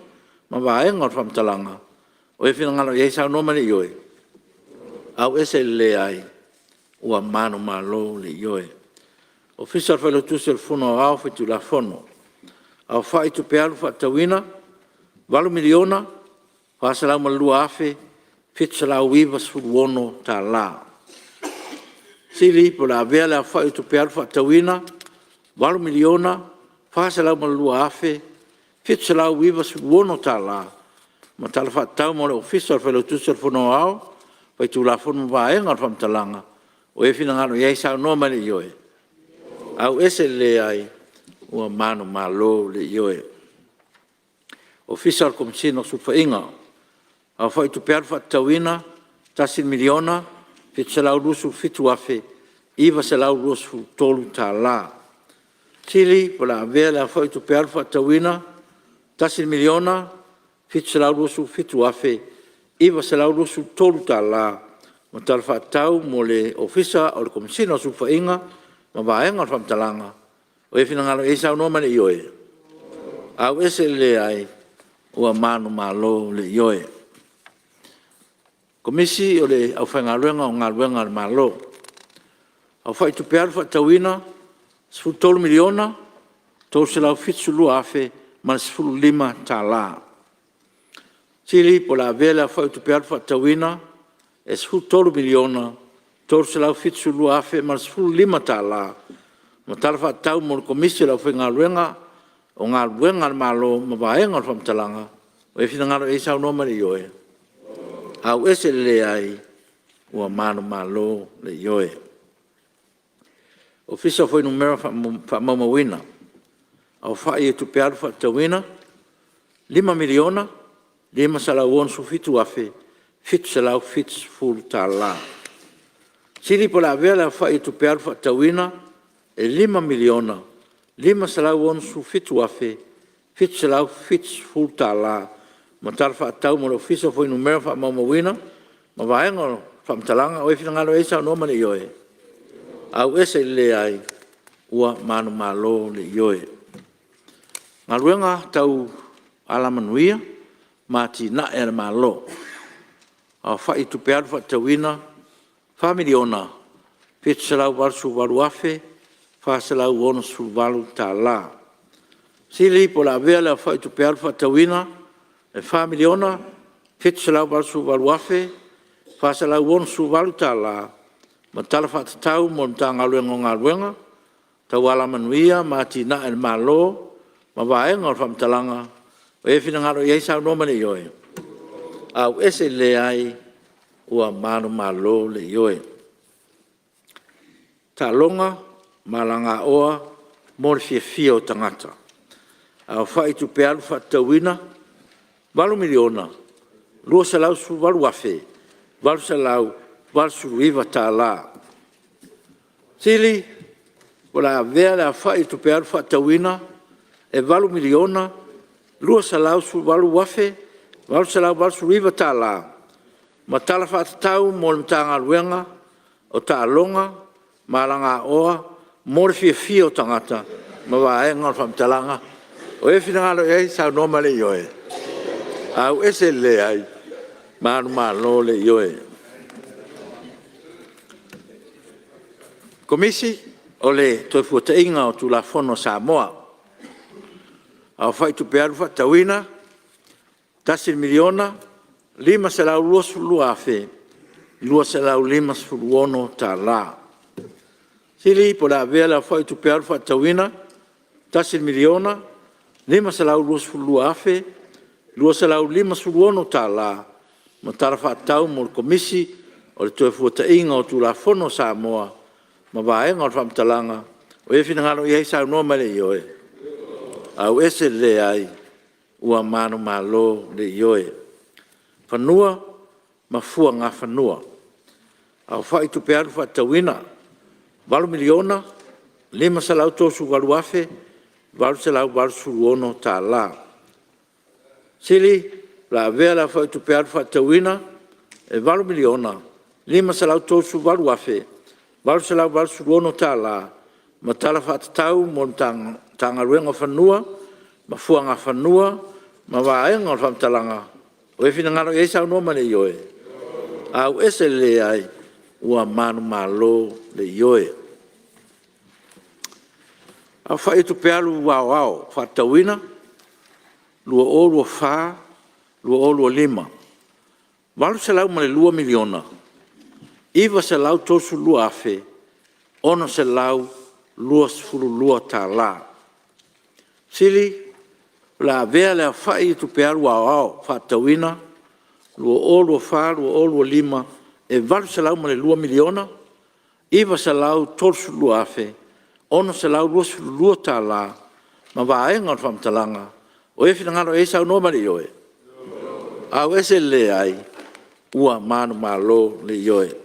ma Vaega o le Faamatalaga. O i ai finagalo i ai, saunoa mai i le ioe. Auese le leai, ua manumalo le ioe. Ofisa o le Failautusi o le Fono Aoao Faitulafono: Aofai o Tupe Alu faatatauina $8,402,796. Sili po o le a avea le aofai o Tupe Alu faatatauina $8,402,796 ma Tala Faatatau mo le Ofisa o le Failautusi o le Fono Aoao Faitulafono ma Vaega o le Faamatalaga. O i ai finagalo i ai, saunoa mai i le ioe. Auese le leai, ua manumalo le ioe. Ofisa o le Komesina o Sulufaiga: Aofai o Tupe Alu faatatauina $1,727,923. Sili po o le a avea le aofai o Tupe Alu faatatauina $1,727,923 ma Tala Faatatau mo le Ofisa o le Komesina o Sulufaiga ma Vaega o le Faamatalaga. O ai e finagalo i ai saunoa ma le ioe. Auese le leai, ua manumalo le ioe. Komisi o le Aufaigaluega o Galuega a le Malo. Aofai Tupe Alu Faatatauina: $13,372,015. Sili po o le a avea le aofai o Tupe Alu faatatauina e $13,372,015 ma Tala Faatatau mo le Komisi o le Aufaigaluega o Galuega a le Malo ma Vaega o le Faamatalaga. O ai e finagalo i ai saunoa ma le ioe. Auese le leai, ua manumalo le ioe. Ofisa o Fuainumera Faamaumauina. Aofai o Tupe Alu Faatatauina: $5,567,770. Sili po o le a avea le aofai o Tupe Alu faatatauina e $5,567,770 ma Tala Faatatau mo le Ofisa o Fuainumera Faamaumauina ma Vaega o le Faamatalaga. O ai e finagalo i ai saunoa ma le ioe. Auese le leai, ua manumalo le ioe. Galuega Tau Alamanuia ma Atinae a le Malo. Aofai o Tupe Alu Faatatauina: $4,788,468. Sili po o le a avea le aofai o Tupe Alu faatatauina e $4,788,468 ma Tala Faatatau mo le Matagaluega o Galuega Tau Alamanuia ma Atinae a le Malo ma Vaega o le Faamatalaga. O ai e finagalo i ai saunoa ma le ioe. Auese le leai, ua manumalo le ioe. Taaloga ma Alagaoa mo le Fiafia o Tagata. Aofai o Tupe Alu Faatatauina: $8,218,889. Sili o le a avea le aofai o Tupe Alu faatatauina e $8,218,889 ma Tala Faatatau mo le Matagaluega o Taaloga ma Alagaoa mo le Fiafia o Tagata ma Vaega o le Faamatalaga. O ai e finagalo i ai, saunoa ma le ioe. Auese le leai, manumalo le ioe. Komisi o le Toefuataiga o Tulafono a Samoa. Aofai Tupe Alu Faatatauina: $1,522,256. Sili po o le a avea le aofai o Tupe Alu faatatauina $1,522,256 ma Tala Faatatau mo le Komisi o le Toefuataiga o Tulafono a Samoa ma Vaega o le Faamatalaga. O ai e finagalo i ai saunoa ma le ioe. Auese le leai, ua manumalo le ioe. Fanua ma Fuagafanua, Aofai Tupe Alu Faatatauina: $8,538,886. Sili o le a avea le aofai o Tupe Alu faatatauina e $8,538,886 ma Tala Faatatau mo le Matagaluega o Fanua ma Fuagafanua ma Vaega o le Faamatalaga. O ai e finagalo i ai saunoa ma le ioe. Auese le leai, ua manumalo le ioe. Aofai o Tupe Alu Aoao Faatatauina 2024/2025: $802,932,622. Sili o le a avea le aofai o Tupe Alu Aoao Faatatauina 2024/2025 e $802,932,622 ma Vaega o le Faamatalaga. O ai e finagalo i ai saunoa ma le ioe. Auese le leai, ua manumalo le ioe.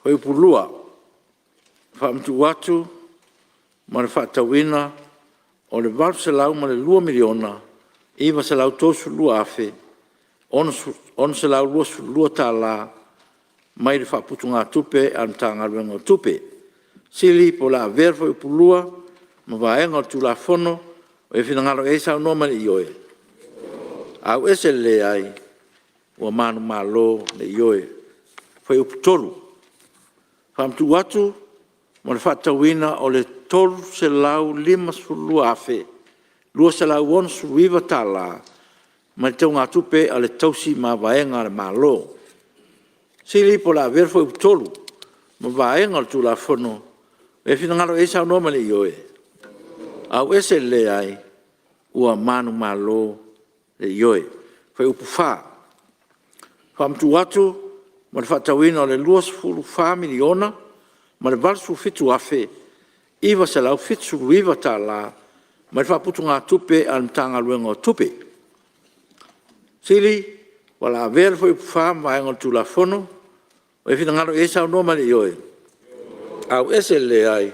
Fuaiupu 2: Faamatuu atu mo le faatatauina o le $802,932,878. $622 mai le Faaputugatupe a le Matagaluega o Tupe. Fesili po o le a avea le Fuaiupu 2 ma Vaega o le Tulafono. O ai e finagalo i ai saunoa mai i le ioe. Auese le leai. Ua manumalo le Ioe. Fuaiupu 3: Faamatuu atu mo le faatatauina o le $352,269.00 mai le Teugatupe a le Tausi Mavaega a le Malo. Fesili po o le a avea le Fuaiupu 3 ma Vaega o le Tulafono. O ai e finagalo i ai saunoa ma le ioe. Auese le leai. Ua manumalo le Ioe. Fuaiupu 4: Faamatuu atu mo le faatatauina o le $24,087,979.00 mai le Faaputugatupe a le Matagaluega o Tupe. Fesili Po o le a avea le Fuaiupu 4 ma Vaega o le Tulafono. O ai e finagalo i ai saunoa ma le ioe. Auese le leai.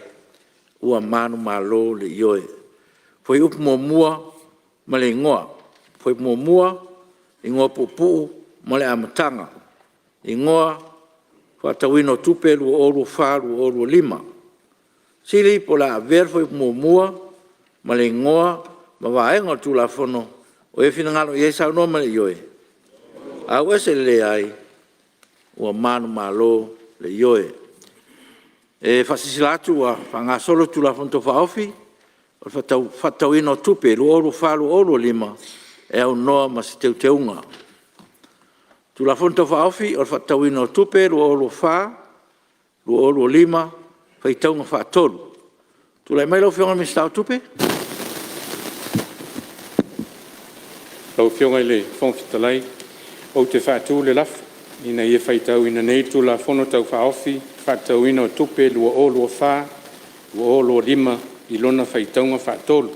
Ua manumalo le Ioe. Fuaiupu 1 ma le Igoa: Fuaiupu 1, Igoa Puupuu mo le Amataga. Igoa: Faatatauina o Tupe 2024/2025. Fesili Po o le a avea le Fuaiupu 1 ma le Igoa ma Vaega o le Tulafono. O ai e finagalo i ai saunoa ma le ioe. Auese le leai. Ua manumalo le Ioe. E faasilasila atu ua faagasolo le Tulafono Tau Faaofi o le Faatatauina o Tupe 2024/2025 e aunoa ma se Teuteuga. Tulafono Tau Faaofi o le Faatatauina o Tupe 2024/2025 Faitauga Faatolu. Tulai mai lau Afioga i le Minisita o Tupe. Lau Afioga i le Fofoga Fetalai ou te faatu le lafo, Ina ia faitauina nei le Tulafono Tau Faaofi o le Faatatauina o Tupe 2024/2025 i lona faitauga faatolu.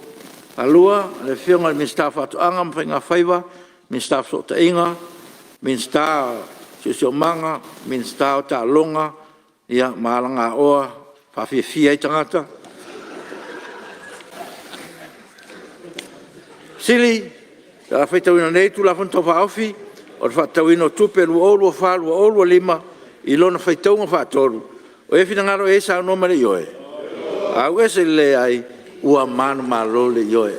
Le Afioga i le Minisita o Faatoaga ma Faiga Faiva, Minisita o Fesootaiga, Minisita o Siosiomaga, Minisita o Taaloga ma Alagaoa Faafiafia ai Tagata. Fesili Pe a faitauina nei le Tulafono Tau Faaofi o le Faatatauina o Tupe 2024/2025 i lona faitauga faatolu, o ai e finagalo i ai saunoa ma le ioe? Auese le leai. Ua manumalo le Ioe.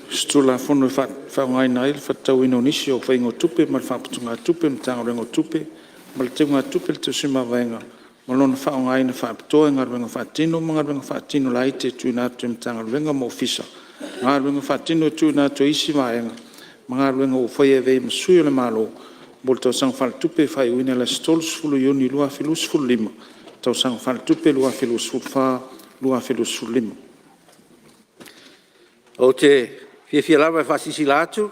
O se Tulafono e faaaogaina ai le faatatauina o nisi o faiga o tupe mai le Faaputugatupe a le Matagaluega o Tupe ma le Teugatupe o le Tusi Mavaega ma lona faaaogaina faapitoa i galuega faatino ma galuega faatino laiti e tuuina atu e Matagaluega ma Ofisa, galuega faatino e tuuina atu e isi vaega ma galuega ua faia e avea ai ma sui o le Malo mo le Tausaga Faaletupe faaiuina i le aso 30 Iuni 2025, tausaga faaletupe 2024/2025. Ou te fiafia lava e faasilasila atu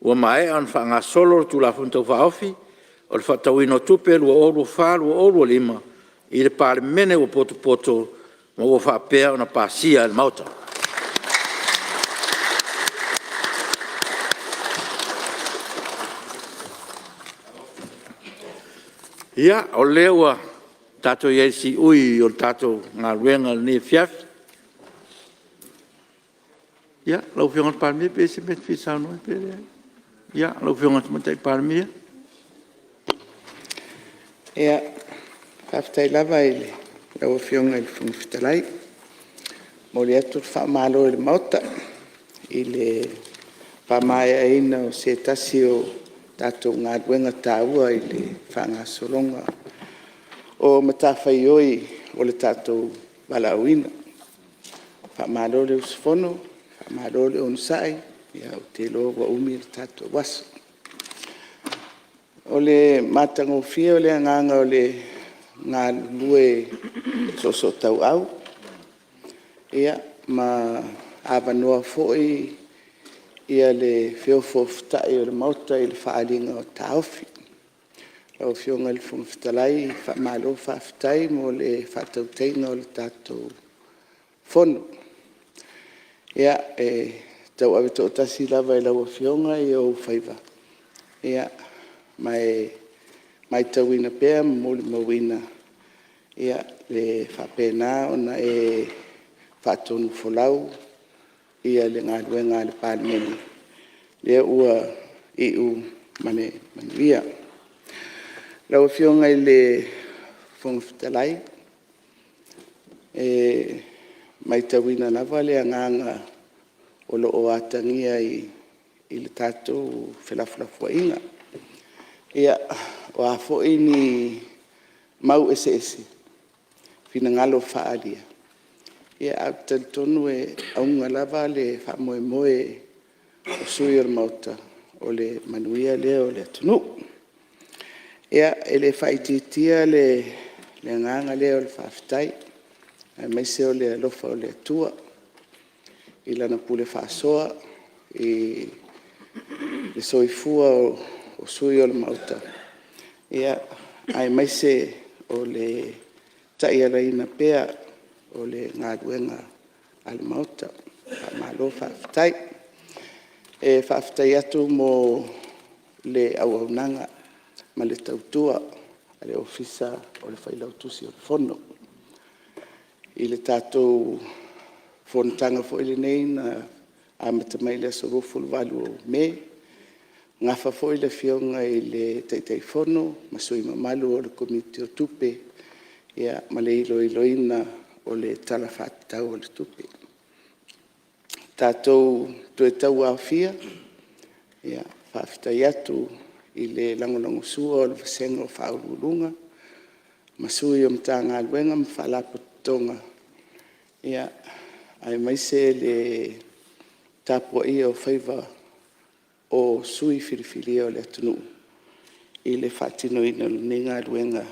ua maea ona faagasolo le Tulafono Tau Faaofi o le Faatatauina o Tupe 2024/2025 i le Palemene ua potopoto ma ua faapea ona pasia e le Maota. Ia, o lea ua tatou i ai i le siui o le tatou galuega i lenei afiafi. Ia, lau Afioga i le Palemia pe i ai se mea e te fia saunoa ai pe leai. Ia, lau Afioga i le Tamaitai Palemia. Ia, faafetai lava i lau Afioga i le Fofoga Fetalai. E momoli atu le faamalo i le Maota i le faamaeaina o se tasi o tatou galuega taua i le faagasologa o matafaioi o le tatou valaauina. Faamalo le usufono, faamalo le onosai, ou te iloa ua umi le tatou aso. O le matagofie o le agaga o le galulue soosootauau ma avanoa foi le feofaoftai o le Maota i le faaaliga o taofi. Lau Afioga i le Fofoga Fetalai, faamalo faafetai mo le faatautaiga o le tatou Fono. Ia, e tauave toatasi lava e lau Afioga ou faiva, ma e matauina pea ma molimauina le faapena ona e faatonufolau le galuega a le Palemene, lea ua iu ma le manuia. Lau Afioga i le Fofoga Fetalai, e matauina lava le agaga o lo o atagia i le tatou felafolafoaiga. Ia, o a foi ni mau eseese, finagalo faaalia, ae ou te talitonu e auga lava le faamoemoe o sui usufono o le Maota, o le manuia lea o le atunuu. Ia, e le faaitiitia le agaga lea o le faafetai aemaise o le alofa o le Atua i Lana pule faasoa i le soifua o sui usufono o le Maota, aemaise o le taialaina pea o le galuega a le Maota. Faamalo faafetai. E faafetai atu mo le auaunaga ma le tautua a le Ofisa o le Failautusi o le Fono i le tatou fonotaga foi lenei na amata mai i le aso 28 Me, nafa foi le Afioga i le Taitaifono ma sui usufono mamalu o le Komiti o Tupe ma le iloiloina o le Tala Faatatau o le Tupe. Tatou toe tauaofia, e faafetai atu i le lagolagosua o le vasega o Faauluuluga ma sui o Matagaluega ma Faalapotopotoga, aemaise le tapuaia o faiva o sui usufono filifilia o le atunuu i le faatinoina o lenei galuega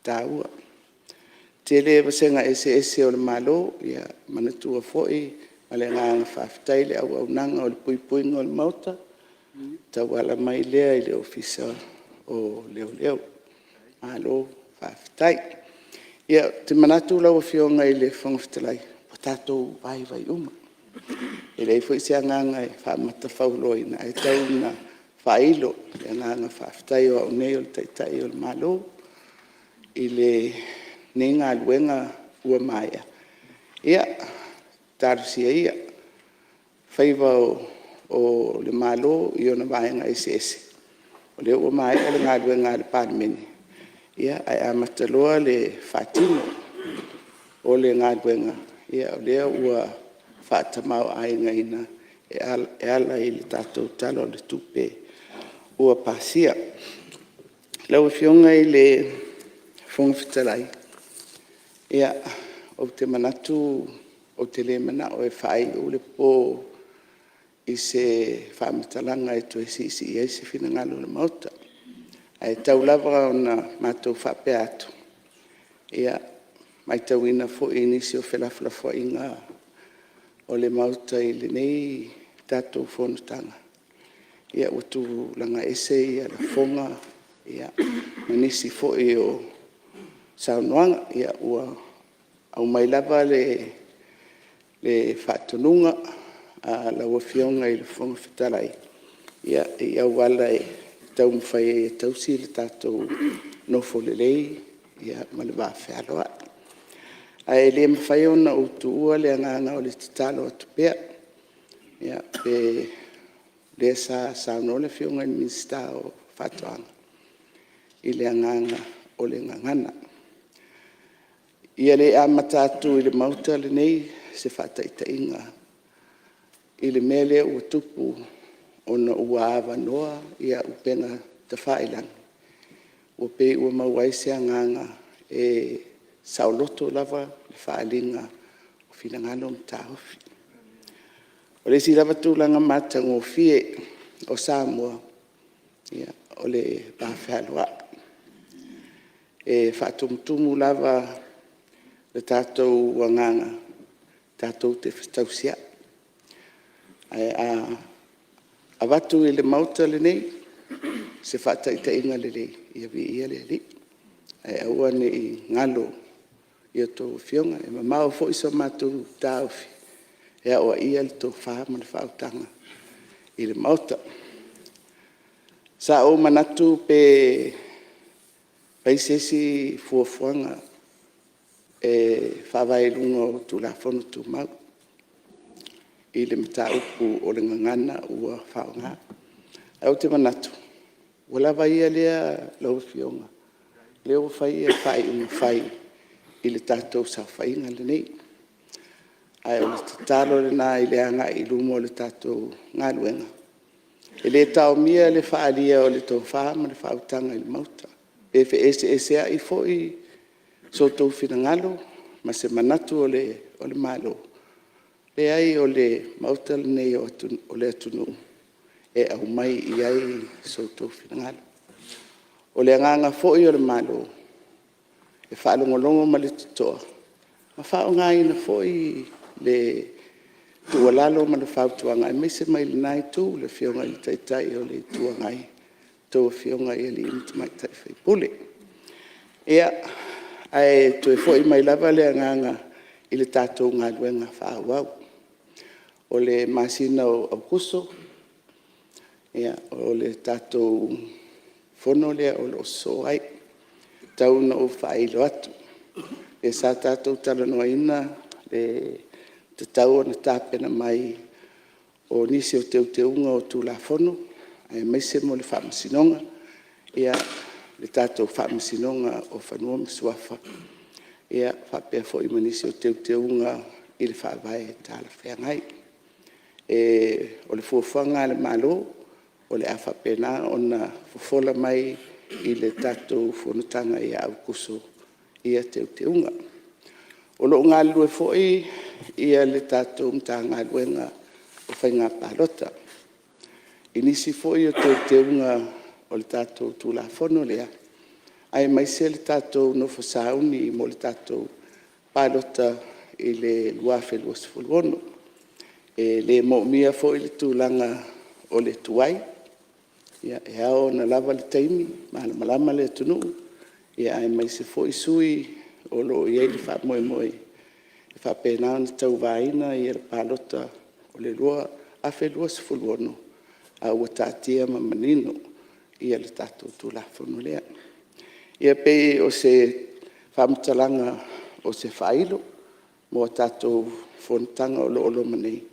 taua. E tele vasega eseese o le Malo, ia manatua foi ma le agaga faafetai le auaunaga o le puipuiga o le Maota e tauala mai lea i le Ofisa o Leoleo. Malo faafetai. Ia, ou te manatu lau Afioga i le Fofoga Fetalai, ua tatou vaivai uma. E leai foi se agaga e faamatafauloaina, ae tau ina faailo le agaga faafetai o au nei o le Taitai o le Malo i lenei galuega ua maea. Ia, talosia ia faiva o le Malo i ona vaega eseese, o lea ua maea le galuega a le Palemene, ae amata loa le faatino o le galuega, o lea ua faatamaoaigaina e ala i le tatou Tala o le Tupe ua pasia. Lau Afioga i le Fofoga Fetalai, ia, ou te manatu ou te le manao e faaiu le po i se faamatalaga e toe siisii ai se finagalo o le Maota. Ae tau lava ina matou faapea atu, ia, e matauina foi i nisi o felafolafoaiga o le Maota i lenei tatou fonotaga, ua tulaga ese lafoga ma nisi foi o saunoaga. Ia, ua aumai lava le faatonuga a lau Afioga i le Fofoga Fetalai i auala e taumafai ai e tausi le tatou nofo lelei ma le vafealoaloai. Ae le mafai ona ou tuua le agaga o le tatalo atu pea, o lea sa saunoa le Afioga i le Minisita o Faatoaga i le agaga o le gagana. Ia le amata atu i le Maota lenei se faataitaiga i le mea lea ua tupu ona ua avanoa upega tafailagi, ua pei ua maua ai se agaga e saoloto lava le faaaliga o finagalo ma taofi. O le isi lava tulaga matagofie o Samoa, o le vafealoai. E faatumutumu lava le tatou agaga tatou te fetausiai. Ae a avatu i le Maota lenei se faataitaiga lelei, ia viia le Alii, ae aua ne i galo i a outou Afioga. E mamao foi so matou taofi e aoaia le tofa ma le faautaga i le Maota. Sa ou manatu pe fai se isi fuafuaga e faavae i luga o Tulafono Tumau i le mataupu o le gagana ua faaaoga. Ae ou te manatu, Ua lava ia lea lau Afioga, o lea ua fai faaiuga fai i le tatou saofaiga lenei. Ae o le tatalo lena i le agai i luma o le tatou galuega, e le taomia le faaalia o le tofa ma le faautaga i le Maota. Pe feeseeseai foi so outou finagalo ma se manatu o le Malo, leai o le Maota lenei o le atunuu e aumai i ai so outou finagalo. O le agaga foi o le Malo, e faalogologo ma le totoa ma faaaogaina foi le tuualalo ma le fautuaga, aemaise mai lena Itu, le Afioga i le Taitai o le Itu Agai, a outou Afioga i alii ma tamaitai sui usufono. Ia, ae toe foi mai lava le agaga i le tatou galuega faaauau. O le masina o Aokuso o le tatou Fono lea o lo o sosoo ai. Tau ina ou faailo atu, lea sa tatou talanoaina le tatau ona tapena mai o nisi o teuteuga o Tulafono aemaise mo le Faamasinoga, le tatou Faamasinoga o Fanua ma Suafa, faapea foi ma nisi o teuteuga i le Faavae talafeagai. O le fuafuaga a le Malo, o le a faapena ona fofola mai i le tatou fonotaga ia Aokuso ia teuteuga. O lo o galulue foi le tatou Matagaluega o Faiga Palota i nisi foi o teuteuga o le tatou Tulafono lea, aemaise le tatou nofo sauni mo le tatou palota i le 2026. E le moomia foi le tulaga o le tuai, e ao ona lava le taimi, malamalama le atunuu aemaise foi sui usufono o lo o i ai le faamoemoe e faapena ona tauvaina le palota o le 2026, a ua taatia ma manino le tatou Tulafono lea. Ia pei o se faamatalaga o se faailo mo a tatou fonotaga o lo o loma nei,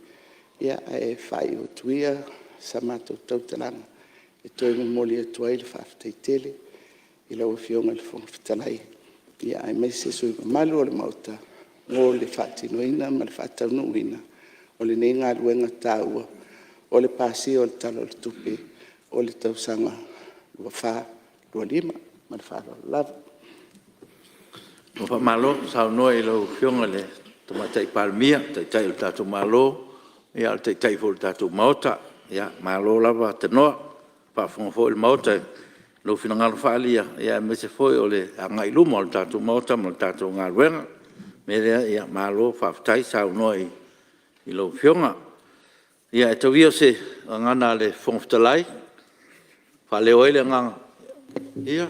ae faaiu atu ia sa matou tautalaga e toe momoli atu ai le faafetai tele i lau Afioga i le Fofoga Fetalai, aemaise sui usufono mamalu o le Maota mo le faatinoina ma le faataunuuina o lenei galuega taua o le pasia o le Tala o le Tupe o le tausaga 2024/2025. Ma le faaaloalo lava. Ua faamalo saunoa i lau Afioga i le Tamaitai Palemia, o le Taitai o le tatou Malo, o le Taitai foi o le tatou Maota. Malo lava tanoa, ua faafofoga foi le Maota i lou finagalo faaalia aemaise foi o le agai i luma o le tatou Maota ma le tatou galuega. O le mea lea, malo faafetai saunoa i lau Afioga. Ia tau ia o se gagana a le Fofoga Fetalai e faaleo ai le agaga… Ia…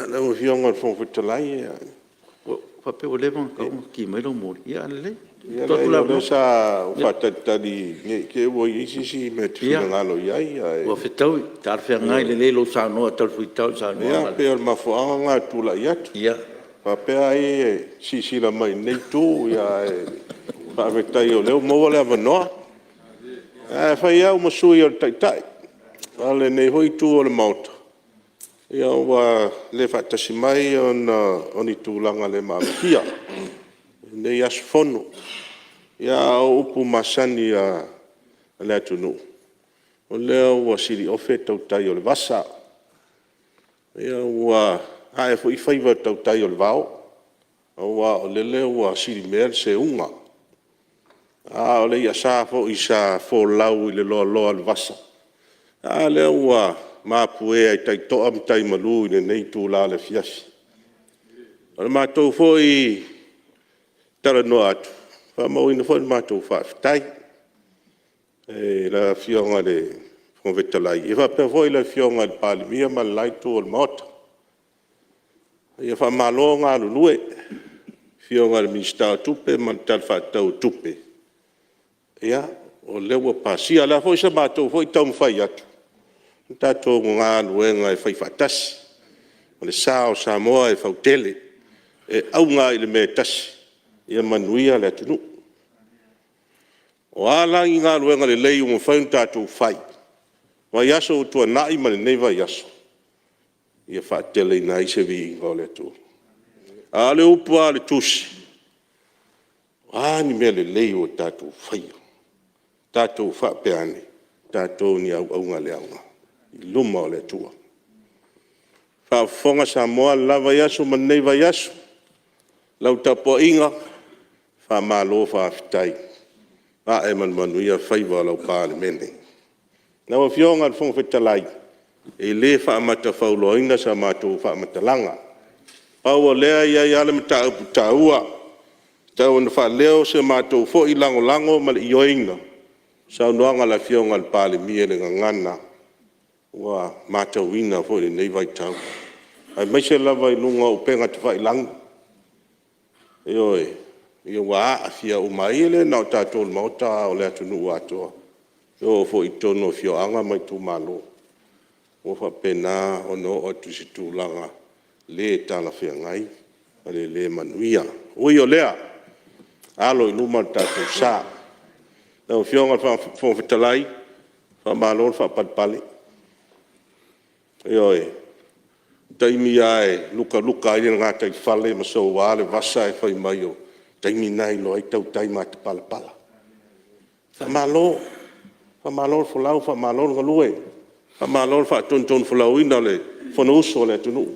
Lau Afioga i le Fofoga Fetalai… Ua ou faapea ua leva ona ki mai lau moli, ae lelei. Ia leai o lea sa ou faatalitali ne i te i ua i ai se isi mea e te finagalo i ai ae… Ua fetaui talafeagai lelei lou saunoa talifuaitau i le saunoaga. Ia pei o le mafuaaga lena o le tulai atu. Faapea ai e silasila mai i lenei itu, ae faafetai o lea ua maua le avanoa. Ae fai au ma sui o le Taitai o lenei foi itu o le Maota, ua le faatasi mai ona o ni tulaga le mafatia i lenei aso Fono. A o upu masani a le atunuu, o lea ua siliofe le tautai o le vasa, ua ae foi faiva i le tautai o le vao, aua o lele ua silimea le seuga. A o le iasa foi sa folau i le loaloa o le vasa, a lea ua mapuea i taitoa ma tai malu i lenei itula o le afiafi. O le matou foi talanoa atu, e faamauina foi le matou faafetai i le Afioga i le Fofoga Fetalai faapea foi le Afioga i le Palemia ma le la itu o le Maota. Ia faamalo galulue i le Afioga i le Minisita o Tupe ma le Tala Faatatau o Tupe, o lea ua pasia. O le a foi sa matou taumafai atu, o le tatou galuega e faifaatasi. O le sa o Samoa e fautele, e auga lava i le mea e tasi, ia manuia le atunuu. O a la ni galuega lelei ua mafai ona tatou fai i vaiaso ua tuanai ma lenei vaiaso, ia faateleina ai se viiga o le Atua. A o le upu lava a le Tusi, o a ni mea lelei ua tatou faia, tatou faapea ane, o tatou o ni auauna le aoga i luma o le Atua. Faafofoga Samoa i le la vaiaso ma lenei vaiaso, lau tapuaiga, faamalo faafetai, ae ma le manuia faiva o lau Palemene. Lau Afioga i le Fofoga Fetalai, e le faamatafauloaina sa matou faamatalaga, pau o lea e i ai lava le mataupu taua e tatau ona faaleo se matou foi lagolago ma le ioeina i le saunoaga a le Afioga i le Palemia i le gagana ua matauina foi i lenei vaitau, aemaise lava i luga o upega tafailagi. Ioe. Ua aafia uma ai, e le na o tatou o le Maota a o le atunuu atoa. E oo foi i totonu o afioaga ma itumalo ua faapena ona oo atu i se tulaga le talafeagai ma le le manuia. Ui o lea, alo i luma le tatou sa. Lau Afioga i le Fofoga Fetalai, faamalo le faapalepale. Ioe. O taimi lava e lukaluka ai le gataifale ma soua le vasa ae fai mai o le taimi lena e iloa ai tautai matapalapala. Faamalo. Faamalo le folau, faamalo le galue, faamalo le faatonutonufolauina o le Fonousu a le atunuu.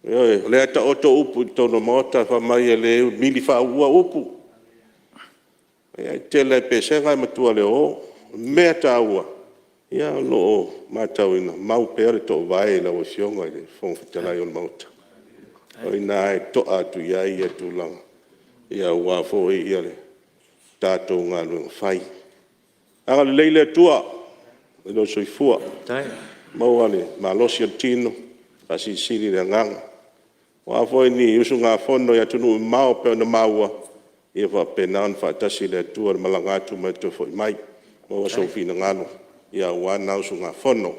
Ioe. O lea e taoto upu i totonu o le Maota fai mai e le mili faauua upu. Ia e tetele lava i Pesega ae matua i le ōō. O le mea taua, o lo o matauina, mau pea le toovae i lau Afioga i le Fofoga Fetalai o le Maota. O i ina e to'a atu i ai tulaga aua foi le tatou galuega fai. Agalelei le Atua i lou soifua, maua le malosi o le tino, faasilisili le agaga. O a foi ni usugafono i atunuu mamao e pei ona maua, ia faapena ona faatasi le Atua i le malaga atu ma le toe foi mai, maua sou finagalo aua lena usugafono.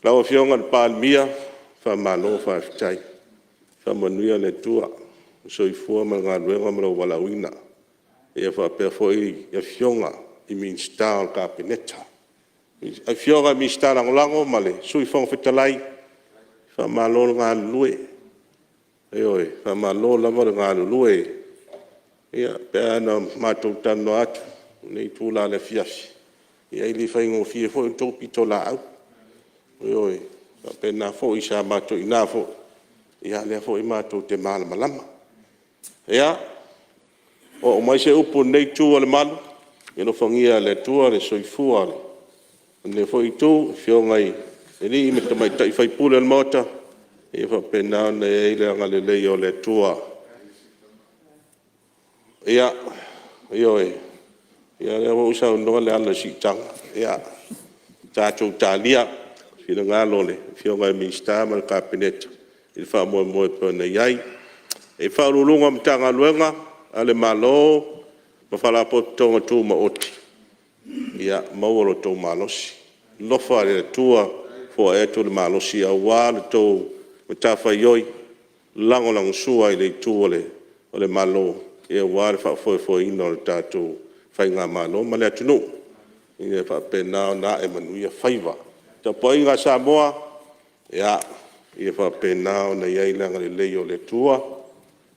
Lau Afioga i le Palemia, faamalo faafetai. Faamanuia le Atua i lou soifua ma le galuega ma lou valaauina. Ia faapea foi Afioga i Minisita o le Kapeneta, Afioga i Minisita Lagolago ma le Sui Fofoga Fetalai, faamalo le galulue. Ioe. Faamalo lava le galulue. Ia pei lava ona matou talanoa atu i lenei itula o le afiafi, ia e le faigofie foi la outou pitolaau. Ioe. E faapena foi sa matou i ina foi, ia o lea foi matou te malamalama. Ia, oo mai se upu i lenei itu o le malu, ia alofagia e le Atua le soifua o lenei foi itu i Afioga i alii ma tamaitai sui usufono o le Maota, ia faapena ona i ai le agalelei o le Atua. Ia, ioe, o lea foi ua saunoa Leala i le siitaga. Ia, tatou talia finagalo o le Afioga i le Minisita ma le Kapeneta i le faamoemoe e pei ona i ai. I Ofisa Sili o Pulega o Matagaluega a le Malo ma Faalapotopotoga Tumaoti, ia maua lo outou malosi. Alofa le Atua foai atu le malosi aua la outou matafaioi, lagolagosua i le itu o le Malo aua le faafoefoeina o le tatou faigamalo ma le atunuu ina ia faapena ona ae manuia faiva. Le tapuaiga a Samoa, ia faapena ona i ai le agalelei o le Atua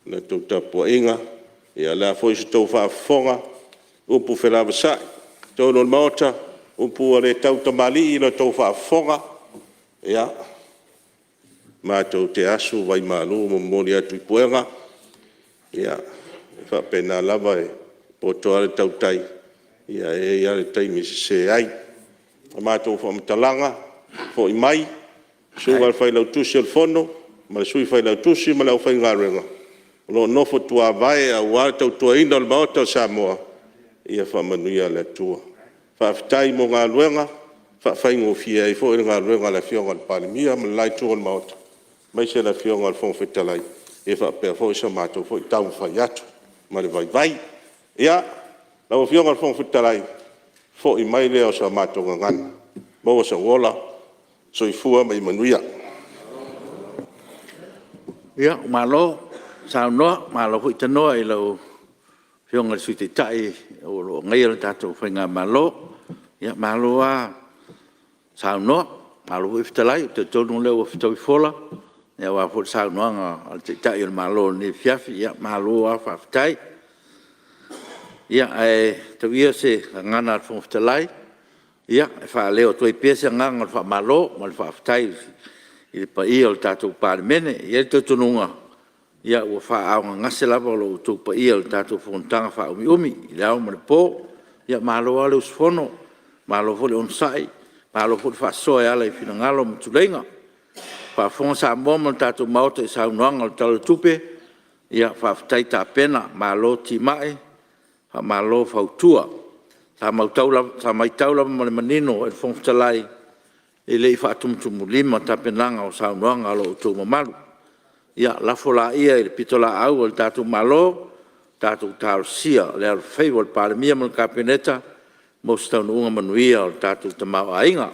i la outou tapuaiga. Ia o le a foi sa outou faafofoga i upu felavasai i totonu o le Maota, upu ua le tautamalii i la outou faafofoga, ia, matou te asu vaimalu momoli atu i puega. Ia, e faapena lava, e poto lava le tautai, ae i ai lava le taimi e sese ai. O la matou faamatalaga, foi mai le Susuga i le Failautusi o le Fono ma le Sui Failautusi ma le aufaigaluega o lo o nofo tuavae aua le tautuaina o le Maota o Samoa, ia faamanuia le Atua. Faafetai mo galuega, faafaigofie ai foi le galuega a le Afioga i le Palemia ma le la itu o le Maota, aemaise le Afioga i le Fofoga Fetalai, faapea foi sa matou foi taumafai atu ma le vaivai. Ia, lau Afioga i le Fofoga Fetalai, foi mai lea o sa matou gagana, maua sou ola. Soifua ma ia manuia. Ia, malo saunoa, malo foi tanoa i lau Afioga i le Sui Taitai o lo o agaia le tatou Faigamalo. Malo lava saunoa, malo foi fetalai, ou te talitonu o lea ua fetaui fola aua foi le saunoaga a le Taitai o le Malo i lenei afiafi. Ia malo lava faafetai. Ia ae tau ia se gagana a le Fofoga Fetalai e faaleo atu ai pea se agaga o le faamalo ma le faafetai i le paia o le tatou Palemene. E i ai le talitonuga ua faaaaogagase lava lo outou paia i le tatou fonotaga faaumiumi i le ao ma le po. Ia malo lava le usufono, malo foi le onosai, malo foi le faasoa e ala i finagalo ma tuleiga. Ua faafofoga Samoa ma le tatou Maota i saunoaga o le Tala o le Tupe, ia faafetai tapena, malo timai, faamalo fautua. Sa matau lava ma le manino e le Fofoga Fetalai, e le i faatumutumulima tapenaga o saunoaga a lo outou mamalu. Ia lafo laia i le pitolaau a le tatou Malo, tatou talosia le alofaiva o le Palemia ma le Kapeneta mo se taunuuga manuia o le tatou tamaoaiga.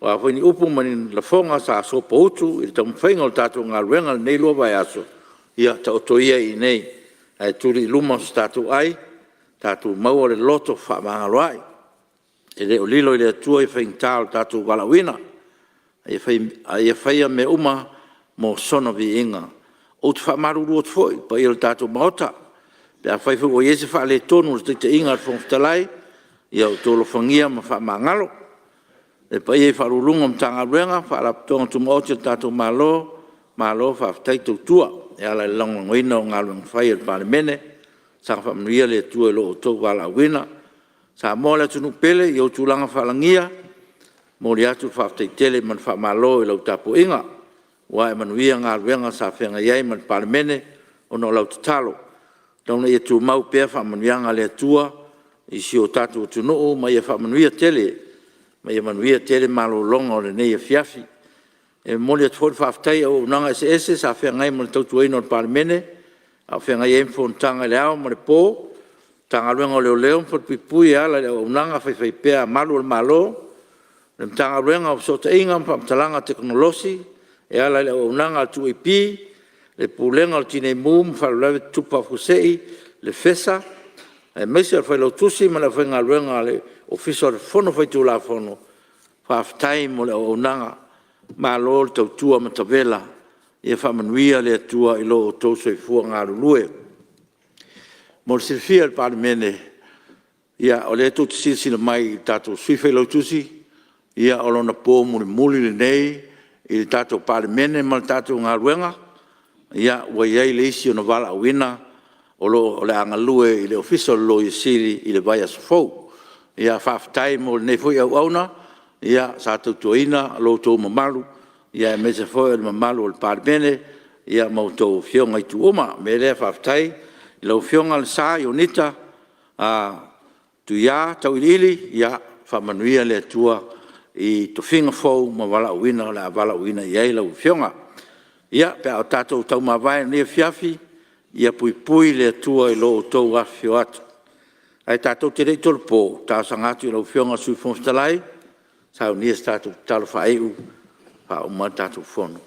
O a foi ni upu ma ni lafoga sa sopoutu i le taumafaiga o le tatou galuega i lenei 2 vaiaso, ia taoto ia i inei ae tuli i luma so tatou ai, tatou maua le loto fefaamagaloa'i. E le o lilo i le Atua faigata o le tatou valaauina, a ia faia mea uma mo sona viiga. Ou te faamalulu atu foi i le paia o le tatou Maota, pe afai foi ua i ai se faaletonu o le taitaiga a le Fofoga Fetalai, ia outou alofagia ma faamagalo. Le paia i Ofisa Sili o Pulega o Matagaluega ma Faalapotopotoga Tumaoti a le tatou Malo, malo faafetai tautua e ala i le lagolagoina o galuega fai a le Palemene. Saga faamanuia le Atua i lo outou valaauina. Samoa le atunuu pele i ou tulaga faalagia, e momoli atu le faafetai tele ma le faamalo i lau tapuaiga, ua ae manuia galuega sa feagai ai ma le Palemene ona o lau tatalo. Tau ina ia tumau pea faamanuiaga a le Atua i si o tatou atunuu ma ia faamanuia tele ma ia manuia tele malologa o lenei afiafi. E momoli atu foi le faafetai i auaunaga eseese sa feagai ma le tautuaina o le Palemene a o feagai ai ma fonotaga i le ao ma le po, Matagaluega o Leoleo ma Falepuipui e ala i le auaunaga faifaipea a Malu o le Malo, le Matagaluega o Fesootaiga ma Faamatalaga Tekonolosi e ala i le auaunaga a le 2AP, le Pulega o le Tinei Mu ma Faalavelave Tutupu Faafuasei le FESA, aemaise o le Failautusi ma le aufaigaluega a le Ofisa o le Fono Faitulafono, faafetai mo le auaunaga, malo le tautua matavela. Ia faamanuia le Atua i lo outou soifua galulue. Mo le silafia e le Palemene, o lea tou te silasila mai i le tatou Sui Failautusi, o lona po mulimuli lenei i le tatou Palemene ma le tatou galuega. Ua i ai le isi ona valaauina o le a galue i le Ofisa o le Loia Sili i le vaiaso fou. Ia faafetai mo lenei foi auauna sa tautuaina lo outou mamalu aemaise foi o le mamalu o le Palemene ma a outou afioga i itu uma. O le mea lea faafetai i lau Afioga Lesa Ionita Tuia Tauiliili, ia faamanuia le Atua i tofiga fou ma valaauina o le a valaauina i ai lau Afioga. Ia, pe a o tatou tau mavae i lenei afiafi, ia puipui le Atua i lo outou afifio atu. Ae tatou te le i tolopo, ou te talosaga atu i lau Afioga i le Sui Fofoga Fetalai e saunia se tatou tatalo faaiu e faauma ai le tatou Fono.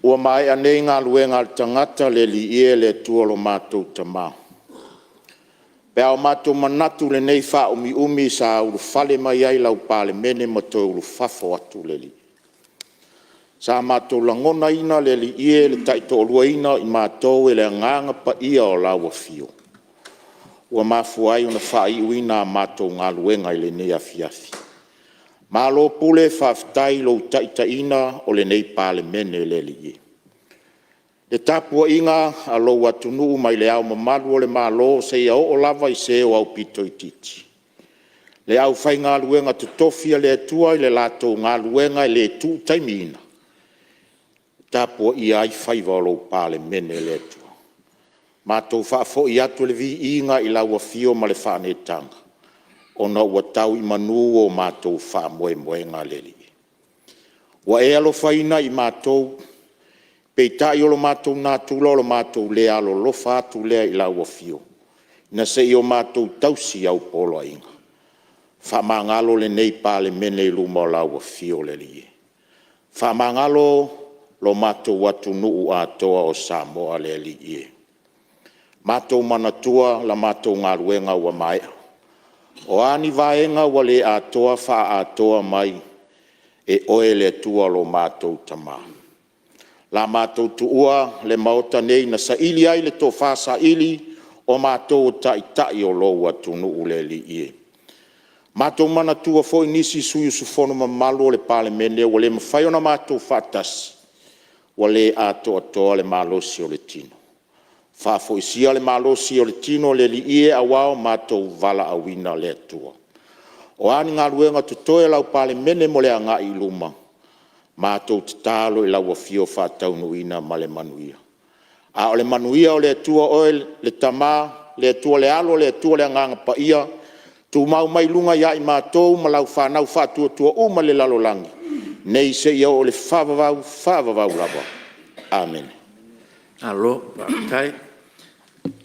Ua maea nei galuega a le tagata le Alii e, le Atua lo matou Tama. Pe a o matou manatu i lenei faaumiumi sa ulufale mai ai lau Palemene ma toe ulufafo atu le Alii. Sa matou lagonaina le Alii e, le taitoaluaina o i matou e le Agaga Paia o lau Afio ua mafua ai ona faaiuina a matou galuega i lenei afiafi. Malo pule faafetai i lou taitaiga o lenei Palemene le Alii e. Le tapuaiga a lou atunuu mai Le Ao Mamalu o le Malo seia oo lava i se o aupito itiiti, le aufaigaluega totofi a le Atua i le latou galuega e le tuu taimiina, e tapuaia ai faiva o lou Palemene le Atua. Matou faafoi atu le viiga i lau Afio ma le faaneetaga ona ua tau i manu o matou faamoemoega le Alii. Ua e alofaina i matou, peitai o lo matou natura o lo matou le alolofa atu lea i lau Afio na se i o matou tausi au poloaiga. Faamagalo lenei Palemene i luma o lau Afio le Alii e. Faamagalo lo matou atunuu atoa o Samoa le Alii e. Matou manatua la matou galuega ua maea. O a ni vaega ua le atoa, faaatoa mai e Oe le Atua lo matou Tama. O le a matou tuua le Maota nei na saili ai le tofa saili, o matou o Taitai o lou atunuu le Alii e. Matou manatua foi nisi sui usufono mamalu o le Palemene ua le mafai ona matou faatasi, ua le atoatoa le malosi o le tino. Faafoisia le malosi o le tino le Alii e aua o matou valaauina le Atua. O a ni galuega o totoe a lau Palemene mo le agai i luma, matou tatalo i lau Afio faataunuuina ma le manuia. A o le manuia o le Atua Oe le Tama, le Atua le Alo, le Atua le Agaga Paia, tumau mai luga ia i matou ma lau fanau faatuatua uma i le lalolagi, nei seia oo i le faavavau, faavavau lava. Amene. Malo faafetai.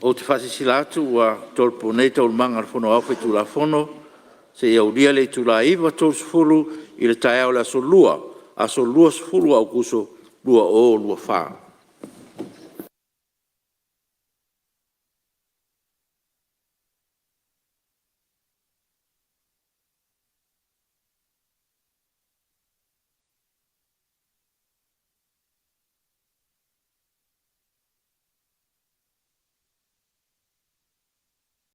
Ou te faasilasila atu ua tolopo nei Taualumaga a le Fono Aoao Faitulafono seia aulia le itula e 9:30 i le taeao o le Aso Lua, aso 20 o Aokuso 2024.